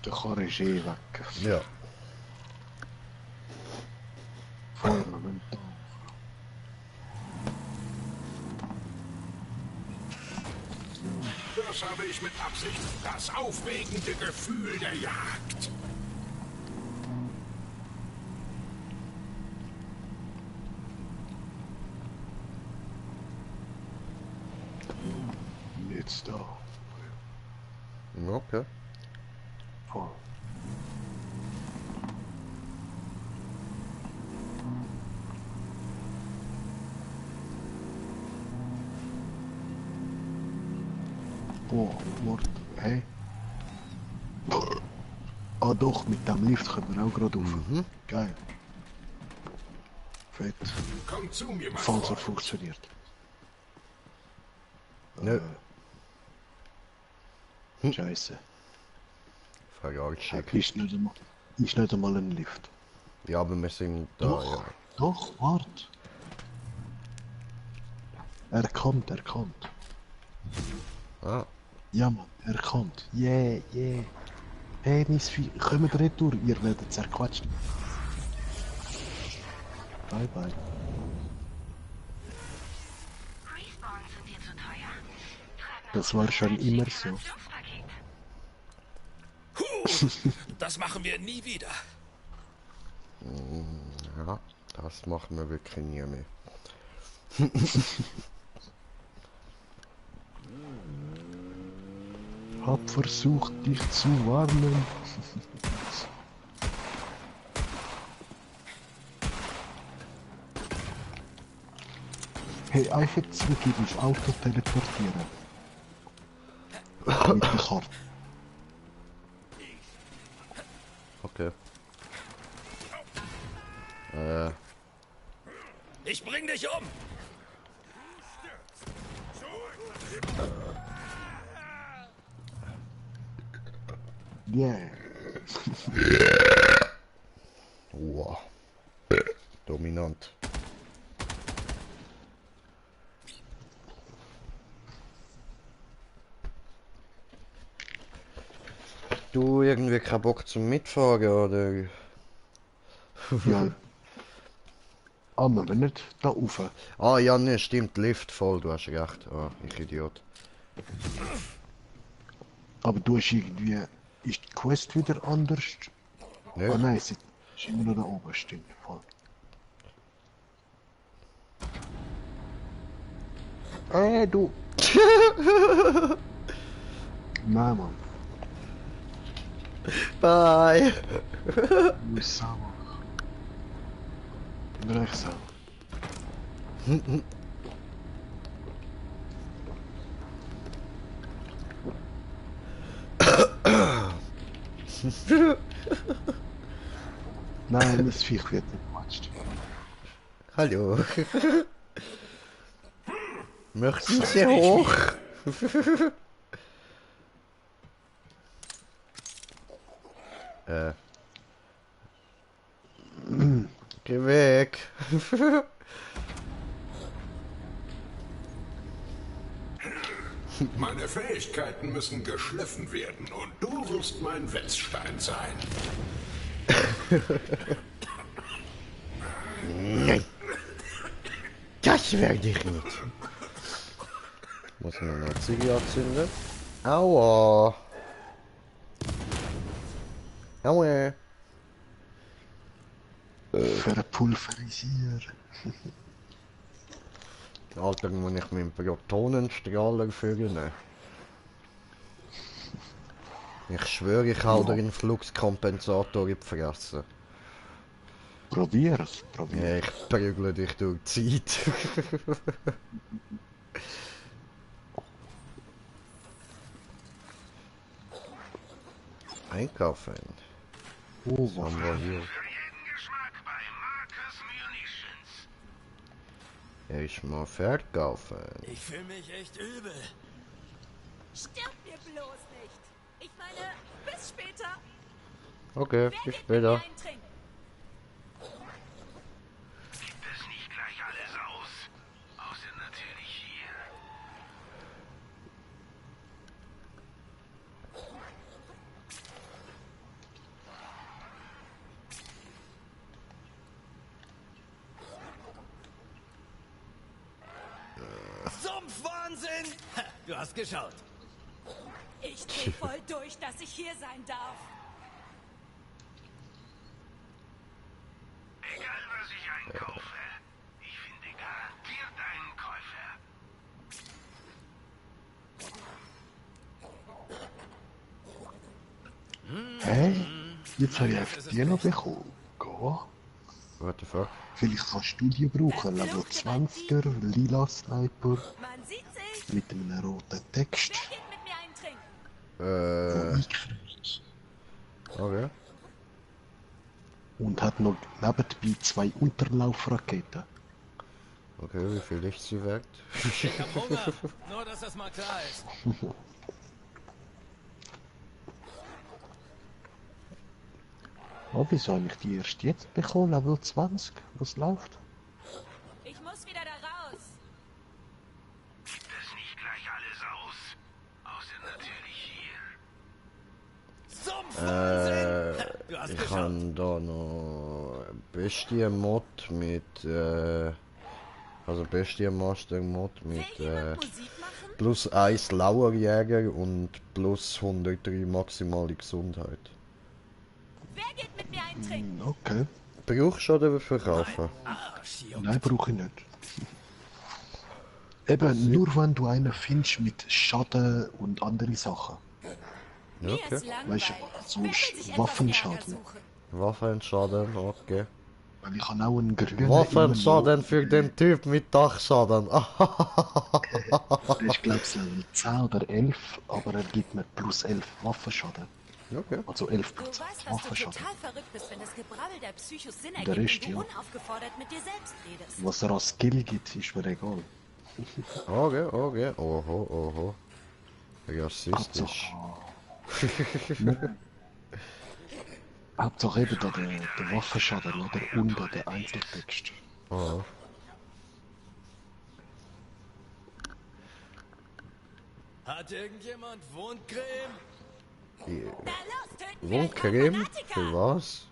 Der Karre ist eh weg. Ja. Vorne mit da. Das habe ich mit Absicht. Das aufregende Gefühl der Jagd. Jetzt da. Okay. Voll. Boah, Mord. Hey. Ah doch, mit dem Lift können wir auch gerade auf. Geil. Fett. Komm zu mir, mein Falls er Freund. funktioniert. Nö. Scheiße. Verarschung. Ist nicht einmal ein Lift. Ja, aber wir sind da, Doch, ja. doch, wart. Er kommt. Ah. Ja, Mann, er kommt. Yeah. Hey, Miss Vieh, kommt retour, ihr werdet zerquatscht. Bye. Respawns sind dir zu teuer. Das war schon immer so. Das machen wir nie wieder. Ja, das machen wir wirklich nie mehr. Hab versucht, dich zu warnen. Hey, einfach zurück in das Auto teleportieren. Mit der Karte. Okay. Ich bring dich um! Yeah. Wow. Dominant. Du irgendwie keinen Bock zum Mitfahren, oder? Ja. Aber nicht da rauf. Ah ja, ne, stimmt, Lift voll, du hast recht. Ah, ich Idiot. Aber du hast irgendwie... Ist die Quest wieder anders? Ne? Ah nein, sie ist immer noch da oben, stimmt. Voll. Du! Nein, Mann. Bye! Du bist sauer. Ich bin echt sauer. Nein, das Viech wird nicht gematscht. Hallo. Möchten Sie hoch? Geh weg. Meine Fähigkeiten müssen geschliffen werden und du wirst mein Wetzstein sein. Das werde ich nicht. Muss ich noch eine Ziege anzünden? Aua. Aua. Verpulverisieren. Alter, muss ich meinen Protonenstrahler führen. Ich schwöre, ich hau dir einen Fluxkompensator in die Fresse. Probier's, probier's. Ja, ich prügle dich durch die Zeit. Einkaufen. Oh, Was haben wir hier? Für jeden Geschmack bei Marcus Munitions. Erstmal verkaufen. Ich fühle mich echt übel. Stirb mir bloß nicht. Ich meine, bis später. Okay, bis später. Ein Trink. Gibt es nicht gleich alles aus? Außer natürlich hier. Sumpfwahnsinn! Ha, du hast geschaut. Ich dreh voll durch, dass ich hier sein darf. Egal was ich einkaufe, ich finde garantiert einen Käufer. Hey, jetzt habe ich einfach die noch bekommen. Go. What the fuck? Vielleicht kannst du die brauchen. Level 20er, lila Sniper, Man sieht sich. mit einem roten Text. Wer geht mit mir einen Trink? Eingekriegt. Okay. Und hat noch nebenbei 2 Unterlaufraketen. Okay, wie viel Licht sie wert? Ich hab Hunger. Nur, dass das mal klar ist. Oh, wieso habe ich die erst jetzt bekommen? Level 20, was läuft? Ich muss wieder da raus. Gibt es nicht gleich alles aus? Außer natürlich hier. Sumpfwahnsinn! Du hast Ich geschaut. habe da noch Bestie-Mod mit, also Bestie-Master-Mod mit, Will jemand Musik machen? plus 1 Lauerjäger und plus 103 maximale Gesundheit. Wer geht mit mir einen Trink? Okay. Brauchst du oder verkaufen? Arsch, juckt. Nein, brauche ich nicht. Eben, nur wenn du einen findest mit Schaden und andere Sachen. Mir Okay. ist langweilig. Weißt du, so Wer will sich etwas Waffenschaden. Ärger suchen? Waffenschaden, okay. Weil ich habe auch einen grünen... Waffenschaden für den Typ mit Dachschaden. Der ist glaube ich Level 10 oder 11, aber er gibt mir plus 11 Waffenschaden. Okay. Also 11%. Du weißt, dass du Waffenschaden. total verrückt bist, wenn das Gebrabbel der Psychos Sinn Der ergibt Rest, und du ja. unaufgefordert mit dir selbst redest. Was er als Skill gibt, ist mir egal. Okay. Oho. Rassistisch. Hauptsache eben der Waffenschaden oder unter der Einzeltext. Oh. Hat irgendjemand Wundcreme? Wundcreme? Für was?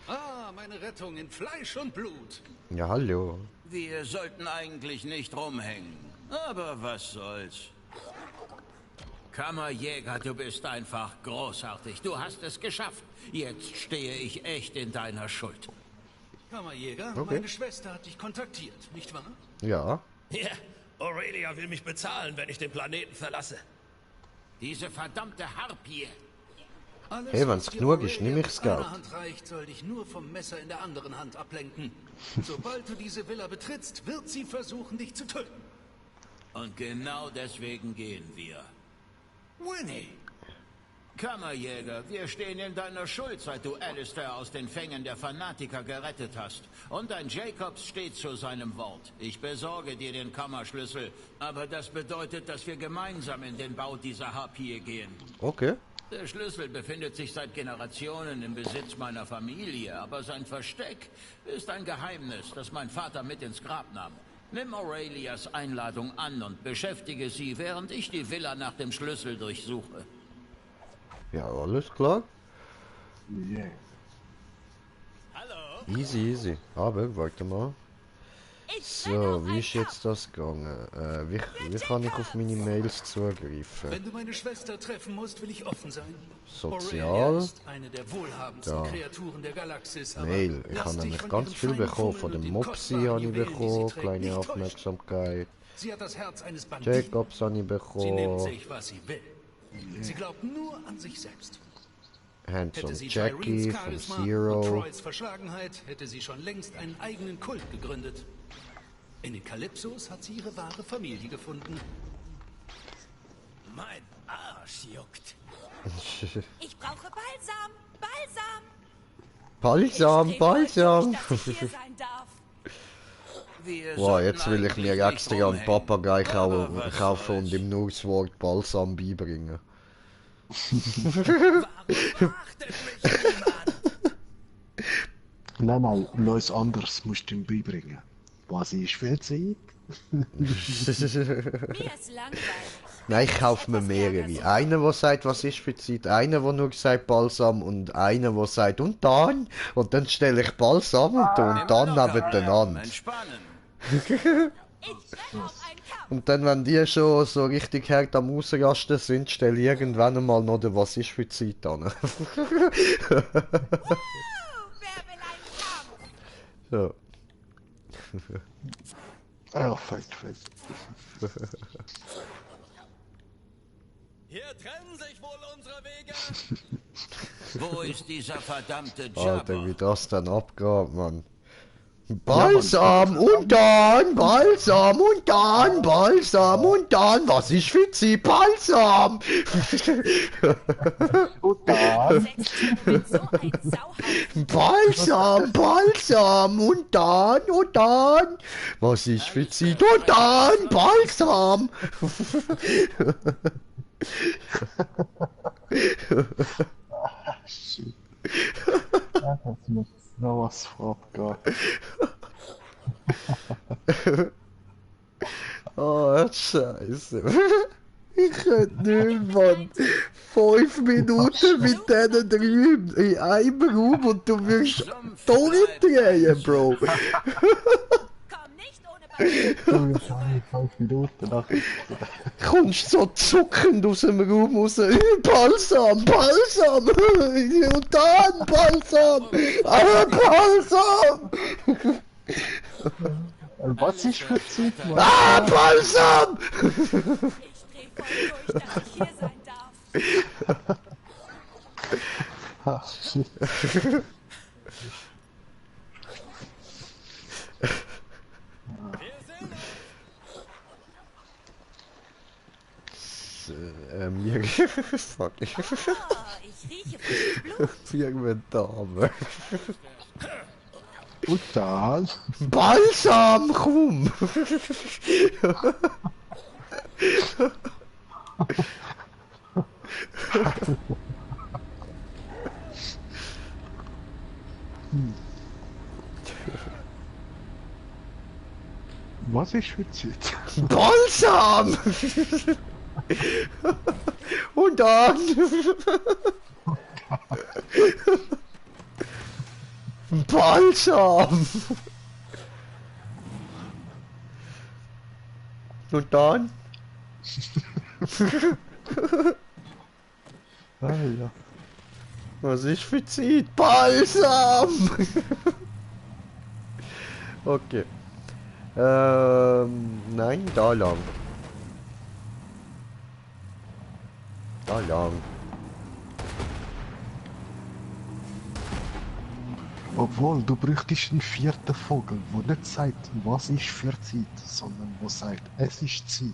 Ah, meine Rettung in Fleisch und Blut. Ja, hallo. Wir sollten eigentlich nicht rumhängen. Aber was soll's. Kammerjäger, du bist einfach großartig. Du hast es geschafft. Jetzt stehe ich echt in deiner Schuld. Kammerjäger, Okay. meine Schwester hat dich kontaktiert, nicht wahr? Ja. Ja, Aurelia will mich bezahlen, wenn ich den Planeten verlasse. Diese verdammte Harpie. Alles, Hey, wenn's was dir genug ist, Aurelia nimm ich mit das Geld. einer Hand reicht, soll dich nur vom Messer in der anderen Hand ablenken. Sobald du diese Villa betrittst, wird sie versuchen, dich zu töten. Und genau deswegen gehen wir. Winnie! Kammerjäger, wir stehen in deiner Schuld, seit du Alistair aus den Fängen der Fanatiker gerettet hast. Und dein Jacobs steht zu seinem Wort. Ich besorge dir den Kammerschlüssel, aber das bedeutet, dass wir gemeinsam in den Bau dieser Harpie gehen. Okay. Der Schlüssel befindet sich seit Generationen im Besitz meiner Familie, aber sein Versteck ist ein Geheimnis, das mein Vater mit ins Grab nahm. Nimm Aurelias Einladung an und beschäftige sie, während ich die Villa nach dem Schlüssel durchsuche. Ja, alles klar. Yeah. Easy. Aber, warte mal. So, wie ist jetzt das gegangen? Wie kann ich auf meine Mails zugreifen? Wenn du meine Schwester treffen musst, will ich offen sein. Sozial. Aurelia ist eine der wohlhabendsten Da. Kreaturen der Galaxis, aber Mail. Ich lass habe dich nämlich von ganz ihrem viel Feind bekommen. Von fummeln und dem den Mopsi kostbaren habe ich Juwelen, die sie bekommen. trägt, Kleine nicht täuschen. Aufmerksamkeit. Sie hat das Herz eines Banditen. Jacobs habe ich Sie nimmt bekommen. sich, was sie will. Sie glaubt nur an sich selbst. Hands on Hätte sie Jackie Tyreens von Charisma und Zero. Troys Verschlagenheit, hätte sie schon längst einen eigenen Kult gegründet. In den Kalypsos hat sie ihre wahre Familie gefunden. Mein Arsch juckt. Ich brauche Balsam! Balsam! Balsam. Dass ich hier sein darf. Wir Wow, sollten jetzt will ich mir eigentlich extra nicht einen rumhängen. Papagei Aber was kaufen und soll's. ihm nur das Wort Balsam beibringen. Warum beachtet mich niemand? Nein, neues anderes musst du ihm beibringen. Was ist für Zeit? Mir ist langweilig. Nein, ich kaufe mir mehrere. Einer, der sagt, was ist für Zeit, einer, der nur sagt Balsam und einer, der sagt und dann stelle ich Balsam und dann nebeneinander. Entspannen. Ich renn auf einen Kampf. Und dann, wenn die schon so richtig hart am Ausrasten sind, stelle ich irgendwann einmal noch den was ist für Zeit an. Wer will einen Kampf? So. Ah, fett. Hier trennen sich wohl unsere Wege. Wo ist dieser verdammte Alter, Jabba? wie das dann abgeht, Mann. Balsam und dann, Balsam und dann, Balsam und dann, was ist für Sie, Balsam? Und dann? Mit so ein Sauhaufen. Balsam und dann, was ist für Sie, und dann, Balsam. Shit. Ja, das muss noch was abgehen. Oh, Scheiße. Ich könnte nicht, Mann. 5 Minuten mit diesen drei in einem Raum und du wirst durchdrehen, Bro. Komm nicht ohne Balsam. 5 Minuten nach. Kommst so zuckend aus dem Raum raus. Balsam und dann Balsam. Balsam. Was ist für Zeit, Mann? Balsam. Ich dreh voll durch, dass ich hier sein darf. Ach, shit. mir... Fuck. Oh, ich rieche frisches Blut. Irgendeine Dame. Und dann? Balsam, komm! Was ist für Zeit? Balsam! Und dann? Balsam! Und dann? Ah ja. Was ist für Zeit? Balsam! Okay. Nein, da lang. Da lang. Obwohl, du bräuchtest einen vierten Vogel, der nicht sagt, was ist für Zeit, sondern der sagt, es ist Zeit.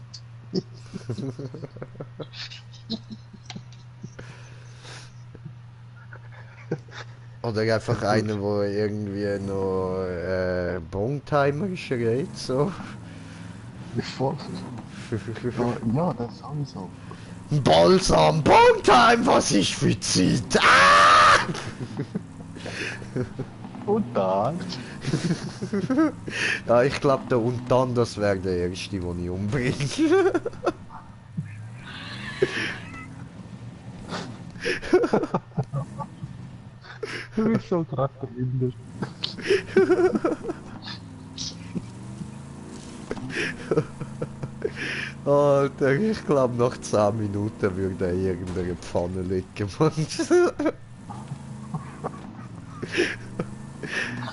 Oder einfach einer, der irgendwie noch Bongtimer schreit, so. Voll. Ja, das sowieso. Balsam, Bongtime, was ist für Zeit? Ah! Und dann? Ja, ich glaube, der und dann, das wäre der erste, den ich umbringe. Du bist so gerade behindert. Alter, ich glaube, nach 10 Minuten würde er irgendeine Pfanne liegen, Mann.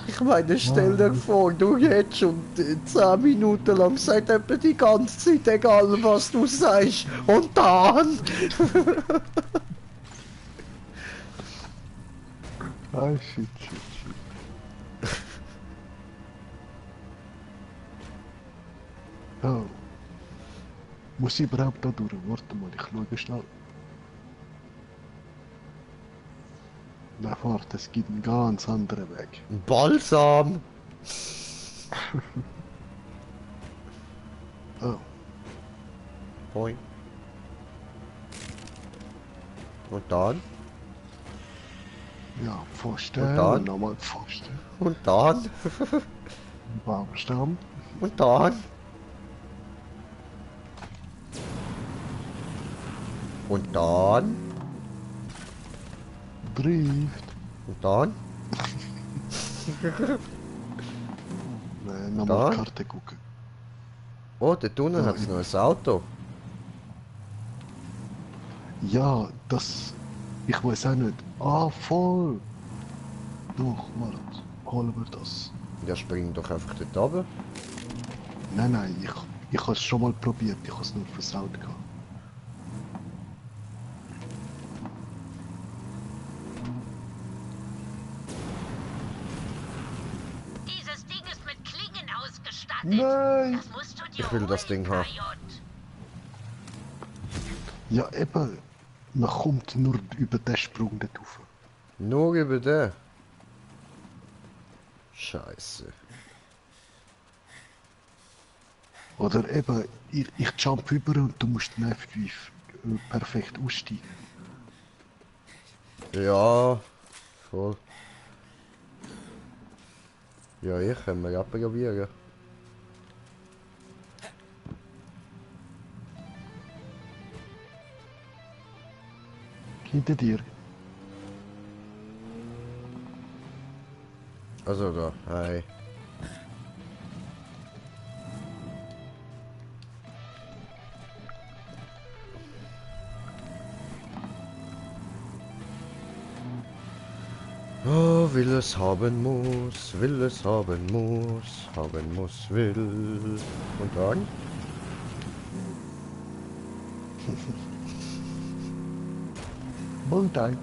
Ich meine, stell dir vor, du hättest schon 10 Minuten lang gesagt, etwa die ganze Zeit, egal was du sagst. Und dann? Ah, shit, shit, shit. Oh. Muss ich überhaupt da durch? Warte mal, ich schaue schnell. Na, warte, es gibt einen ganz anderen Weg. Balsam! Oh. Boing. Und dann? Ja, vorstellen. Und dann? Nochmal vorstellen. Und dann? Baumstamm. Und dann? Und dann? Drift. Und dann? Nochmal Da? Karte gucken. Oh, dort unten hat es noch ein Auto. Ja, das... Ich weiß auch nicht. Ah, voll. Doch, warte. Holen wir das. Ja, spring doch einfach dort runter. Nein, nein, ich habe es schon mal probiert. Ich habe es nur versaut gehabt. Dieses Ding ist mit Klingen ausgestattet. Nein! Das musst du dir Ich will das holen, Ding haben. Kajot. Ja, eben. Man kommt nur über den Sprung dort rauf. Nur über den. Scheiße. Oder eben, ich jump über und du musst dann effektiv perfekt aussteigen. Ja, voll. Ja, ich kann mir abprobieren. Hinter dir. Also da, hi. Oh, will es haben muss, will es haben muss, will. Und dann? Montag.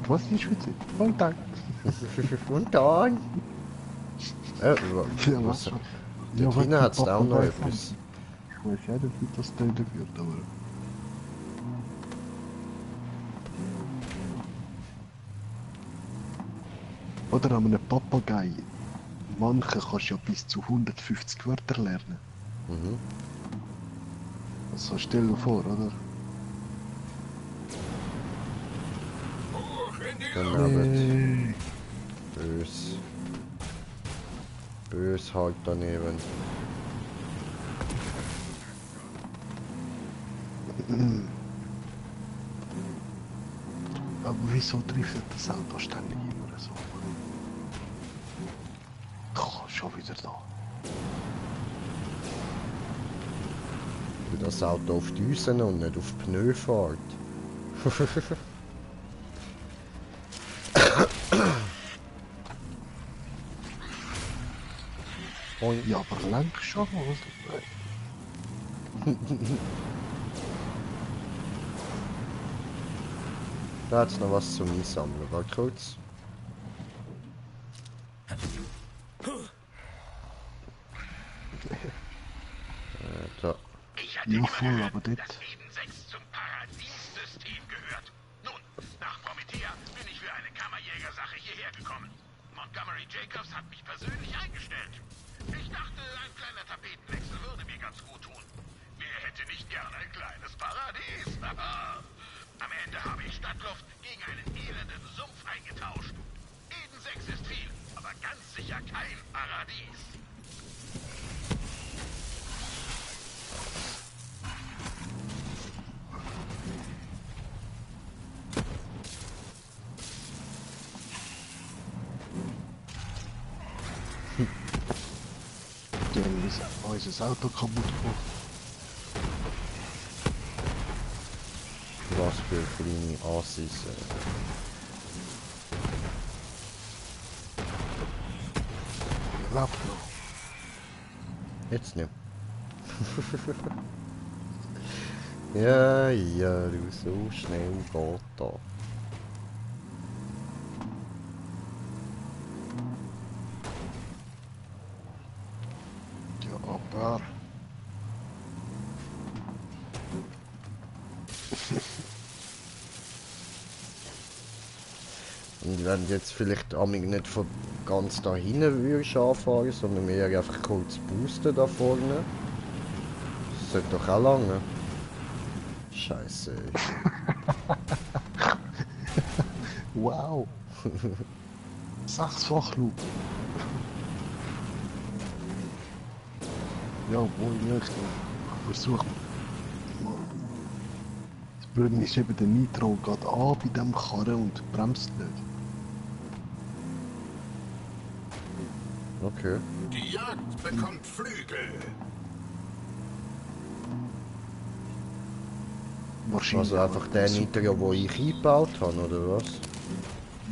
Was ist Schweizer? Und dann? Und dann? Ja, was? schon. Dort hinten hat es auch noch etwas. Ich weiß ja nicht, wie das töten wird, aber... Oder an einem Papagei. Manche kannst du ja bis zu 150 Wörter lernen. Mhm. Also stell dir vor, oder? Daneben. Bös. Bös halt daneben. Aber wieso trifft das Auto ständig immer so? Oh, schon wieder da. Weil das Auto auf die Düsen und nicht auf die Pneu fährt. Ja, aber lenk schon, oder? Da hat's noch was zum Einsammeln. Warte kurz. Da. Ich hatte immer gehört, dass Eden 6 zum Paradiessystem gehört. Nun, nach Promethea bin ich für eine Kammerjägersache hierher gekommen. Montgomery Jacobs hat mich persönlich eingestellt. Ich dachte, ein kleiner Tapetenwechsel würde mir ganz gut tun. Wer hätte nicht gern ein kleines Paradies? Am Ende habe ich Stadtluft gegen einen elenden Sumpf eingetauscht. Eden 6 ist viel, aber ganz sicher kein Paradies. Dann ist unser Auto kaputt gemacht. Was für kleine Assis. Läuft noch. Jetzt nicht. Ja, ja, du, so schnell geht da. Ja, aber... Und wenn du jetzt vielleicht amig nicht von ganz da hinten würdest anfahren, sondern mehr einfach kurz boosten da vorne. Das sollte doch auch lange. Scheiße. Wow! 6-fach Loop. Ja, wohl nicht. Ich versuche. Das Blöde ist eben, der Nitro geht an bei dem Karren und bremst nicht. Okay. Die Jagd bekommt Flügel. Also einfach der Nitro, wo ich eingebaut habe, oder was?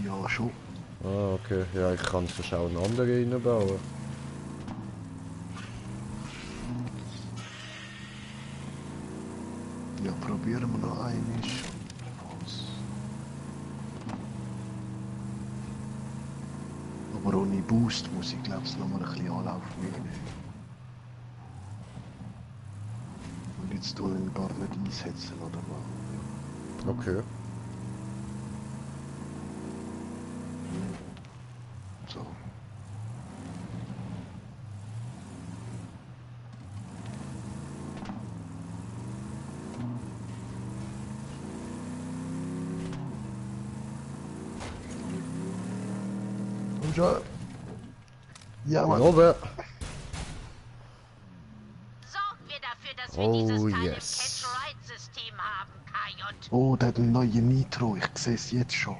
Ja, schon. Ah, okay. Ja, ich kann sonst auch einen anderen reinbauen. Ja, probieren wir noch einmal. Aber ohne Boost muss ich glaube ich noch mal ein bisschen Anlauf nehmen. Und jetzt tun ihn gar nicht einsetzen, oder was? Okay. So. Und schon. Ja, Mann. Oben. Sorgen wir dafür, dass wir Oh, dieses Teil yes. im Catch-Ride-System haben, KJ. Oh, der hat einen neuen Nitro, ich sehe es jetzt schon.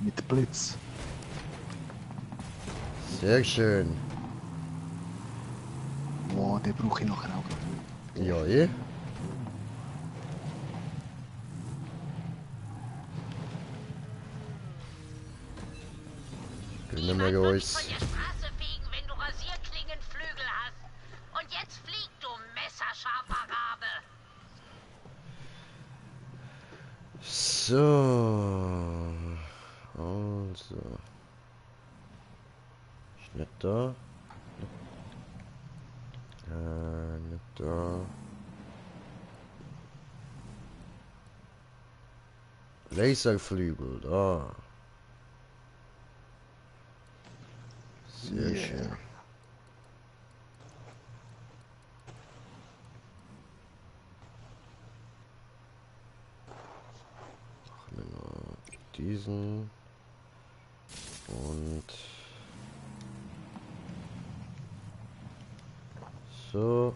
Mit Blitz. Sehr schön. Wow, den brauche ich nachher auch gleich. Ja, eh. Gönnen wir uns. Von der Straße fegen, wenn du Rasierklingenflügel hast. Und jetzt flieg, du messerscharfer Rabe. So. Ist nicht da. Nicht da. Laserflügel, da. Sehr schön. Machen wir noch diesen. Und so.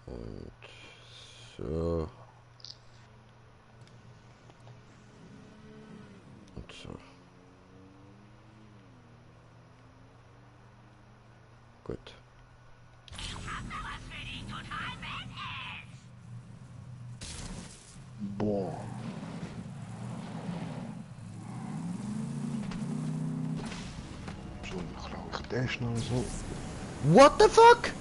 Und so. Und so. Gut. Boah. So, dann klaue ich den schnell so. What the fuck?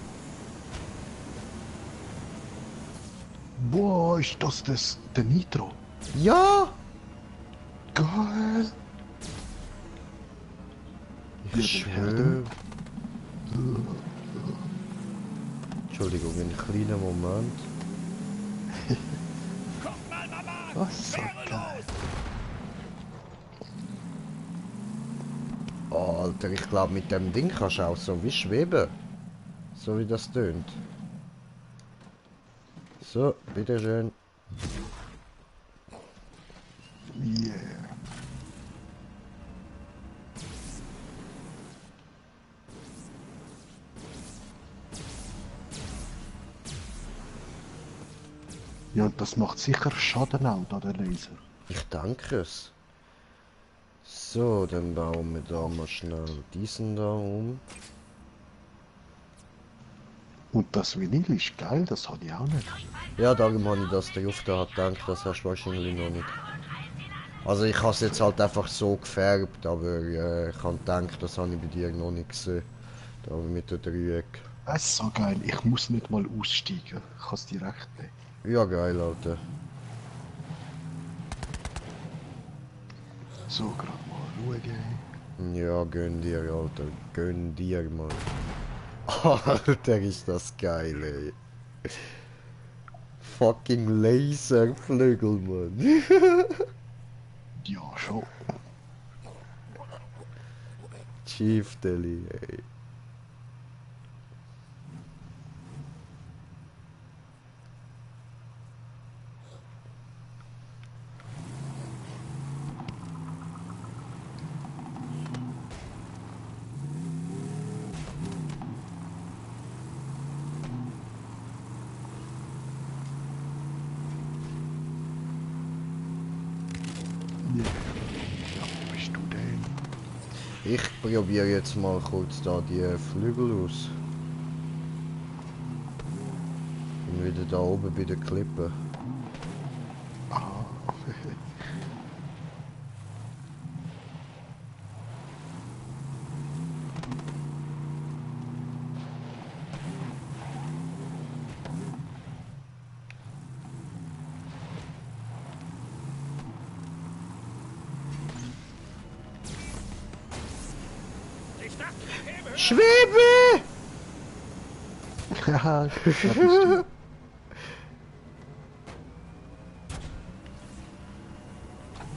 Boah, ist das der Nitro? Ja! Geil! Ich schwöre. Entschuldigung, einen kleinen Moment. Was so geil. Oh, Alter, ich glaube mit dem Ding kannst du auch so wie schweben. So wie das tönt. So, bitteschön. Yeah. Ja, und das macht sicher Schaden auch, da der Laser. Ich danke es. So, dann bauen wir da mal schnell diesen da um. Und das Vinyl ist geil, das habe ich auch nicht. Ja, darum habe ich das drauf da gedacht, das hast du wahrscheinlich noch nicht. Also ich habe es jetzt halt einfach so gefärbt, aber ich habe gedacht, das habe ich bei dir noch nicht gesehen. Da mit der Dreieck. Das ist so geil, ich muss nicht mal aussteigen. Ich kann es direkt nehmen. Ja, geil, Alter. So, gerade mal schauen. Ja, gönn dir, Alter. Gönn dir, Mann. Alter, ist das geil, ey. Fucking Laserflügel, Mann. Ja, schon. Chief Deli, ey. Ich probiere jetzt mal kurz da die Flügel aus. Und wieder da oben bei der Klippe. Schwebe! Ja,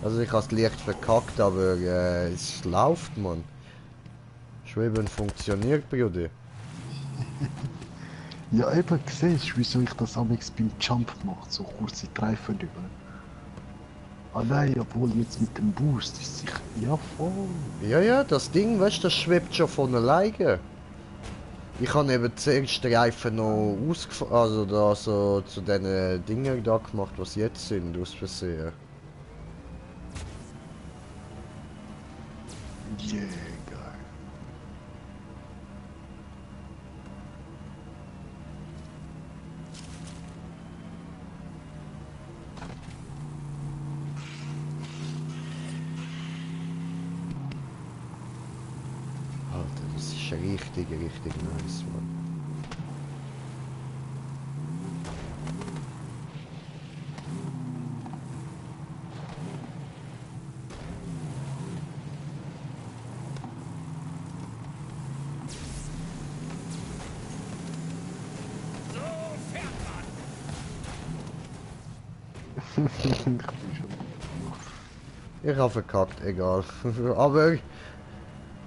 also ich habe es leicht verkackt, aber es läuft, man. Schweben funktioniert, Bruder. ja, eben, siehst du, wieso ich das amigs beim Jump mache, so kurze Reifen drüber. Ah nein, obwohl jetzt mit dem Boost ist sicher... Ja, voll. Ja, ja, das Ding, weißt du, das schwebt schon von alleine. Ich habe eben zuerst die Reifen noch ausgefahren, also da so zu den Dingen da gemacht, was jetzt sind, aus Versehen. Yeah, geil. Alter, das ist richtig, richtig nice, Mann. Ich habe verkackt, egal. Aber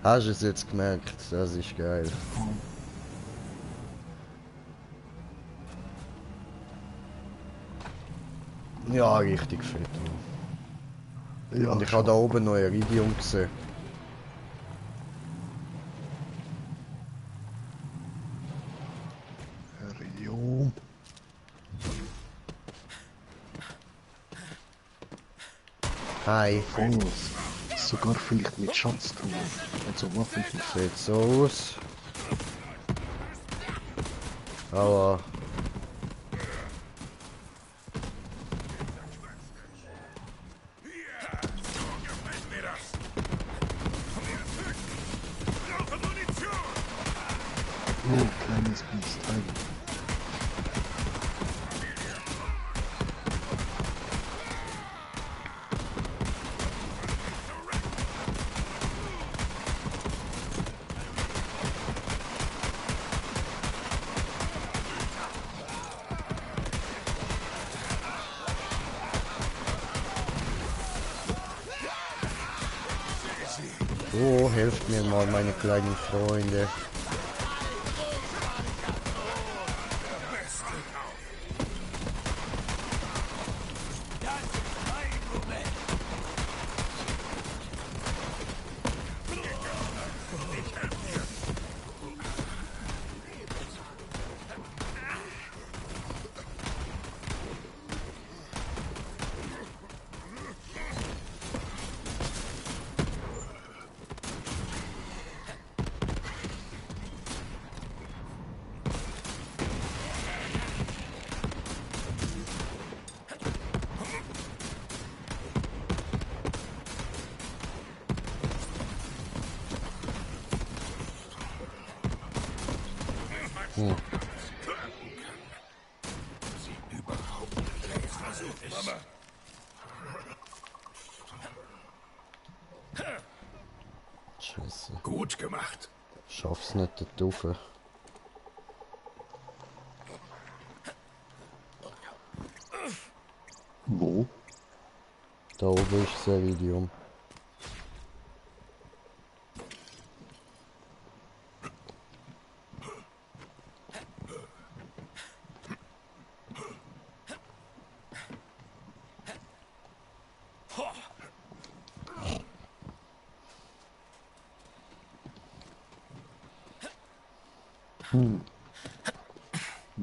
hast du es jetzt gemerkt? Das ist geil. Ja, richtig fett. Ja, und ich habe da oben noch Iridium gesehen. Iridium. Hi. Was? Sogar vielleicht mit Schatztruhe. Also Waffen. Sieht so aus. Aber Oh, kleines Biest. Heim. oh, helft mir mal, meine kleinen Freunde. Scheiße. Gut gemacht. Schaff's nicht dort rauf. Wo? Da oben ist das Iridium.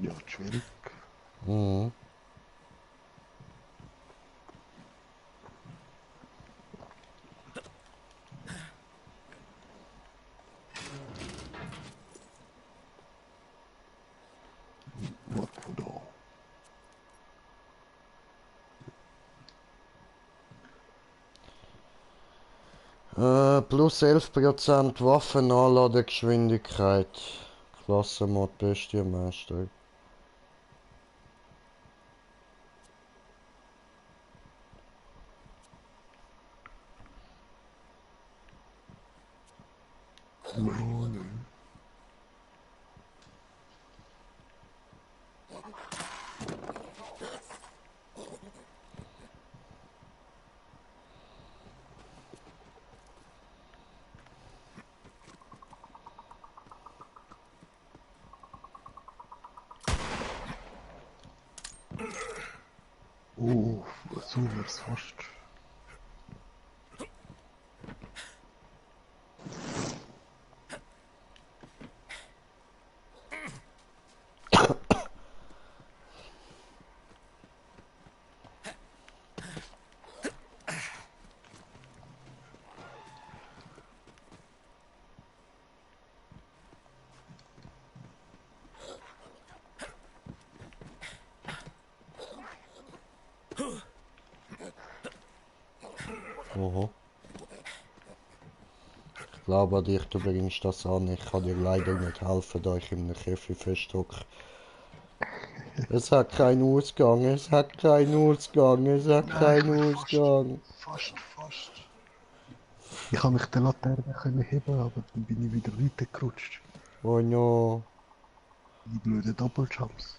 Ja, schwierig. Mhm. Was da? Plus 11% Waffenanladegeschwindigkeit. Klassenmod Bestienmeister. Oh, so wird's fast. Oho. Ich glaube an dich, du bringst das an. Ich kann dir leider nicht helfen, da ich im Käfig feststocke. Es hat keinen Ausgang, es hat keinen Ausgang, es hat keinen Ausgang. Fast. Ich kann mich der Laterne können heben, aber dann bin ich wieder weitergerutscht. Oh no. Die blöden Double Jumps.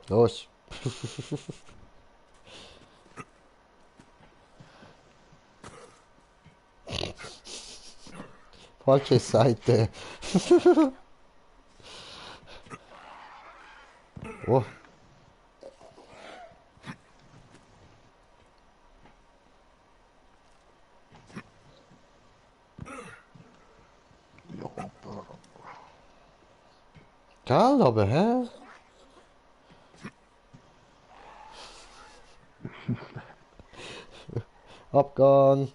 Los. Falsche Seite. Oh. Geil, aber hä? Abgang.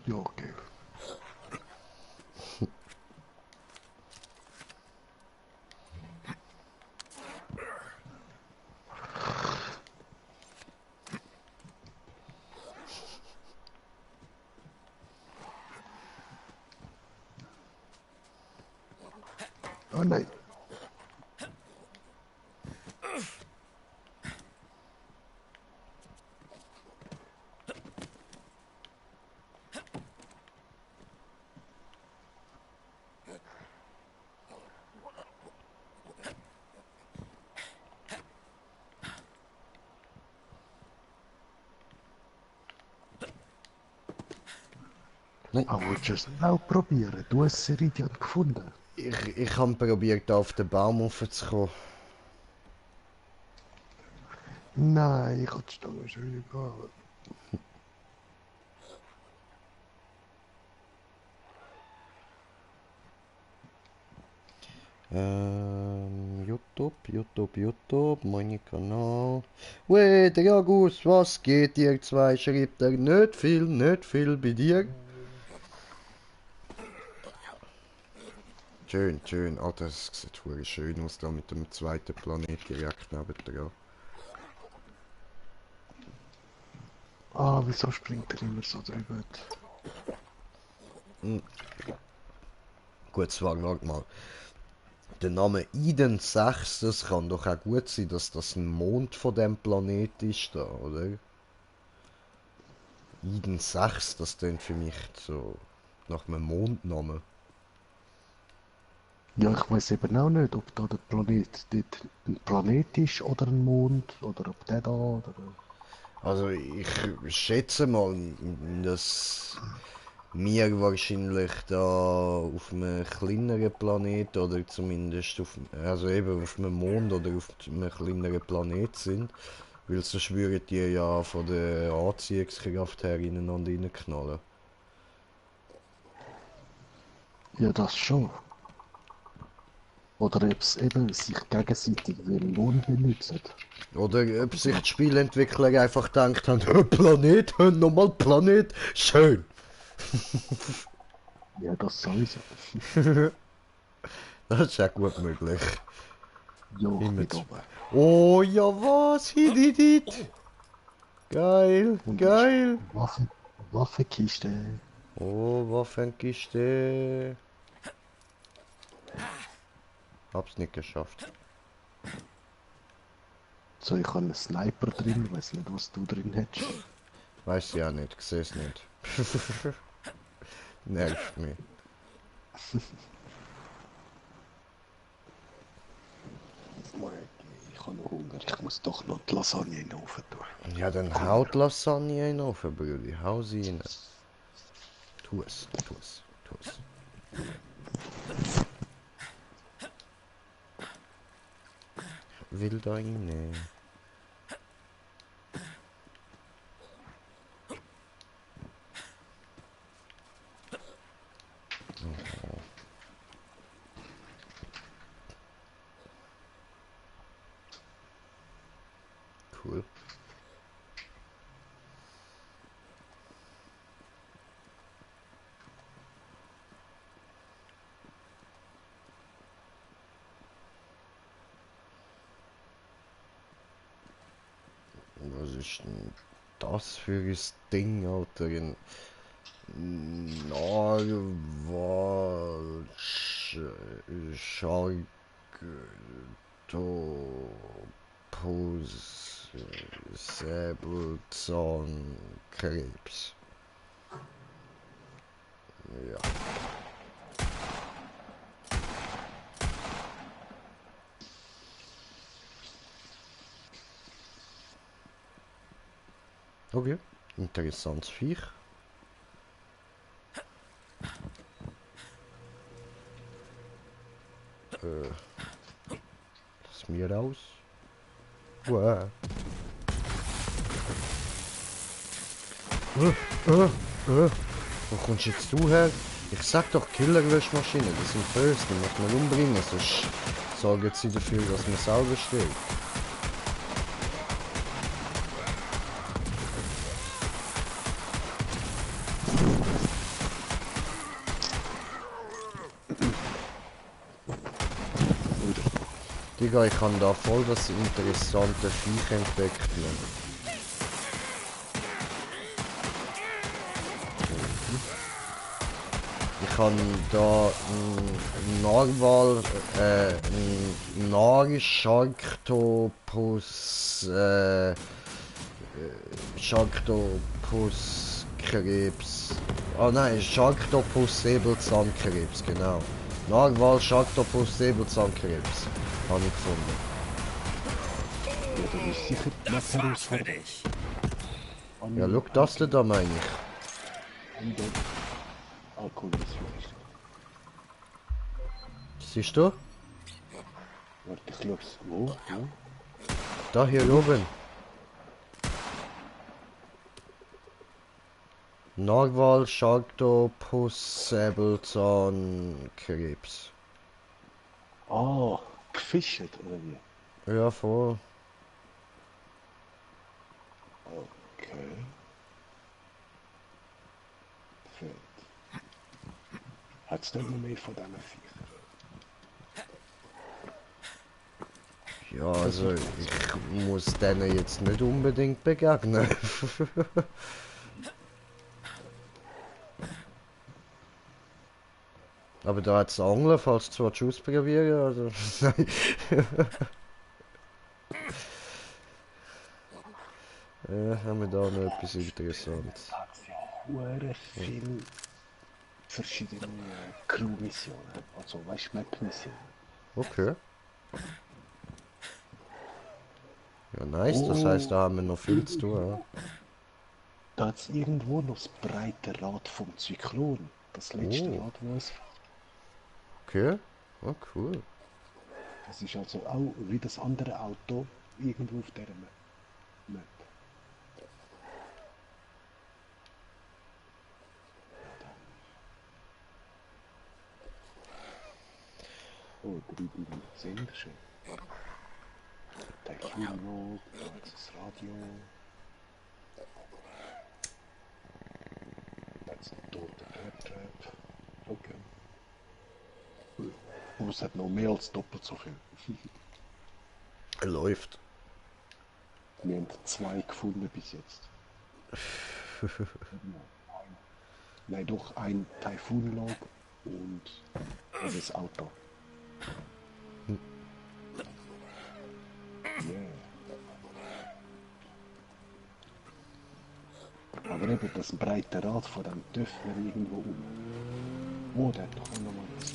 Ja, okay. Oh nein. Nein. Aber willst du es auch probieren? Du hast Ceridian gefunden. Ich habe probiert, auf den Baum raufzukommen. Nein, ich hatte es da schon egal. YouTube, mein Kanal. Weh, der Agus, was geht dir zwei? Schreibt er nicht viel bei dir. Schön, schön. Ah, das sieht wirklich schön aus da mit dem zweiten Planet direkt neben dran. Ah, wieso springt er immer so drüber? Gut, zwar, schau mal. Der Name Eden 6, das kann doch auch gut sein, dass das ein Mond von dem Planet ist da, oder? Eden 6, das klingt für mich so nach einem Mondnamen. Ja, ich weiß eben auch nicht, ob da der Planet dort ein Planet ist oder ein Mond oder ob der da oder. Also ich schätze mal, dass wir wahrscheinlich da auf einem kleineren Planet oder zumindest auf, also eben auf einem Mond oder auf einem kleineren Planet sind, weil sonst würden die ja von der Anziehungskraft her ineinander reinknallen. Ja, das schon. Oder ob es eben sich gegenseitig wie ein Mond benutzen. Oder ob sich die Spielentwickler einfach gedacht haben, Planet, nochmal Planet, schön. Ja, das sowieso. Das ist ja gut möglich. Ja, mit oben. Oh ja, was? Hididit. Geil, geil. Waffenkiste. Oh, Waffenkiste. Hab's nicht geschafft. So, ich habe einen Sniper drin, weiß nicht, was du drin hättest. Weiß ja nicht, ich seh's nicht. Nervt mich. Ich habe noch Hunger, ich muss doch noch die Lasagne in den Ofen tun. Ja, dann haut Lasagne in den Ofen, Brudi. Hau sie rein. Tu es, tu es, tu es. Will da rein. Oh. Cool. Was ist denn das für ein Ding, Alter? Ein Narwal, Schalktopus, Säbelzahnkrebs. Okay, interessantes Viech. Lass mir raus. Wow. Wo kommst jetzt du her? Ich sag doch Killerlöschmaschinen, die sind böse, die muss man umbringen, sonst sorgen sie dafür, dass man selber steht. Digga, ich habe da voll das interessante Viech entdeckt. Ich habe da einen Narwal, einen Sharktopus, Sharktopus-Krebs. Ah nein, Sharktopus-Säbelzahnkrebs, genau. Narwal, Sharktopus-Säbelzahnkrebs. Habe ich gefunden. Ja, das ist sicher Das war's für dich. Ja, schau das da, meine ich. Und dort Alkoholismus. Siehst du? Warte, ich glaub's. Wo? Da hier oben. Narwal, Sharktopus, Säbelzahnkrebs. Ah, gefischt, oder wie? Ja, voll. Okay. Fett. Hat's denn noch mehr von diesen Viechern? Ja, also ich muss denen jetzt nicht unbedingt begegnen. Aber da hat's Angeln, falls du ausprobieren, also nein. Haben wir da noch etwas Interessantes? Da hat's ja hure viel verschiedene Crew-Missionen. Also, weißt du, Map-Missionen. Okay. Ja, nice, das heißt, da haben wir noch viel zu tun. Ja. Da hat's irgendwo noch das breite Rad vom Zyklon. Das letzte Rad, wo es... Okay, oh cool. Das ist also auch wie das andere Auto irgendwo auf der Map. Oh, 3D Sender schön. Taifun, da ist das Radio. Da ist ein toter Trap. Okay. Oh, es hat noch mehr als doppelt so viel. Läuft. Wir haben 2 gefunden bis jetzt. Nein, doch ein Taifun-Log und das Auto. Yeah. Aber eben das breite Rad von dem Töffler irgendwo um. Oh, der hat doch auch nochmal was.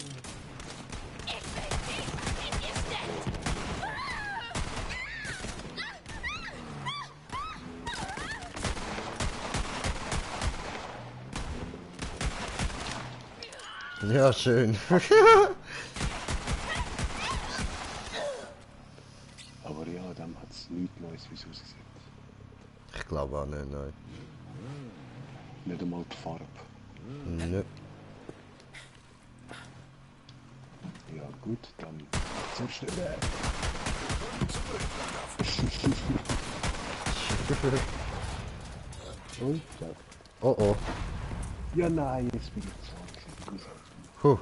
Ja, schön. Aber ja, dann hat es nichts Neues, wieso sie sind. Ich glaube auch nicht, nein. Nicht einmal die Farbe. Nö. Ja gut, dann zuerst Oh oh. Ja nein, jetzt bin ich zu. Puh.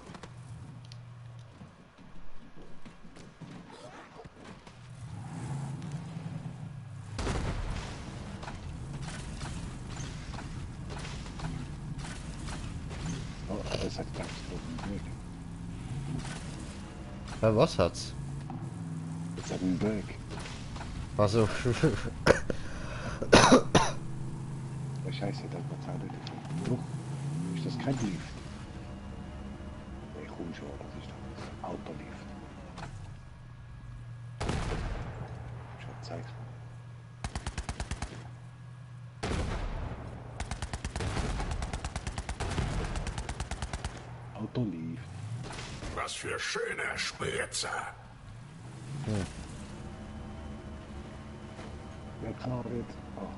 Oh, das hat ganz großen Weg. Ja, was hat's? Das hat einen Weg. Also. Ja, scheiße, das war Zeit. Doch, ist das kein Lift? Nee, komm schon, das ist doch Autolift. Schon zeig's mal. Auto lief. Was für schöne Spritzer. Ja klar jetzt. Oh.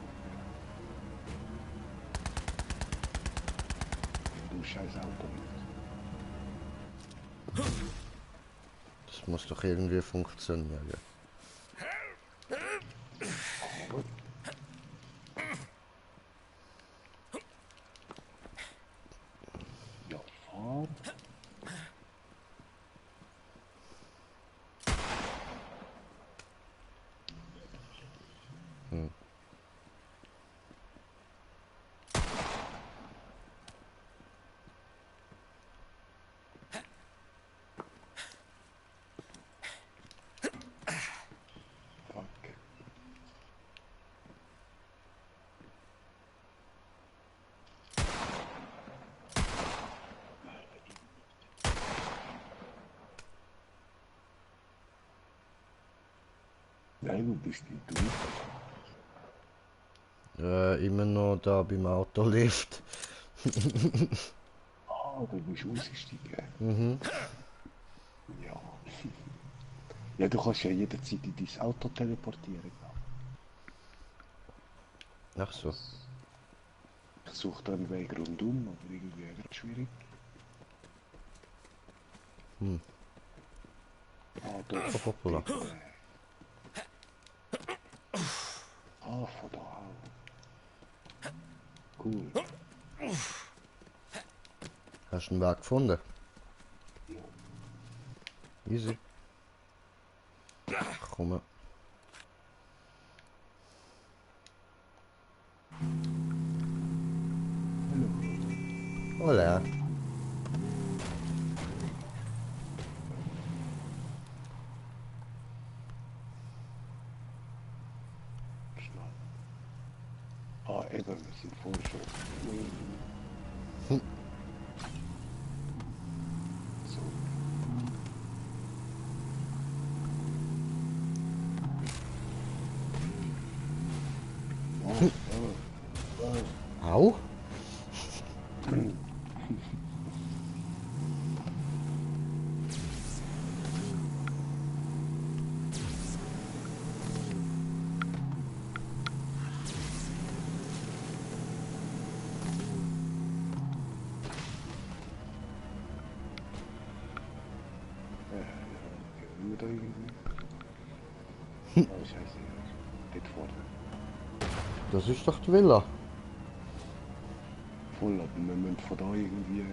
Du scheiß Auto lief. Das muss doch irgendwie funktionieren. Ja, fahr. Nein, du bist nicht durch. Immer noch da beim Autolift. Ah, du bist ausgestiegen. Mhm. Ja. Ja, du kannst ja jederzeit in dein Auto teleportieren. Ach so. Ich suche da einen Weg rundum, aber irgendwie wird schwierig. Ah, doch. Hoppala. Ah, von da auch. Cool. Hast du einen Weg gefunden? Easy. Komm. Hola. Ah, eben, wir sind vorher schon. So. Au? Da irgendwie. Oh, scheiße. Dort vorne. Das ist doch die Villa. Voll, aber wir müssen von da irgendwie.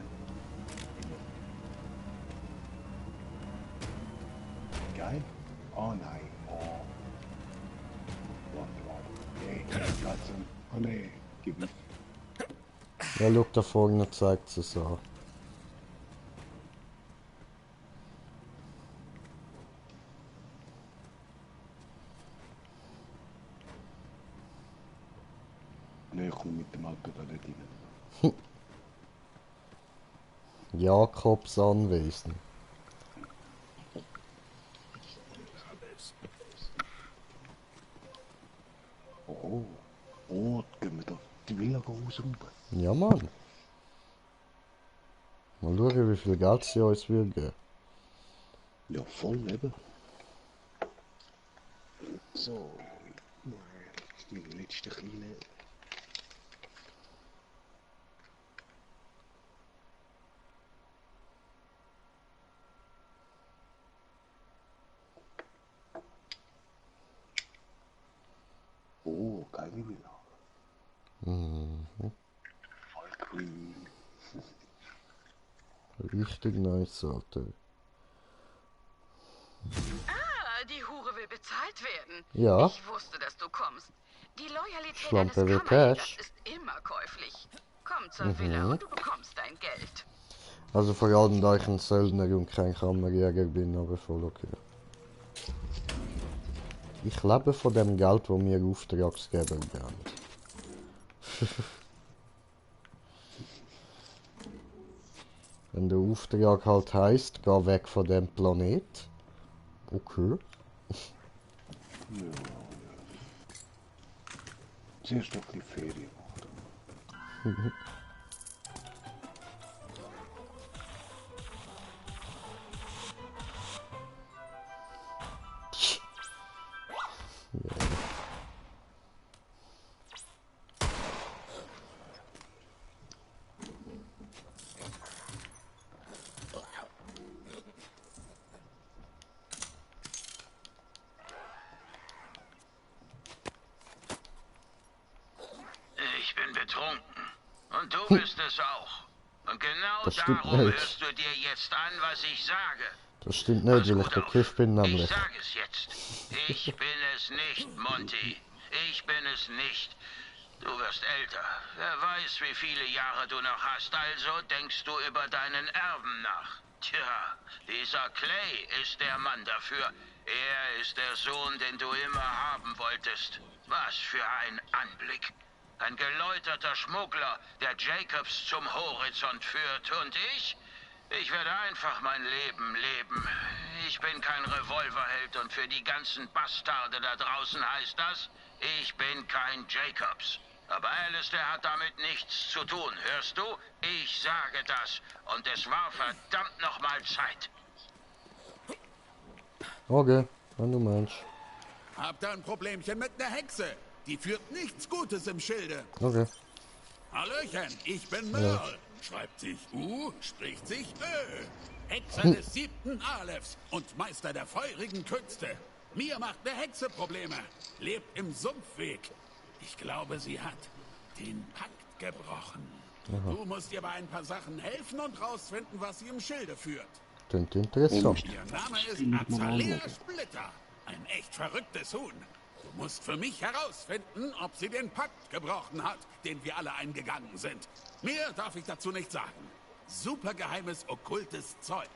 Geil? Oh nein. Oh. Warte. Nee, das oh nee. Gib mir. Ja, schau, da vorne zeigt es an. Nee, ich komme mit dem Auto da nicht rein. Jakobs Anwesen. Oh. Oh, gehen wir da die Villa rausrufen. Ja, Mann. Mal schauen, wie viel Geld sie uns will geben. Ja, voll eben. So. Die letzte kleine. Oh, geile Villa. Mhm. Voll grün. Richtig nice, Alter. Ah, die Hure will bezahlt werden. Ja. Ich wusste, dass du kommst. Die Loyalität Schlampe eines will Kammerjägers Cash. ist immer käuflich. Komm zur Villa und du bekommst dein Geld. Also vor allem, da ich ein Söldner und kein Kammerjäger bin, aber voll okay. Ich lebe von dem Geld, das mir Auftragsgeber geben. Wenn der Auftrag halt heisst, geh weg von dem Planet. Okay. Ja. Zuerst noch ein bisschen Ferien machen. Und du bist es auch. Und genau darum hörst du dir jetzt an, was ich sage. Das stimmt nicht, weil ich der Griff bin, nämlich. Ich sage es jetzt. Ich bin es nicht, Monty. Ich bin es nicht. Du wirst älter. Wer weiß, wie viele Jahre du noch hast. Also denkst du über deinen Erben nach. Tja, dieser Clay ist der Mann dafür. Er ist der Sohn, den du immer haben wolltest. Was für ein Anblick. Ein geläuterter Schmuggler, der Jacobs zum Horizont führt. Und ich werde einfach mein Leben leben. Ich bin kein Revolverheld und für die ganzen Bastarde da draußen heißt das, ich bin kein Jacobs. Aber Alistair hat damit nichts zu tun, hörst du? Ich sage das. Und es war verdammt nochmal Zeit. Okay, wenn du meinst. Habt ihr ein Problemchen mit einer Hexe? Die führt nichts Gutes im Schilde. Okay. Hallöchen, ich bin Merle. Schreibt sich U, spricht sich Ö. Hexer des 7. Alephs und Meister der feurigen Künste. Mir macht eine Hexe Probleme. Lebt im Sumpfweg. Ich glaube, sie hat den Pakt gebrochen. Aha. Du musst ihr bei ein paar Sachen helfen und rausfinden, was sie im Schilde führt. Klingt interessant. Ihr Name ist Azalea Splitter. Ein echt verrücktes Huhn. Du musst für mich herausfinden, ob sie den Pakt gebrochen hat, den wir alle eingegangen sind. Mehr darf ich dazu nicht sagen. Supergeheimes, okkultes Zeug.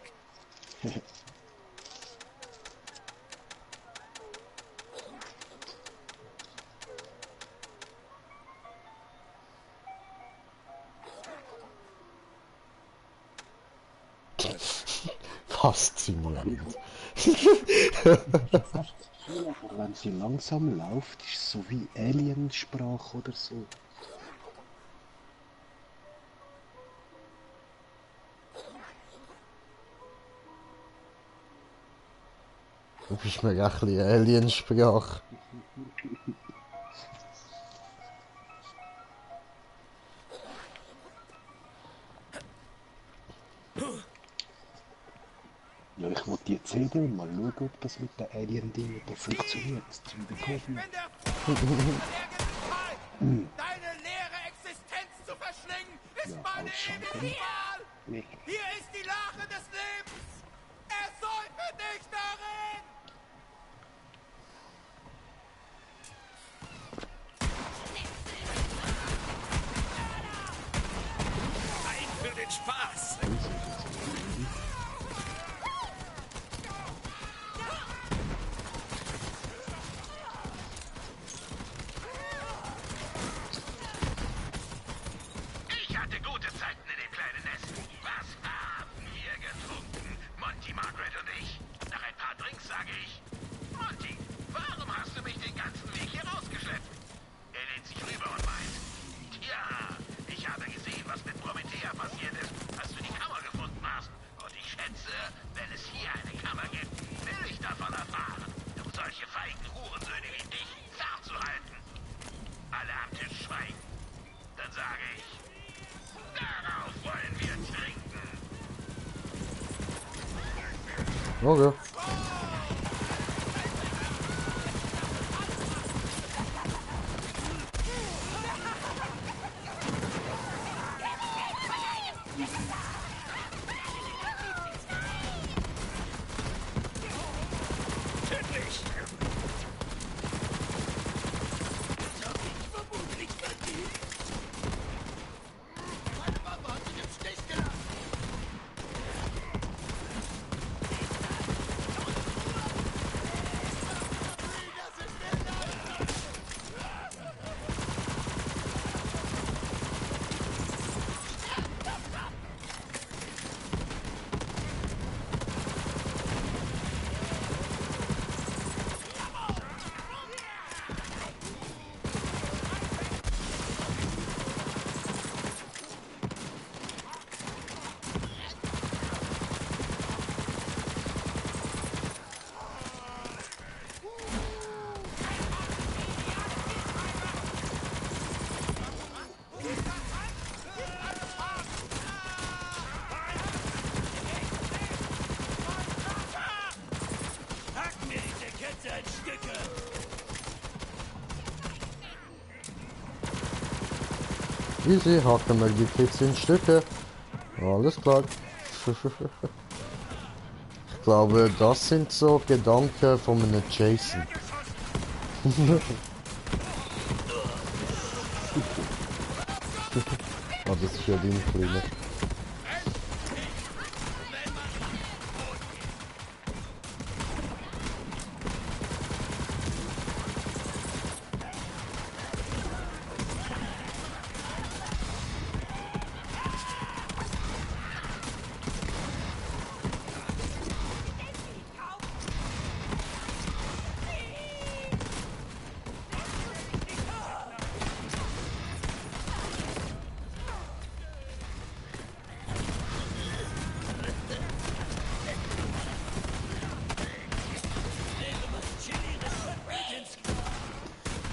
Faszinierend. Wenn sie langsam läuft, ist es so wie Aliensprache oder so. Du bist mir ein bisschen Aliensprache. Ja, ich muss die CD und mal schauen, ob das mit den Alien-Dingen funktioniert. Deine leere Existenz zu verschlingen, ist mein ewiges Mal! Nee. Hier ist die Lache des Lebens! Ersäufe dich darin! Ein für den Spaß! Ich hatte gute Zeiten in dem kleinen Nest. Was haben wir getrunken? Monty, Margaret und ich. Nach ein paar Drinks sage ich, Monty, warum hast du mich den ganzen Weg hier rausgeschleppt? Er lehnt sich rüber und meint, tja, ich habe gesehen, was mit Promethea passiert ist, als du die Kammer gefunden hast. Und ich schätze, wenn es hier eine Kammer gibt, will ich davon erfahren, um solche feigen Hurensöhne wie dich fernzuhalten. Alle am Tisch schweigen. Dann sage ich, darauf wollen wir trinken. Okay. Easy, hacken wir die Kids in Stücke. Alles klar. Ich glaube, das sind so Gedanken von einem Jason. Ah, das ist ja dein Kleiner.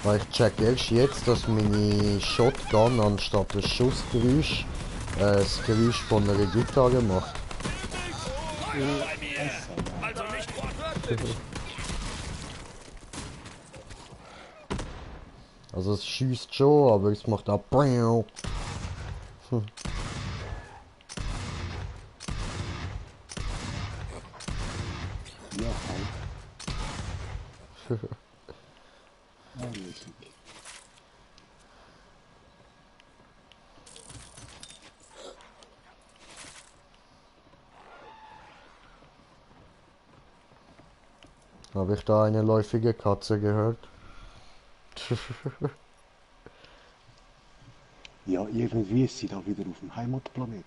Weil ich check erst jetzt, dass meine Shotgun anstatt des Schussgeräusch das Geräusch von einer Gitarre macht. Also nicht wortwörtlich. Also es schießt schon, aber es macht auch Hm. Ja, halt. Habe ich da eine läufige Katze gehört? Ja, irgendwie ist sie da wieder auf dem Heimatplanet.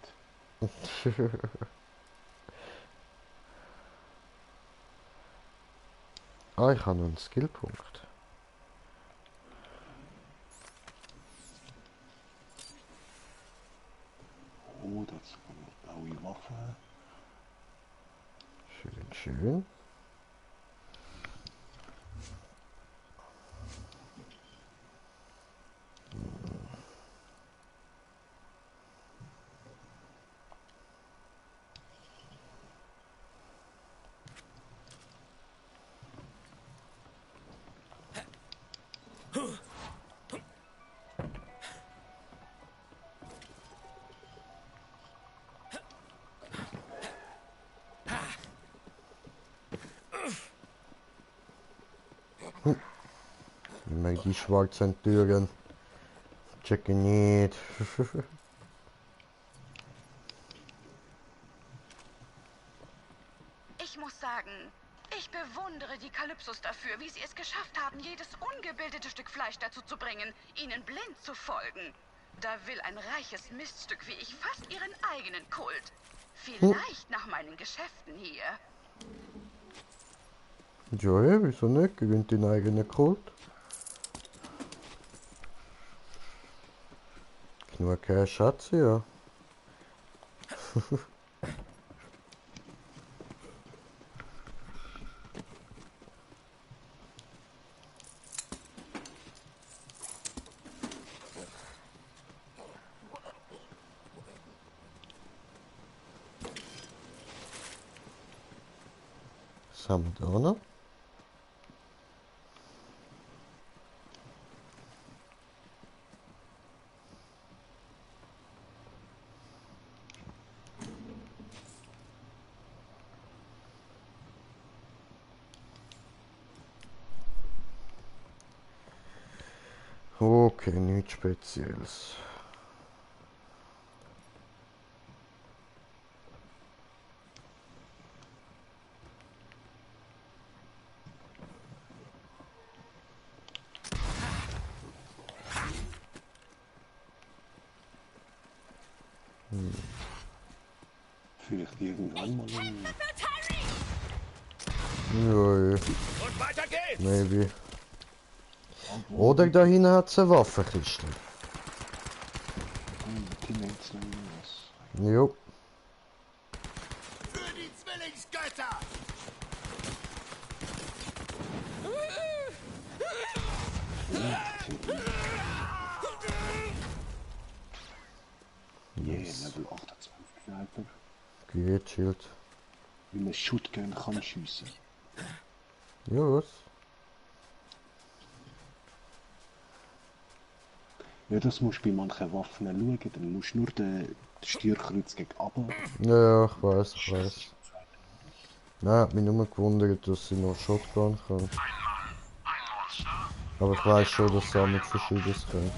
Ah, ich habe noch einen Skillpunkt. Oh, dazu kommt noch blaue Waffe. Schön, schön. Immer die schwarzen Türen. Checke nicht. Ich muss sagen, ich bewundere die Kalypsos dafür, wie sie es geschafft haben, jedes ungebildete Stück Fleisch dazu zu bringen, ihnen blind zu folgen. Da will ein reiches Miststück wie ich fast ihren eigenen Kult. Vielleicht nach meinen Geschäften hier. Ja, wieso nicht? Gewinnt den eigenen Kult. Nur kein Schatz, ja. Was haben wir da noch? Okay, nichts Spezielles. Vielleicht irgendwann mal ein... Ja, maybe. Oder da hinten hat es eine Waffenkiste. Jo. Für die Zwillingsgötter! Yeah, Level 28 Sniper. Geht, Schild. Wie man Shotgun kann schiessen. Ja, was? Ja, das musst du bei manchen Waffen schauen, dann musst du nur den Steuerkreuz gegen runter. Ja, ich weiß. Nein, hat mich nur gewundert, dass sie noch Shotgun kann. Aber ich weiß schon, dass sie mit Verschiedenes können.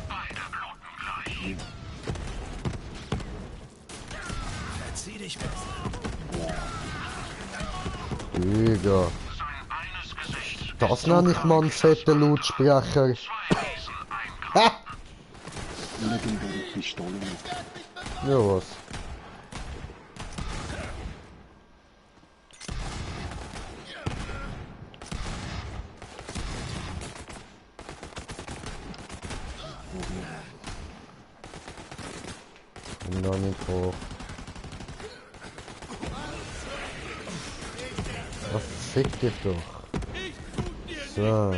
Verzieh dich besser. Digga. Das nenne ich mal einen fetten Lautsprecher. Ha! Legendäre Pistole. Ja, was? Und noch nicht hoch. Was fick dich doch? So.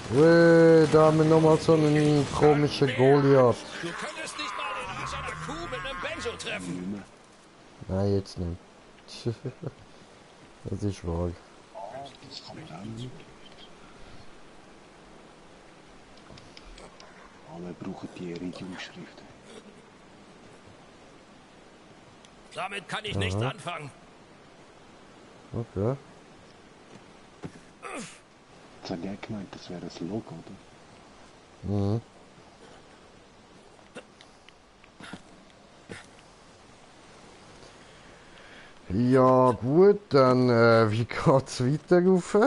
Ui, da haben wir nochmal so einen komischen Goliath. Du könntest nicht mal den Arsch einer Kuh mit einem Benzo treffen. Nein, jetzt nicht. Das ist wahr. Das kann man auch nicht. Alle brauchen die Iridium-Schriften. Damit kann ich nichts anfangen. Okay. Jetzt habe ich gemeint, das wäre das Logo, oder? Mhm. Ja gut, dann wie geht's weiter rauf?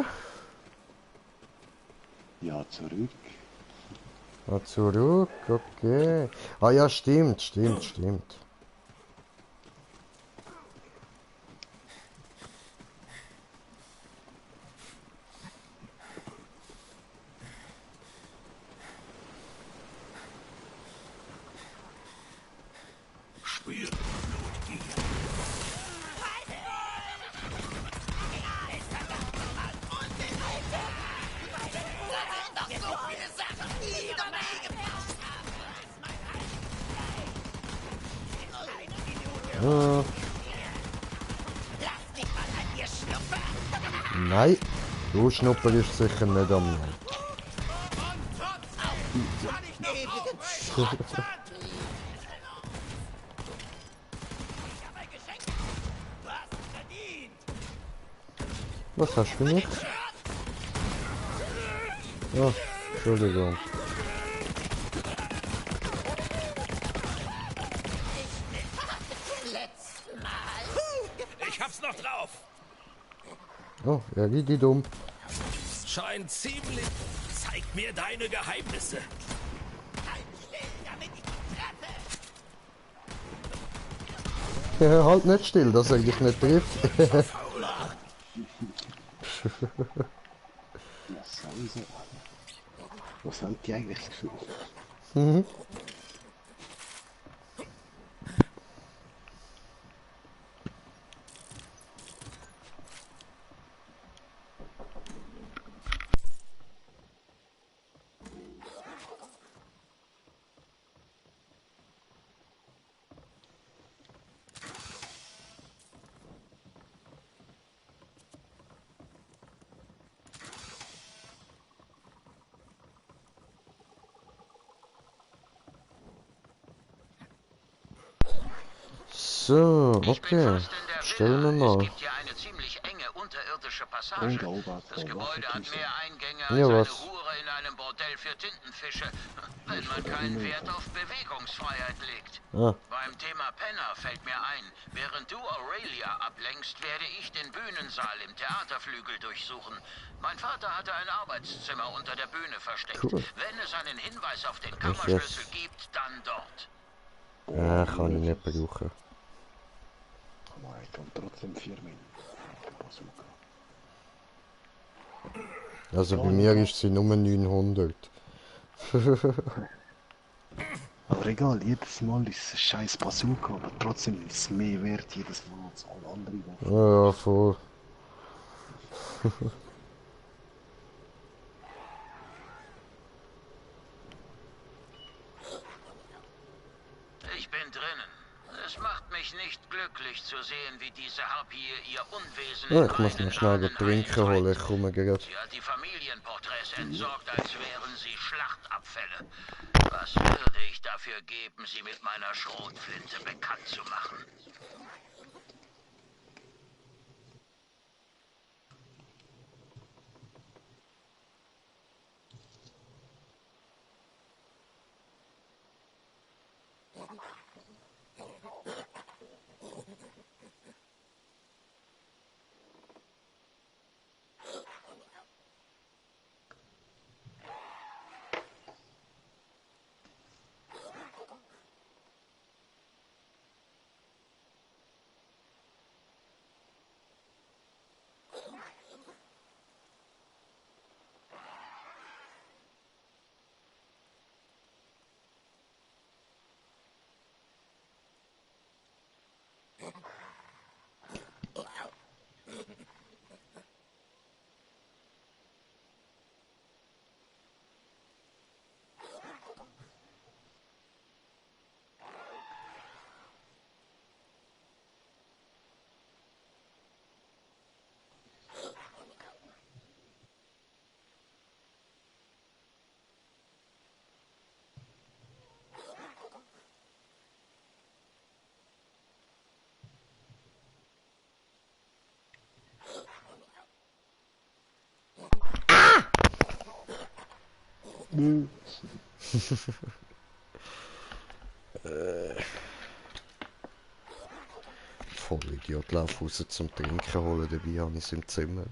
Ja, zurück. Ah, zurück, okay. Ah ja, stimmt. Ja. Nein, du Schnupper ist sicher nicht am Nein. Was hast du für mich? Oh, Entschuldigung. Ich hab's noch drauf. Oh, er geht die dumm. Scheint ziemlich... Zeig mir deine Geheimnisse. Halt nicht still, dass er dich nicht trifft. Was haben die eigentlich gefühlt? Mhm. So, okay. Stellen wir mal. Es gibt hier eine ziemlich enge unterirdische Passage. Das Gebäude hat mehr Eingänge als Ja, eine was? Hure in einem Bordell für Tintenfische, wenn man keinen Wert auf Bewegungsfreiheit legt. Ah. Beim Thema Penner fällt mir ein, während du Aurelia ablenkst, werde ich den Bühnensaal im Theaterflügel durchsuchen. Mein Vater hatte ein Arbeitszimmer unter der Bühne versteckt. Cool. Wenn es einen Hinweis auf den Kammerschlüssel gibt, dann dort. Ja, kann ich nicht brauchen. Aber ich kann trotzdem 4 Minuten. Also bei mir ist sie nur 900. Aber egal, jedes Mal ist es ein scheiß Bazooka, aber trotzdem ist es mehr wert jedes Mal als alle anderen Waffen. Ja, voll. Ich bin drinnen. Es macht mich nicht glücklich zu sehen, wie diese Harpie ihr Unwesen Ja, in ich muss mir meinen schnell Ahnen trinken holen, ich eintreibt. komme gerade. Sie hat die Familienporträts entsorgt, als wären sie Schlachtabfälle. Was würde ich dafür geben, sie mit meiner Schrotflinte bekannt zu machen? Voll Idiot, lauf raus zum Trinken holen, dabei habe ich es im Zimmer.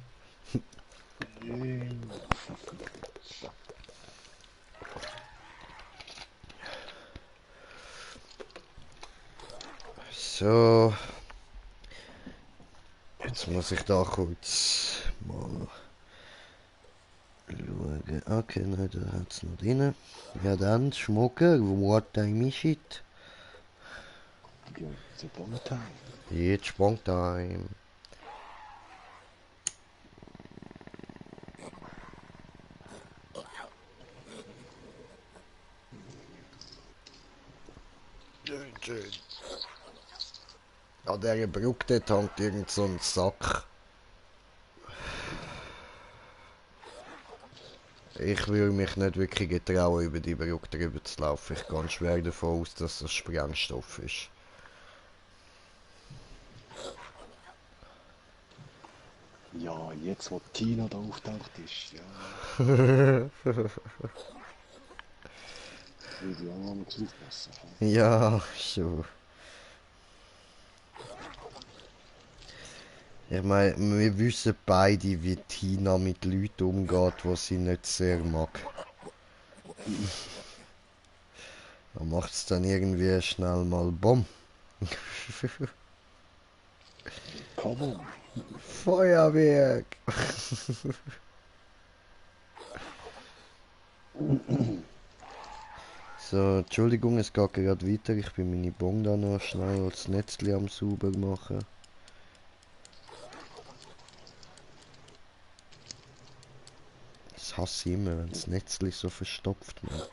So. Jetzt muss ich da kurz mal schauen. Okay, nein, da hat es noch drin. Ja dann, schmucken, what time is it? Ja, it's a long time. Jetzt Sprungtime. Schön. An dieser Brücke dort hängt irgend so ein Sack. Ich würde mich nicht wirklich getrauen, über die Brücke drüber zu laufen. Ich gehe schwer davon aus, dass das Sprengstoff ist. Ja, jetzt wo Tina da auftaucht ist, ja. Würde ich auch mal aufpassen. Ja, schon. Ich meine, wir wissen beide, wie Tina mit Leuten umgeht, die sie nicht sehr mag. Da macht es dann irgendwie schnell mal Bumm. Come on. Feuerwerk! So, Entschuldigung, es geht gerade weiter. Ich bin meine Bon da noch schnell als Netzli am sauber machen. Das hasse ich immer, wenn das Netzli so verstopft wird.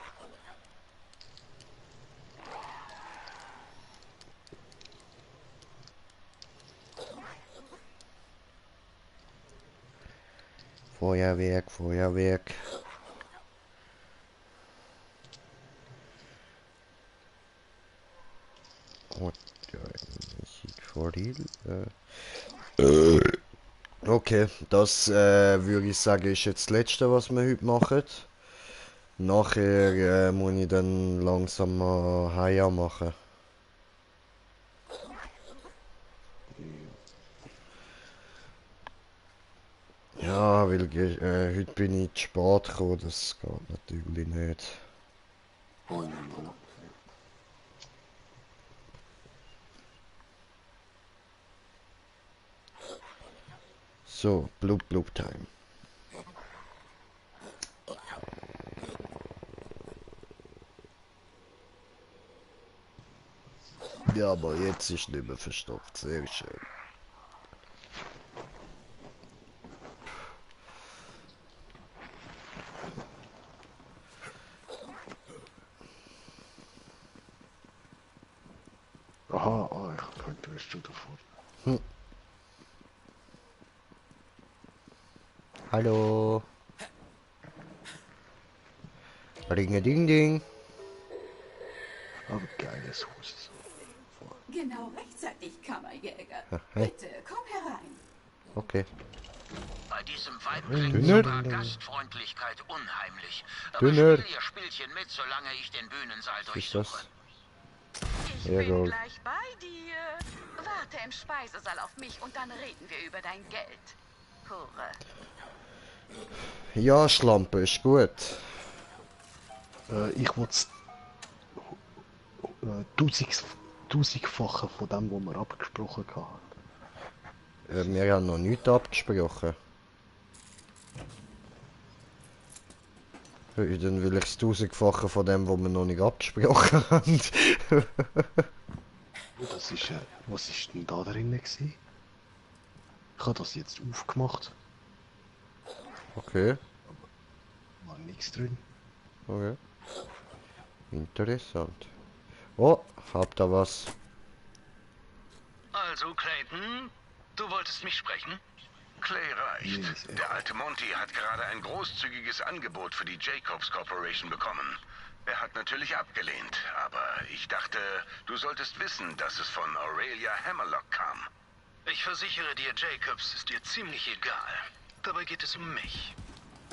Feuerwerk, Feuerwerk. Und ja, Musik vor okay, das würde ich sagen, ist jetzt das Letzte, was wir heute machen. Nachher muss ich dann langsam mal heim machen. Ja, weil heute bin ich zu spät gekommen, das geht natürlich nicht. So, blub blub time. Ja, aber jetzt ist nicht mehr verstopft, sehr schön. Aha, tust du davon? Hallo. Ringe-ding-ding. Aber geiles Haus. Genau rechtzeitig, Kammerjäger. Hey. Bitte, komm herein. Okay. Bei diesem Weib klingt Dünner. sogar Gastfreundlichkeit unheimlich. Aber Dünner. spiel ihr Spielchen mit, solange ich den Bühnensaal Was ist das? durchsuche. Ich Ja, bin gut. gleich bei dir. Warte im Speisesaal auf mich und dann reden wir über dein Geld. Hure. Ja, Schlampe, ist gut. Ich wollte tausendfache von dem, was wir abgesprochen haben. Wir haben noch nichts abgesprochen. Dann will ich das tausendfache von dem, was wir noch nicht abgesprochen haben. Das ist, was ist denn da drinnen gewesen? Ich habe das jetzt aufgemacht. Okay, War nichts drin. okay. Interessant. Oh, habt ihr was? Also, Clayton, du wolltest mich sprechen? Clay reicht. Der alte Monty hat gerade ein großzügiges Angebot für die Jacobs Corporation bekommen. Er hat natürlich abgelehnt, aber ich dachte, du solltest wissen, dass es von Aurelia Hammerlock kam. Ich versichere dir, Jacobs ist dir ziemlich egal. Dabei geht es um mich.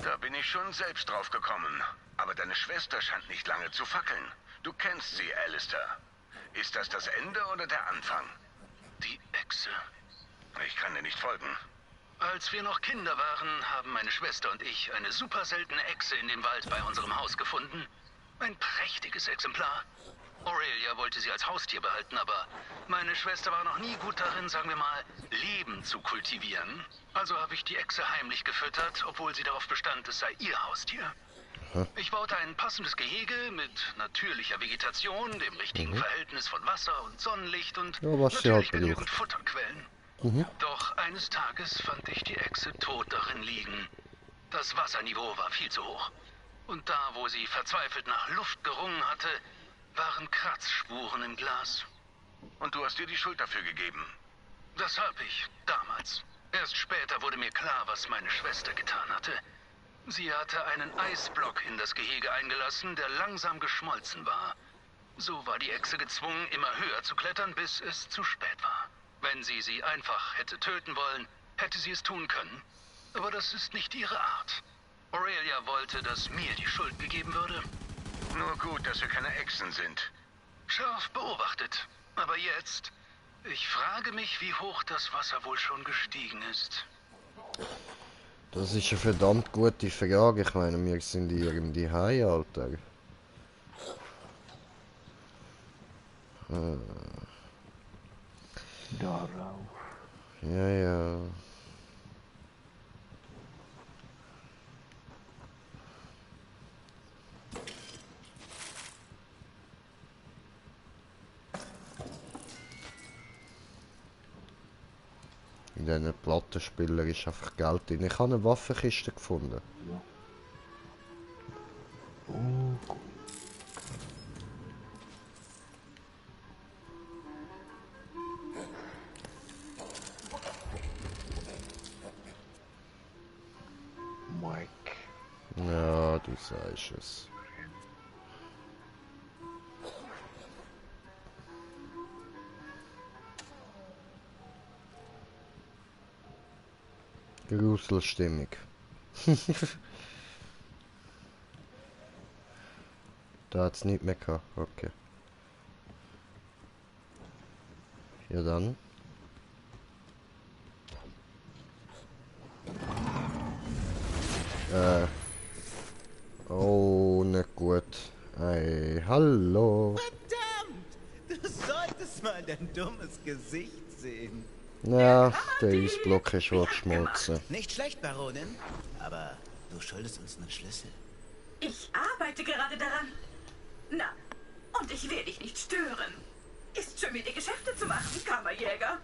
Da bin ich schon selbst drauf gekommen. Aber deine Schwester scheint nicht lange zu fackeln. Du kennst sie, Alistair. Ist das das Ende oder der Anfang? Die Echse. Ich kann dir nicht folgen. Als wir noch Kinder waren, haben meine Schwester und ich eine super seltene Echse in dem Wald bei unserem Haus gefunden. Ein prächtiges Exemplar. Aurelia wollte sie als Haustier behalten, aber meine Schwester war noch nie gut darin, sagen wir mal, Leben zu kultivieren. Also habe ich die Echse heimlich gefüttert, obwohl sie darauf bestand, es sei ihr Haustier. Ich baute ein passendes Gehege mit natürlicher Vegetation, dem richtigen Verhältnis von Wasser und Sonnenlicht und Ja, was sie natürlich halt genügend braucht. Futterquellen. Doch eines Tages fand ich die Echse tot darin liegen. Das Wasserniveau war viel zu hoch. Und da, wo sie verzweifelt nach Luft gerungen hatte, waren Kratzspuren im Glas. Und du hast dir die Schuld dafür gegeben. Das hab ich, damals. Erst später wurde mir klar, was meine Schwester getan hatte. Sie hatte einen Eisblock in das Gehege eingelassen, der langsam geschmolzen war. So war die Echse gezwungen, immer höher zu klettern, bis es zu spät war. Wenn sie einfach hätte töten wollen, hätte sie es tun können. Aber das ist nicht ihre Art. Aurelia wollte, dass mir die Schuld gegeben würde. Nur gut, dass wir keine Echsen sind. Scharf beobachtet. Aber jetzt, ich frage mich, wie hoch das Wasser wohl schon gestiegen ist. Das ist eine verdammt gute Frage. Ich meine, wir sind irgendwie heim, Alter. Darauf. Ja, ja. In diesen Plattenspieler ist einfach Geld drin. Ich habe eine Waffenkiste gefunden. Ja. Oh, gut. Mike. Ja, du sagst es. Gruselstimmung. Da hat's nicht mehr gehabt. Okay. Ja dann. Oh, nicht gut. Hey, hallo. Verdammt! Du solltest mal dein dummes Gesicht sehen. Ja, der Eisblock ist wohl geschmolzen. Nicht schlecht, Baronin, aber du schuldest uns einen Schlüssel. Ich arbeite gerade daran. Na, und ich will dich nicht stören. Ist schön, mit dir Geschäfte zu machen, Kammerjäger.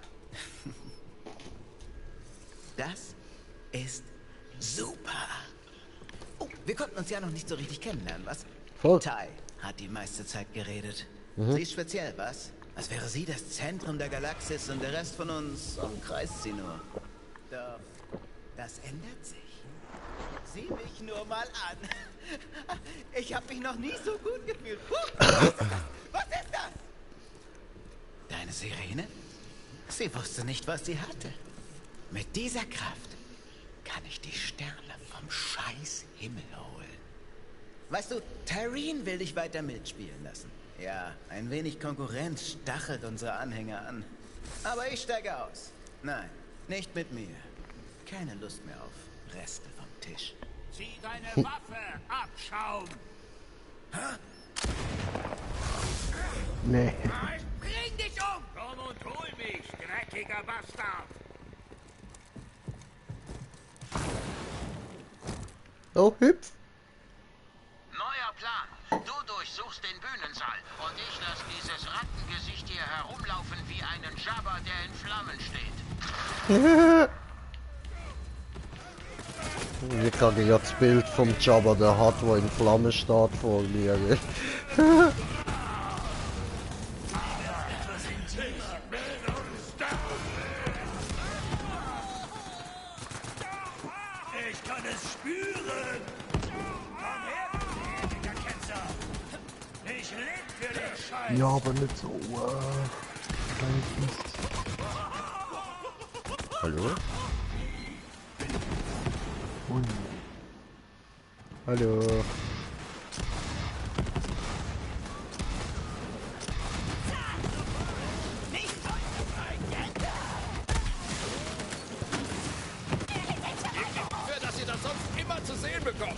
Das ist super. Oh, wir konnten uns ja noch nicht so richtig kennenlernen, was? Voll. Ty hat die meiste Zeit geredet. Mhm. Sie ist speziell, was? als wäre sie das Zentrum der Galaxis und der Rest von uns umkreist sie nur. Doch das ändert sich. Sieh mich nur mal an. Ich habe mich noch nie so gut gefühlt. Was ist das? Deine Sirene? Sie wusste nicht, was sie hatte. Mit dieser Kraft kann ich die Sterne vom scheiß Himmel holen. Weißt du, Tyreen will dich weiter mitspielen lassen. Ja, ein wenig Konkurrenz stachelt unsere Anhänger an. Aber ich steige aus. Nein, nicht mit mir. Keine Lust mehr auf Reste vom Tisch. Zieh deine Waffe, Abschaum! Nee. Nein, bring dich um! Komm und hol mich, dreckiger Bastard! Oh, hüpf. Neuer Plan. Du durchsuchst den Bühnensaal und ich lasse dieses Rattengesicht hier herumlaufen wie einen Jabba, der in Flammen steht. Ich kriege ja das Bild vom Jabba, der hat, wo in Flammen steht, vor mir. Ich kann es spüren! Komm her, du dämlicher Ketzer! Ich leb für den Scheiß! Ja, aber nicht so. Hallo? Ui. Hallo? Für dass ihr das sonst immer zu sehen bekommt.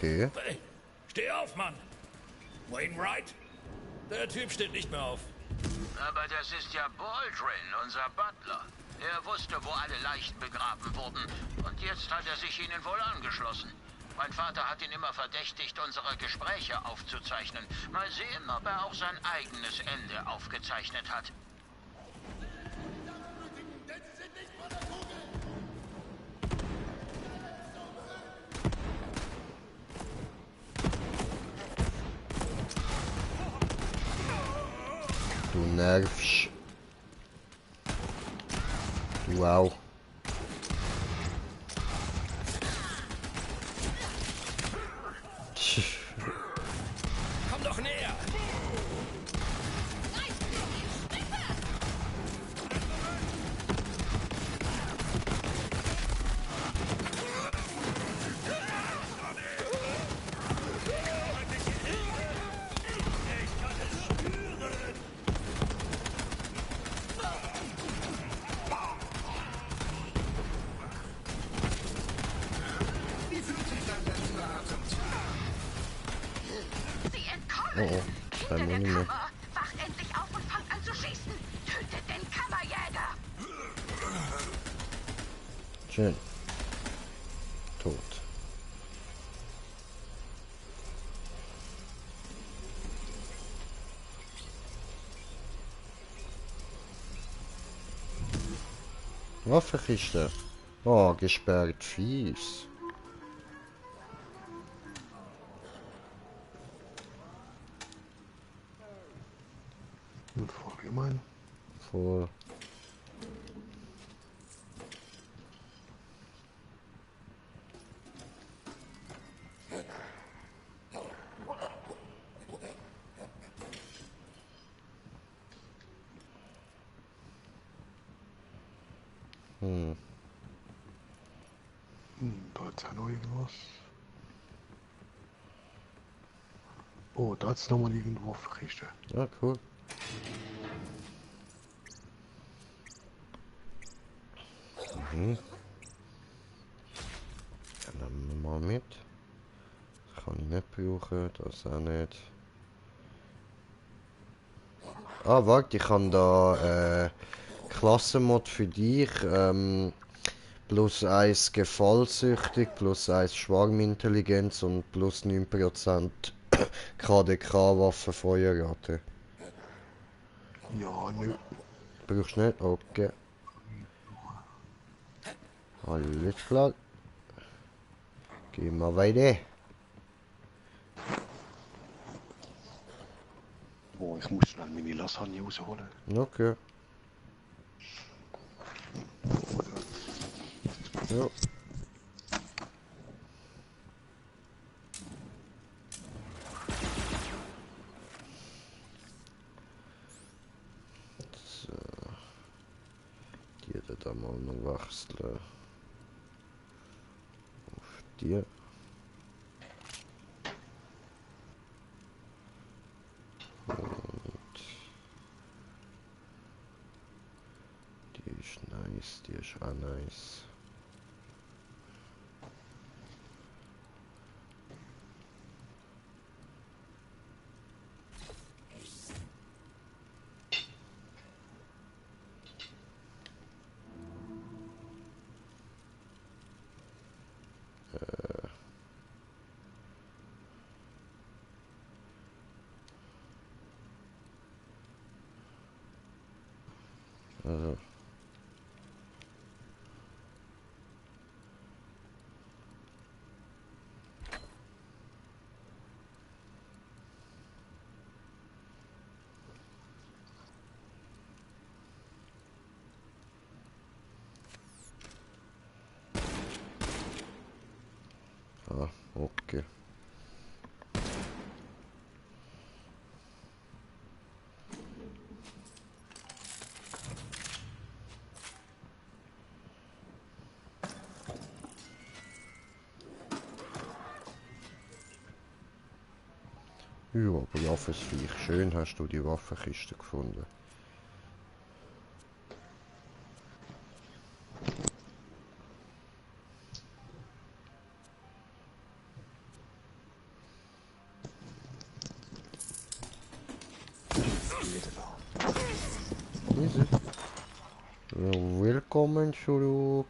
Okay. Hey, steh auf, Mann! Wainwright? Der Typ steht nicht mehr auf. Aber das ist ja Baldwin, unser Butler. Er wusste, wo alle Leichen begraben wurden. Und jetzt hat er sich ihnen wohl angeschlossen. Mein Vater hat ihn immer verdächtigt, unsere Gespräche aufzuzeichnen. Mal sehen, ob er auch sein eigenes Ende aufgezeichnet hat. Du nervst. Du auch. Komm doch näher! Oh, oh. Kein Muni mehr. Wach endlich auf und fangt an zu schießen. Tötet den Kammerjäger. Schön. Tot. Waffenkiste. Oh, gesperrt fies. Und voll gemein. Voll. Da ist ja noch irgendwas. Oh, da ist nochmal irgendwo Waffenkiste. Ja, cool. Mhm. Dann nehmen wir mal mit. Das kann ich nicht brauchen, das auch nicht. Ah, warte, ich habe da Klassenmod für dich. +1 Gefallsüchtig, +1 Schwarmintelligenz und +9% KDK Waffenfeuerrate. Ja, nicht. Brauchst du nicht? Okay. Alles klar. Gehen wir weiter. Oh, ich muss schnell meine Lasagne rausholen. Okay. Ja. So. Die da mal noch wechseln. Auf die. Und die ist nice, die ist auch nice. Also. Ah, okay. Ja, aber Waffe ist vielleicht schön, hast du die Waffenkiste gefunden. Easy. Ja, willkommen zurück.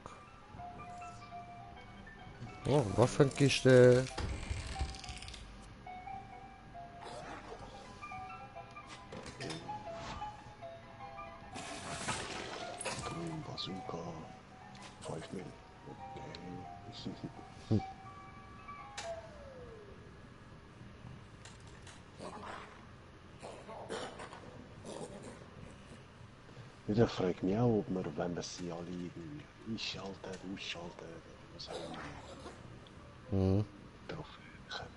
Oh, Waffenkiste. Bazooka. 5 Mil. Okay. Wieder fragt mich auch, ob wir, wenn wir sie alle irgendwie einschalten, ausschalten, was auch immer, drauf kommen.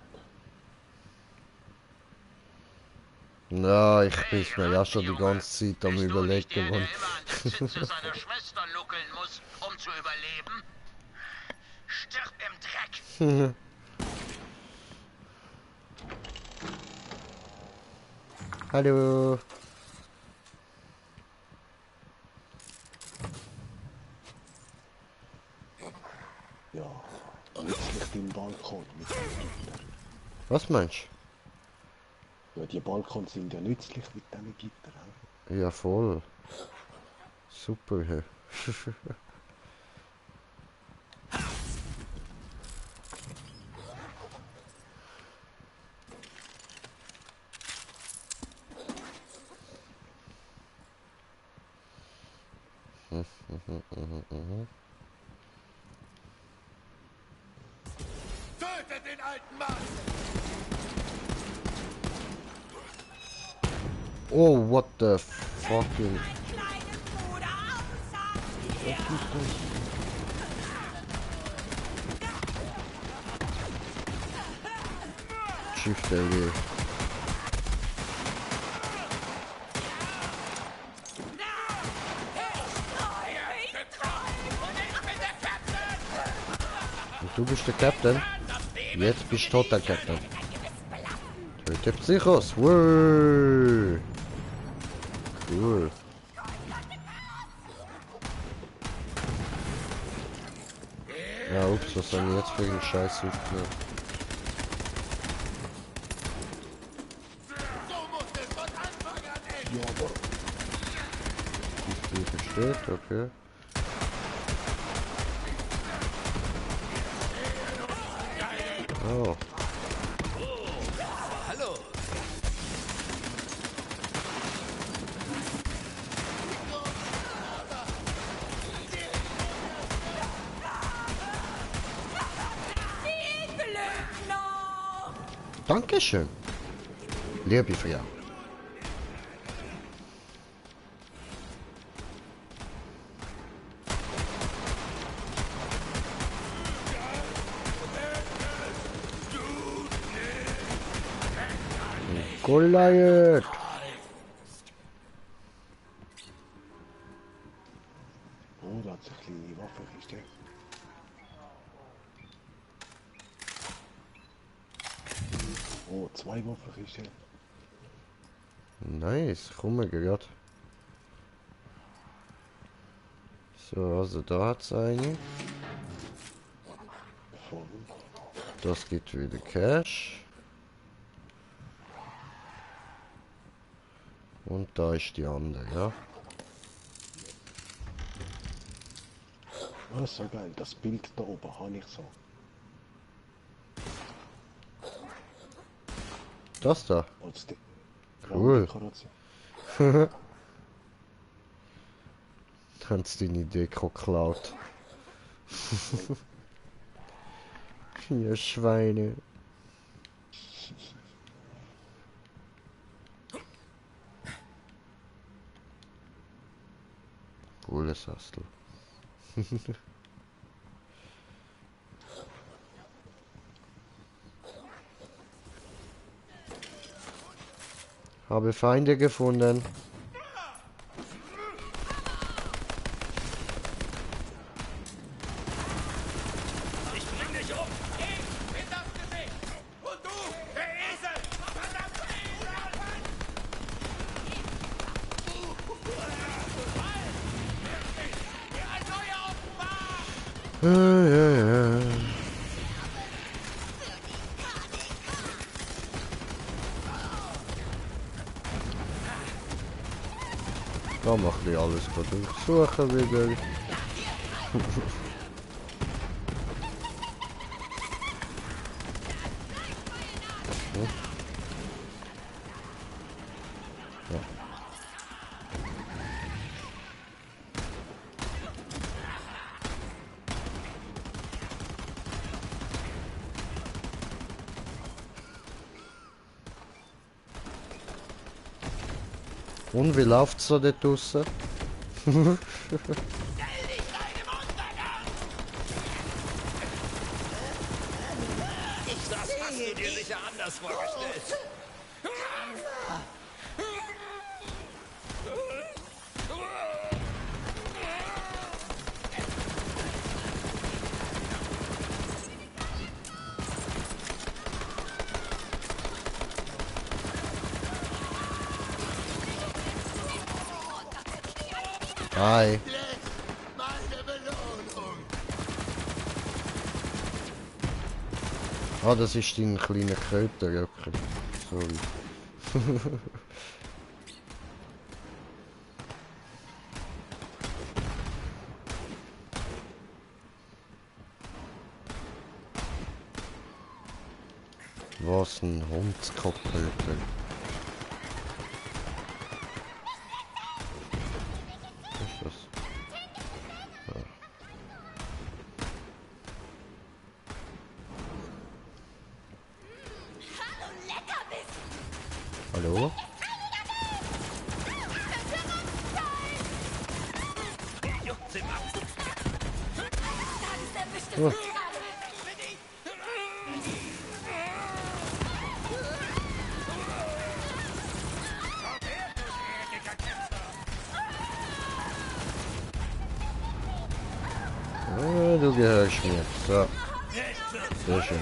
Na, ich bin mir ja schon die ganze Zeit am Überlegen. Der immer an der Zitze seiner Schwester nuckeln muss, um zu überleben? Stirb im Dreck! Hallo. Ja, nützlich dein Balkon mit dem Gitter. Was meinst du? Ja, die Balkons sind ja nützlich mit dem Gitter. He? Ja, voll. Super. He. Tötet den alten Mann! Oh, what the fucking... Shift LG. Und du bist der Captain? Jetzt bist du tot, der Captain. Töte Psychos. Wow. Cool. Ja, ups, was haben wir jetzt für einen Scheiß aufgenommen? Ja, aber hier besteht, okay. Oh. Hallo. Dankeschön. Liebe Frau. Goliath. Oh, da hat sich eine kleine Waffenkiste. Oh, 2 Waffenkisten. Nice, komm mal gerade. So, also da hat's eine. Das gibt wieder Cash. Und da ist die andere, ja. Das ist so geil, das Bild da oben habe ich so. Das da? Als die Cool. Dekoration. Hast du deine Deko geklaut? Ihr Schweine. Cooles Hastel. Habe Feinde gefunden. Ich bring dich um! Ich bin das Gesicht! Und du, der Esel! Verdammt! Hier ein neuer Offenbar! Ja. Da mach ich alles durchsuchen wieder. Ja. Und wie läuft's so dort draussen? Das hast du dir sicher anders vorgestellt. Hi. Ah, das ist dein kleiner Köter, okay. Sorry. Was ein Hundskopfhöter. Was ist das? Ja. Hallo? Oh. Ah, du gehörst mir. So. Sehr schön.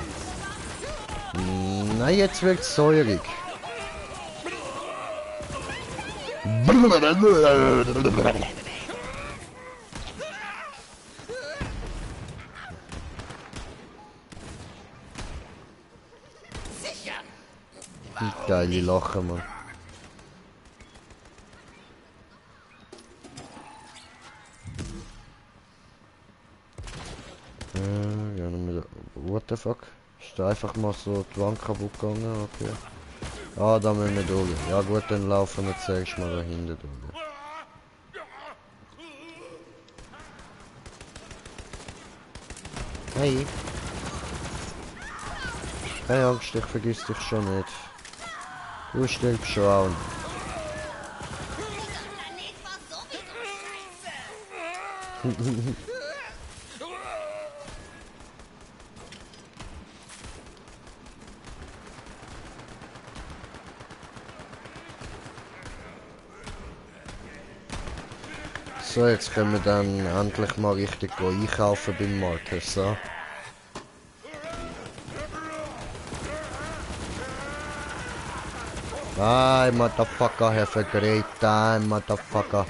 Na, jetzt wird's säurig. Geile Lachen, Mann. the fuck? Ist da einfach mal so die Wand kaputt gegangen? Okay. Ah, da müssen wir durch. Ja gut, dann laufen wir zuerst mal da hinten durch. Hey. Keine Angst, ich vergiss dich schon nicht. Du stirbst schon auch. So, jetzt können wir dann endlich mal richtig einkaufen beim Marcus, so. Hi, Motherfucker, have a great time, Motherfucker.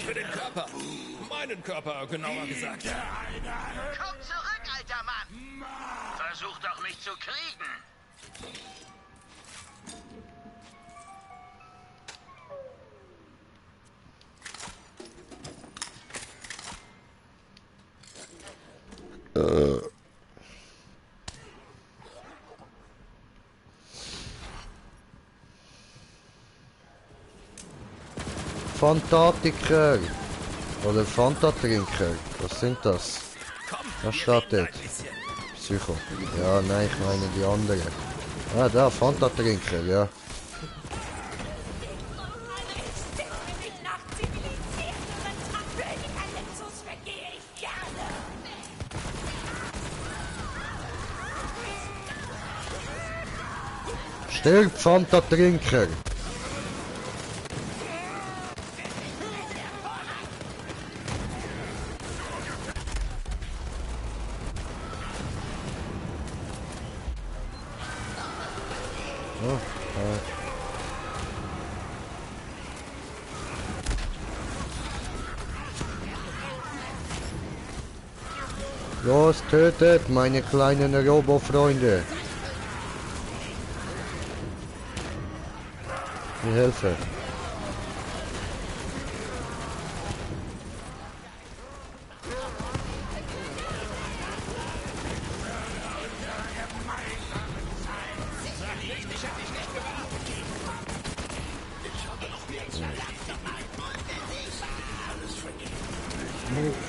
Für den Körper. Meinen Körper, genauer gesagt. Komm zurück, alter Mann! Versuch doch, mich zu kriegen! Fantatiker oder Fanta-Trinker, was sind das? Was steht dort? Psycho. Ja, nein, ich meine die anderen. Ah, da, Fanta-Trinker, ja. Stirb, Fanta-Trinker! Los, tötet meine kleinen Robo-Freunde. Ich helfe.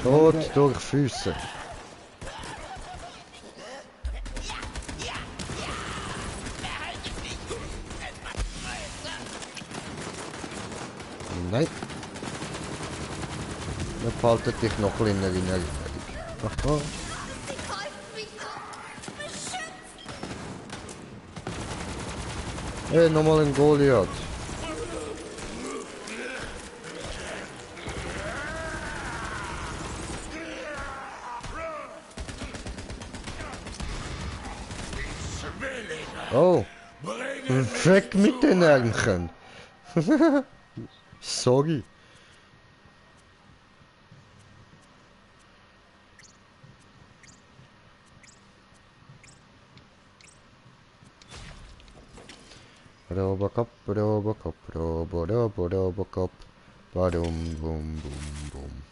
Tod durch Füße. Nein. Dann behaltet dich noch ein bisschen in Erinnerung. Aha. Hey, nochmal ein Goliath. Oh. Weg mit den Ärmchen. Sorry. Robocop, Robocop, Robocop. Badum, bum, bum, bum.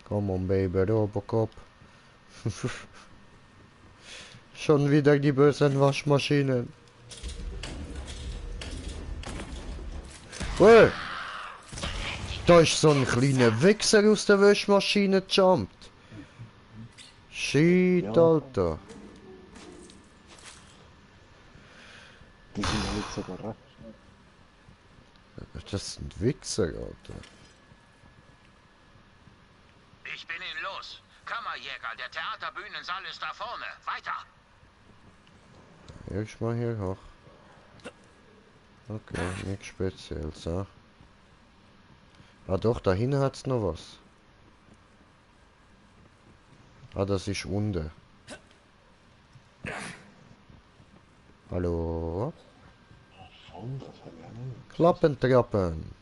Come on, baby, Robocop. Schon wieder die bösen Waschmaschinen. Hey! Da ist so ein kleiner Wichser aus der Waschmaschine gejumpt. Shit, ja. Alter. Die sind halt so überrascht. Das sind Wichser, Alter. Ich bin ihn los. Kammerjäger, der Theaterbühnensaal ist da vorne. Weiter! Ich mal hier hoch. Okay, nichts Spezielles, ja. Ah doch, da hinten hat's noch was. Ah, das ist unten. Hallo? Klappentrappen.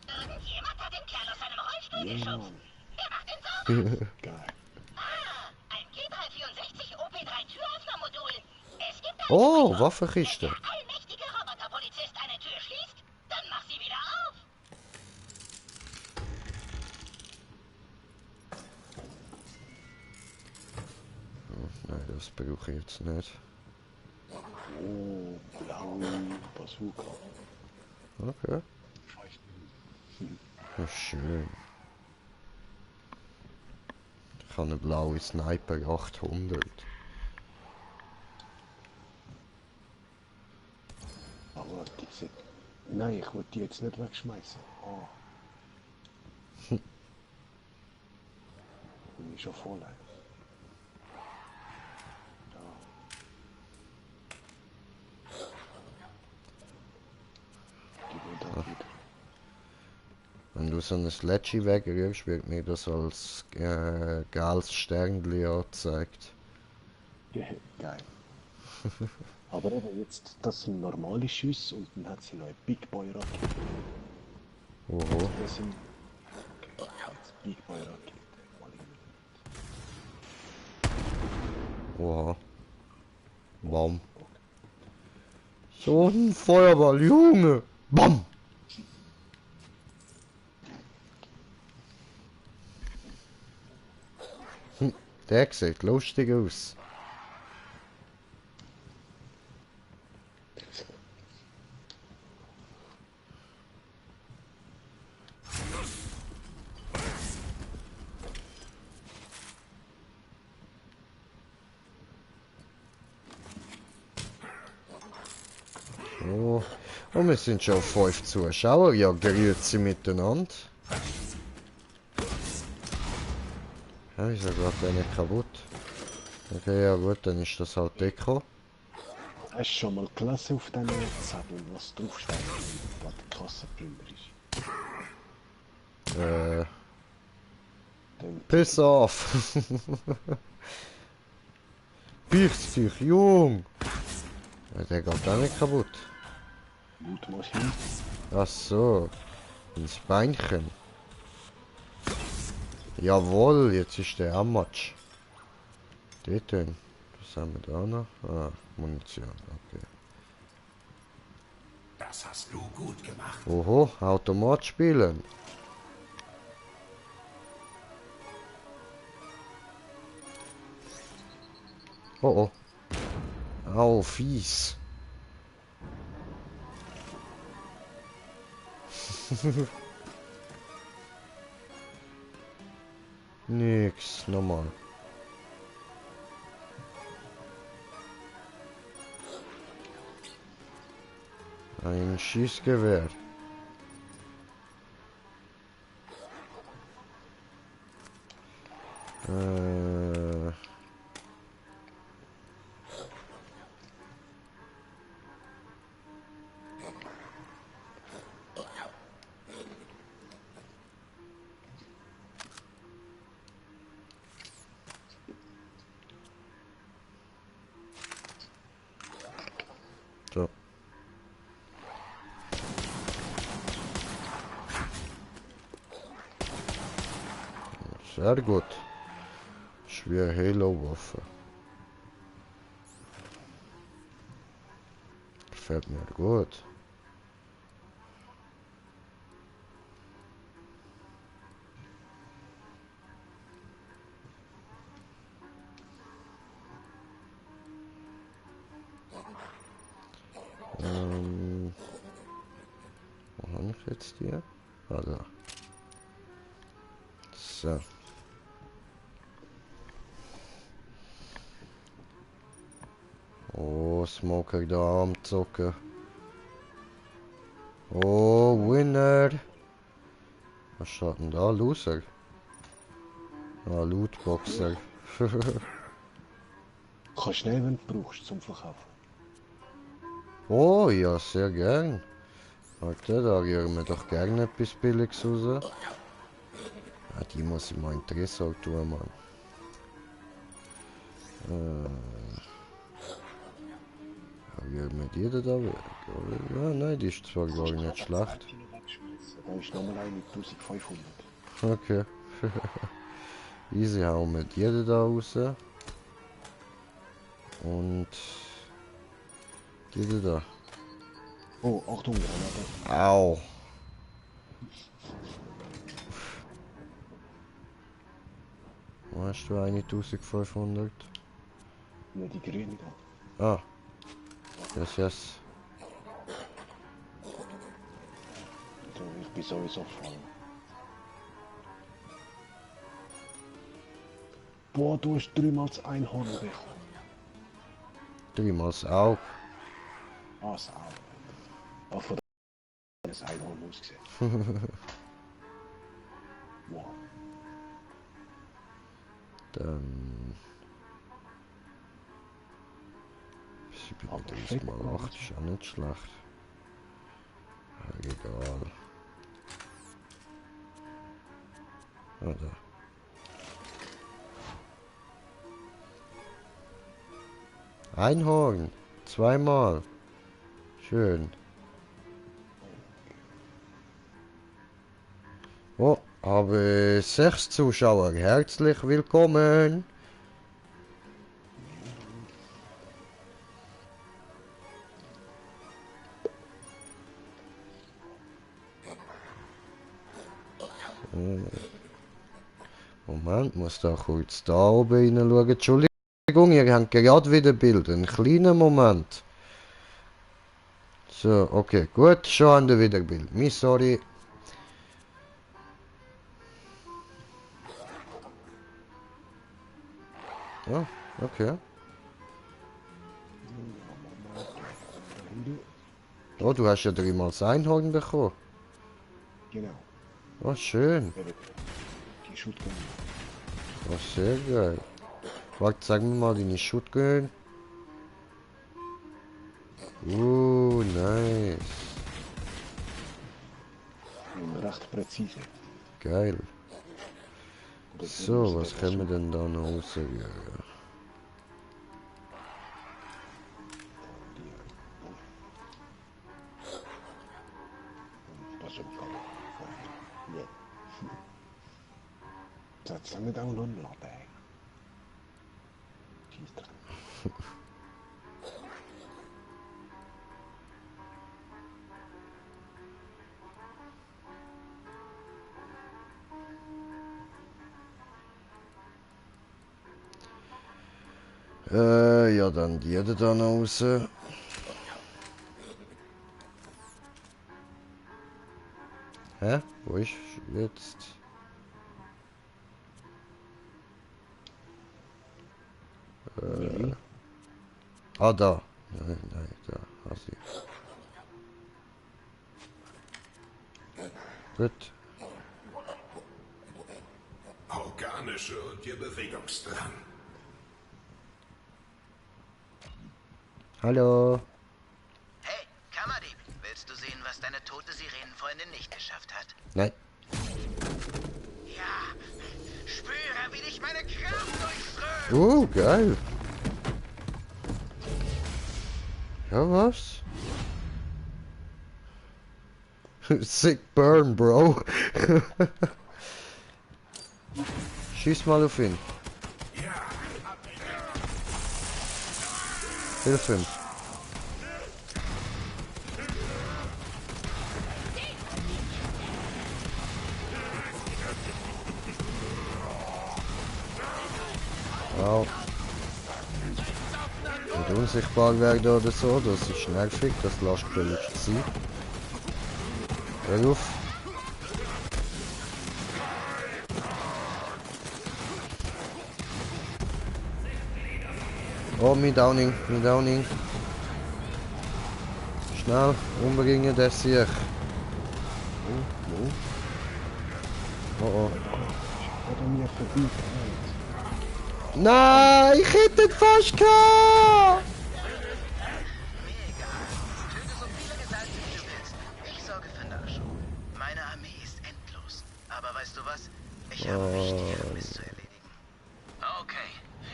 Jemand hat den Kerl aus seinem Rollstuhl geschubst. Er macht ihn sauber. Geil. Ein G364 OP3 Türöffnermodul. Es gibt Oh, Waffenkiste. Wenn der allmächtige Roboterpolizist eine Tür schließt, dann mach sie wieder auf. Nein, das brauche ich jetzt nicht. Oh, blaue Bazooka. Okay. Das ist schön. Ich habe eine blaue Sniper 800. Aber diese... Nein, ich wollte die jetzt nicht wegschmeißen. Oh. Bin ich schon voll. Wenn du so eine Sledgy wegrührst, wird mir das als geiles Sternli angezeigt. Geil. Aber eben jetzt, das sind normale Schüsse und dann hat sie noch eine Big Boy Rakete. Oho. Das sind... Okay, jetzt Big Boy Rakete. Oha. Bam. So ein Feuerball, Junge! Bam! Der sieht lustig aus. Oh. Und wir sind schon 5 Zuschauer. Ja, gerührt sie miteinander. Ja, wieso geht der nicht kaputt? Okay, ja gut, dann ist das halt Deko. Hast du schon mal Klasse auf deinem Zettel, was draufsteht, was die Kassenplünder ist? Piss off! Biegst dich, Jung! Ja, der geht auch nicht kaputt. Blutmaschine. Ach so. Ins Beinchen. Jawohl, jetzt ist der Amatsch. Dort denn. Was haben wir da noch? Ah, Munition, okay. Das hast du gut gemacht. Oho, Automat spielen. Oh oh. Au, fies. Nix, normal. Ein Schießgewehr. So. Sehr gut. Schwer Halo-Waffe. Gefällt mir gut. Wo habe ich jetzt hier? Ah, da. So. Oh, Smoker da am Zocken. Oh, Winner. Was steht denn da? Loser? Ah, Lootboxer. Kannst du nehmen, wenn du brauchst zum Verkaufen. Oh, ja, sehr gern. Warte, da rühren wir doch gerne etwas Billiges raus. Ja, die muss ich mal in Tresor tun, Mann. Rühren wir die da weg? Ja, nein, die ist zwar gar nicht schlecht. Da ist nochmal eine 1500. Okay. Easy, hauen wir die da raus. Und... die da. Oh, Achtung, Granate. Au. Wo hast du eine 1500? Nur die grüne da. Ah. Yes. So, ich bin sowieso voll. Boah, du hast 3-mal das Einhorn bekommen. 3-mal das Auge. Ah, das Auge. Auch von das Einhorn ausgesehen. Wow. Dann... 37 mal 8 ist auch nicht schlecht. Ja, egal. Ah, da. Einhorn. 2-mal. Schön. Oh, habe 6 Zuschauer. Herzlich willkommen. Moment, muss da kurz da oben hineinschauen. Entschuldigung, ihr habt gerade wieder Bild. Einen kleinen Moment. So, okay, gut, schon haben wir wieder Bild. Sorry. Ja, okay. Oh, du hast ja 3-mal das Einhorn bekommen. Genau. Oh, schön. Die Shotgun. Oh, sehr geil. Warte, sag mir mal deine Shotgun. Nice. Recht präzise. Geil. So, was können wir denn da noch rausgehen? Das haben wir da noch einen Laden. Ja, dann die da noch raus. Hä? Wo ist jetzt? Ah, da. Nein, da. Also. Gut. Organische und ihr Bewegungsdrang. Hallo. Hey, Kammerdieb, willst du sehen, was deine tote Sirenenfreundin nicht geschafft hat? Nein. Ja, spüre, wie dich meine Kraft durchströmt. Geil. Ja, was? Sick burn, Bro. Schieß mal auf ihn. Hilf ihm. Au. Nicht unsichtbar werden oder so, das ist nervig, das lässt du nicht sein. Hör auf. Oh, mein Downing. Schnell, umbringen, der sich. Oh. Oder mir vorbei. Nein, ich hätte ihn fast gehabt! Mega. Töte so viele Gesandte, wie du willst. Ich sorge für Nachschub. Meine Armee ist endlos. Aber weißt du was? Ich habe Wichtigeres zu erledigen. Okay,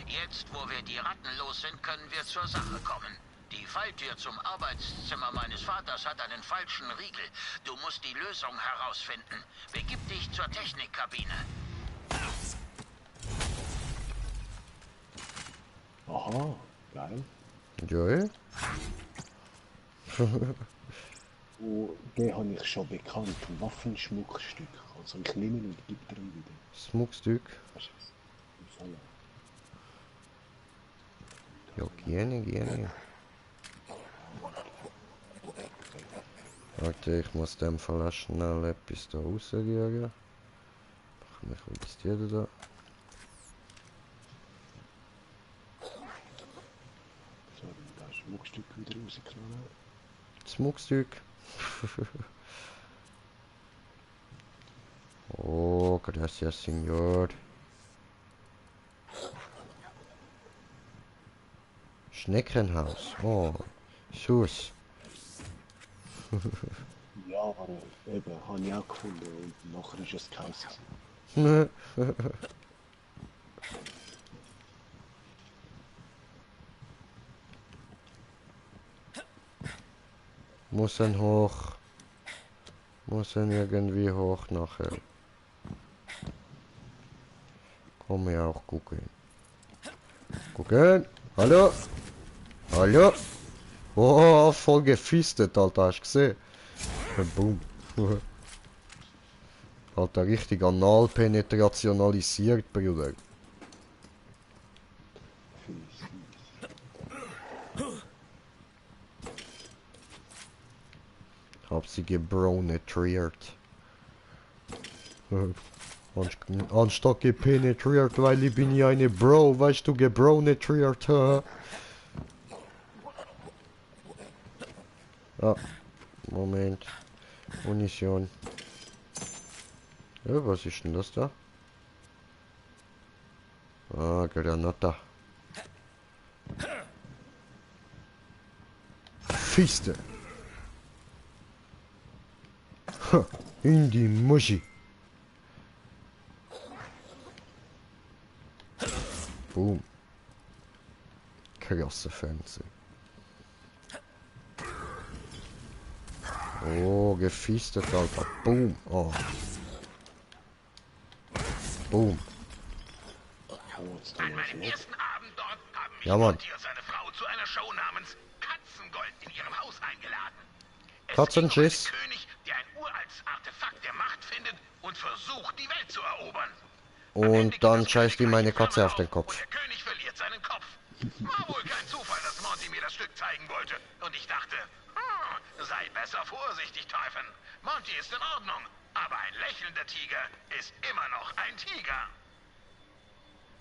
jetzt wo wir die Ratten los sind, können wir zur Sache kommen. Die Falltür zum Arbeitszimmer meines Vaters hat einen falschen Riegel. Du musst die Lösung herausfinden. Begib dich zur Technikkabine. Aha, geil. Joel? Den habe ich schon bekannt. Waffenschmuckstück. Also ich nehme ihn und gebe ihn wieder. Schmuckstück. Voll. Ja, gerne. Warte, ich muss dem Fall schnell etwas da rausrühren. Wo ist jeder da? So, das Schmuckstück wieder rausgenommen. Das Schmuckstück. Oh, gracias, Senor. Schneckenhaus. Oh, Schuss. Ja, aber eben, habe ich auch gefunden und nachher ist es keins. Muss dann hoch. Muss dann irgendwie hoch nachher. Komm ja auch gucken. Gucken. Hallo. Hallo. Oh, voll gefistet, Alter. Hast du gesehen? Boom. Alter, richtig analpenetrationalisiert, Bruder. Hab sie gebronetriert. Anstatt gepenetriert, weil ich bin ja eine Bro, weißt du, gebronetriert. Ah, Moment. Munition. Ja, was ist denn das da? Ah, Granata. Fiste. In die Muschi. Boom. Krasse Fenster. Oh, gefistet, Alter. Boom. Oh. Boom. An meinem ersten Abend dort haben mich Ja, Mann. Monty und seine Frau zu einer Show namens Katzengold in ihrem Haus eingeladen. Es Katzenschiss. ging um einen König, der ein uraltes Artefakt der Macht findet und versucht, die Welt zu erobern. Und dann scheißt ihm meine Katze auf den Kopf. Der König verliert seinen Kopf. War wohl kein Zufall, dass Monty mir das Stück zeigen wollte. Und ich dachte, sei besser vorsichtig, Typhon. Monty ist in Ordnung, aber ein lächelnder Tiger ist immer noch ein Tiger.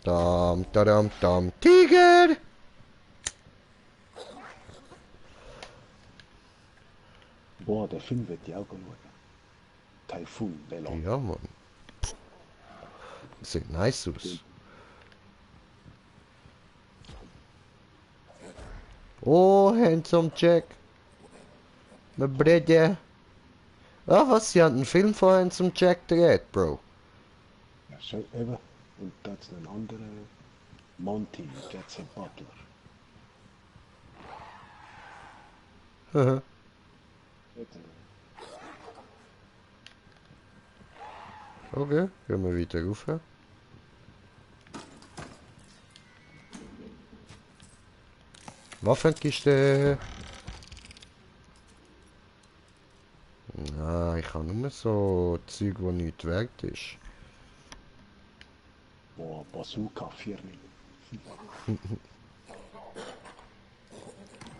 Dam, dadam, dam, Tiger! Boah, der Film wird ja auch schauen. Typhoon, Bellon. Ja, Mann. Sieht nice aus. Oh, handsome Jack. Mein Bruder. Ah, was? Sie haben einen Film von Handsome Jack gedreht, Bro. Ja, so eben. Und das ist ein anderer Monty, Jetson Butler. Haha. Okay, gehen wir weiter rauf. Waffenkiste. Na, ich habe nur so Zeug, wo nichts wert ist. Boah, Bazooka 4.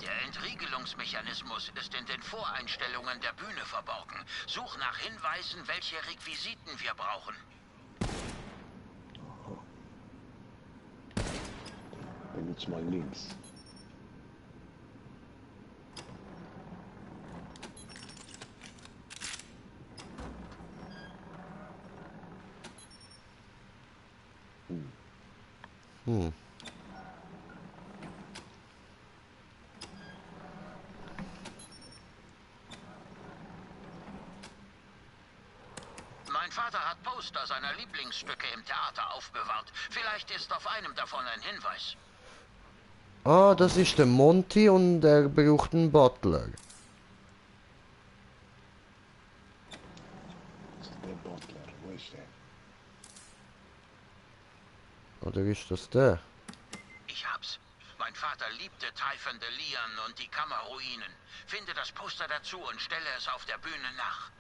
Der Entriegelungsmechanismus ist in den Voreinstellungen der Bühne verborgen. Such nach Hinweisen, welche Requisiten wir brauchen. Benutze mal links. Mein Vater hat Poster seiner Lieblingsstücke im Theater aufbewahrt. Vielleicht ist auf einem davon ein Hinweis. Ah, das ist der Monty und er braucht einen Butler. Der Butler, wo ist der? Oder ist das der? Ich hab's. Mein Vater liebte Typhon de Leon und die Kammerruinen. Finde das Poster dazu und stelle es auf der Bühne nach.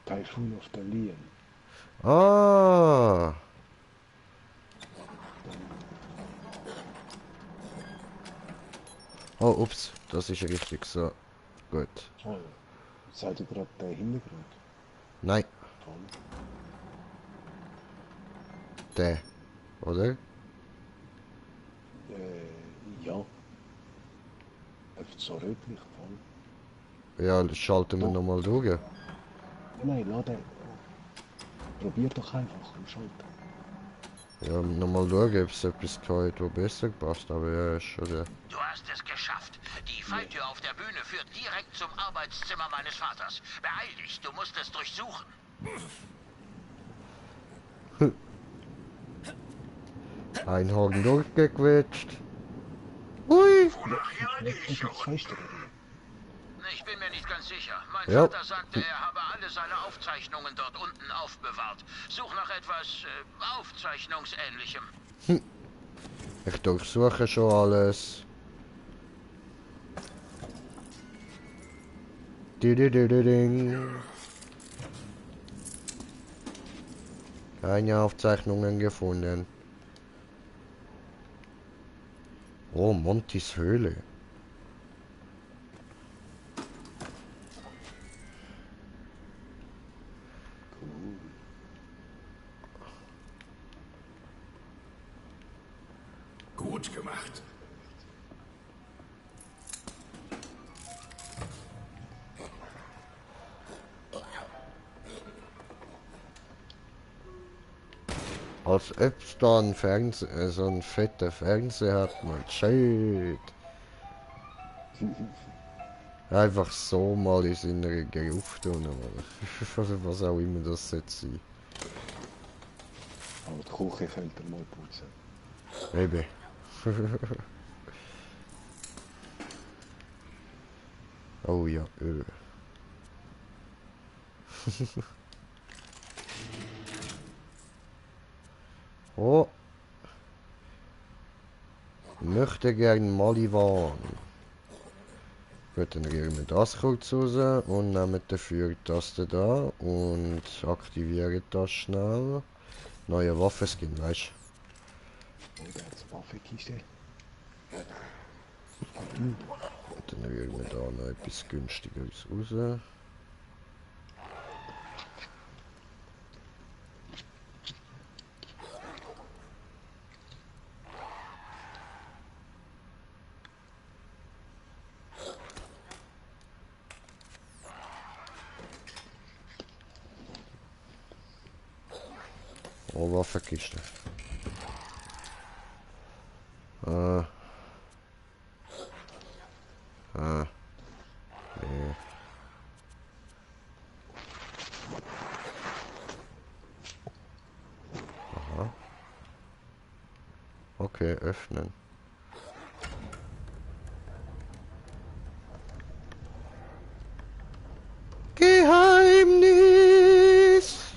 Typhoon of the Leon. Ah. Oh, ups, das ist richtig so. Gut. Oh, seid ihr gerade der Hintergrund? Nein, Voll. der, oder? Ja. Einfach so rötlich, voll. Ja, das schalten wir nochmal durch. Nein, lass den. Probier doch einfach am Schalten. Ja, nochmal schauen, ob es etwas gehabt, was besser passt, aber ja, ist schon der. Du hast es geschafft. Die Falltür auf der Bühne führt direkt zum Arbeitszimmer meines Vaters. Beeil dich, du musst es durchsuchen. Ein Haken durchgequetscht. Hui! Ich bin mir nicht ganz sicher. Mein Ja. Vater sagte, er habe alle seine Aufzeichnungen dort unten aufbewahrt. Such nach etwas Aufzeichnungsähnlichem. Ich durchsuche schon alles. Ding. Keine Aufzeichnungen gefunden. Oh, Montys Höhle. Gut gemacht. Als ob es da ein Fernseher, so ein fetter Fernseher hat, man. Shit. Einfach so mal in seiner Gruft tun, was auch immer das jetzt sein. Aber die Küche könnte mal putzen. Eben. Oh ja, Oh. Möchte gern Maliwan. Gut, dann rühren wir das kurz raus und nehmen dafür die Taste da und aktivieren das schnell. Neue Waffenskin, weißt du? Oh, der hat eine Waffenkiste. Und dann rühren wir da noch etwas günstigeres raus. Oh, Waffenkiste. Nee. Aha. Okay, öffnen. Geheimnis!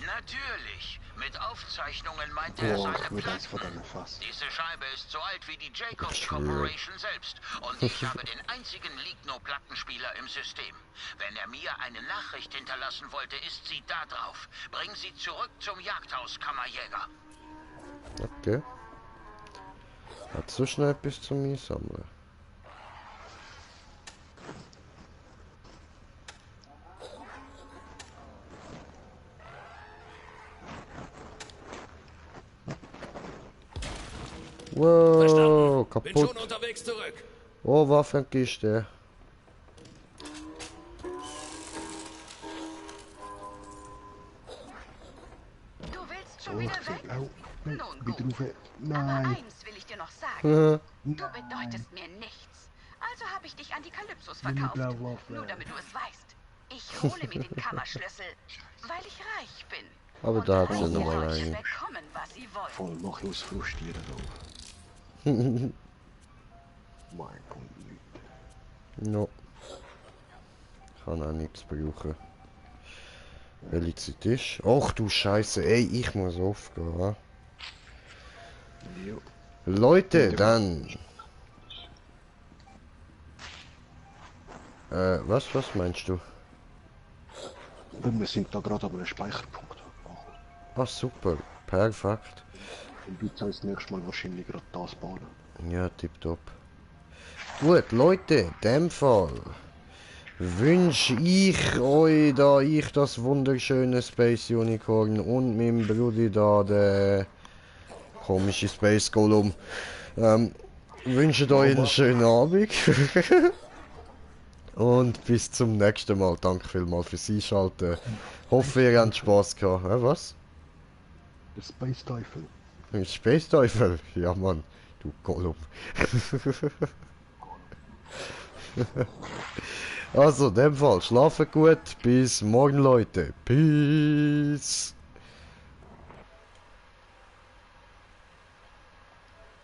Natürlich. Mit Aufzeichnungen meinte er seine Platten. Diese Scheibe ist so alt wie die Jacobs Corporation selbst. Und ich habe den einzigen Ligno-Plattenspieler im System. Wenn er mir eine Nachricht hinterlassen wollte, ist sie da drauf. Bring sie zurück zum Jagdhaus, Kammerjäger. Okay. Hat so schnell bis zum Einsammeln. Wow, kaputt. Bin schon unterwegs zurück. Oh, Waffenkiste. Du willst schon wieder weg? Nun gut. Aber eins will ich dir noch sagen. Du bedeutest mir nichts. Also habe ich dich an die Kalypsos verkauft. Nur damit du es weißt. Ich hole mir den Kammerschlüssel, weil ich reich bin. Aber und da hat sie reiche noch mal Leute einen. bekommen, was sie wollen. Voll mach ich aus frustrieren auf. Mein Punkt nicht. No. Kann auch nichts brauchen. Welche Zeit ist? Ach du Scheiße, ey, ich muss aufgehen. Ha? Leute, dann. Was meinst du? Wir sind da gerade an einem Speicherpunkt. Ah, super, perfekt. Und du zahlst das nächste Mal wahrscheinlich gerade das bauen. Ja, tipptopp. Gut, Leute, in dem Fall wünsche ich euch, da ich das wunderschöne Space Unicorn und meinem Bruder da, der komische Space Golem, wünsche euch einen schönen Abend. Und bis zum nächsten Mal. Danke vielmals fürs Einschalten. Hoffe, ihr habt Spaß gehabt. Was? Der Space Teufel. Ein Space Teufel? Ja, Mann. Du Gollum. Also, in dem Fall, schlafen gut. Bis morgen, Leute. Peace.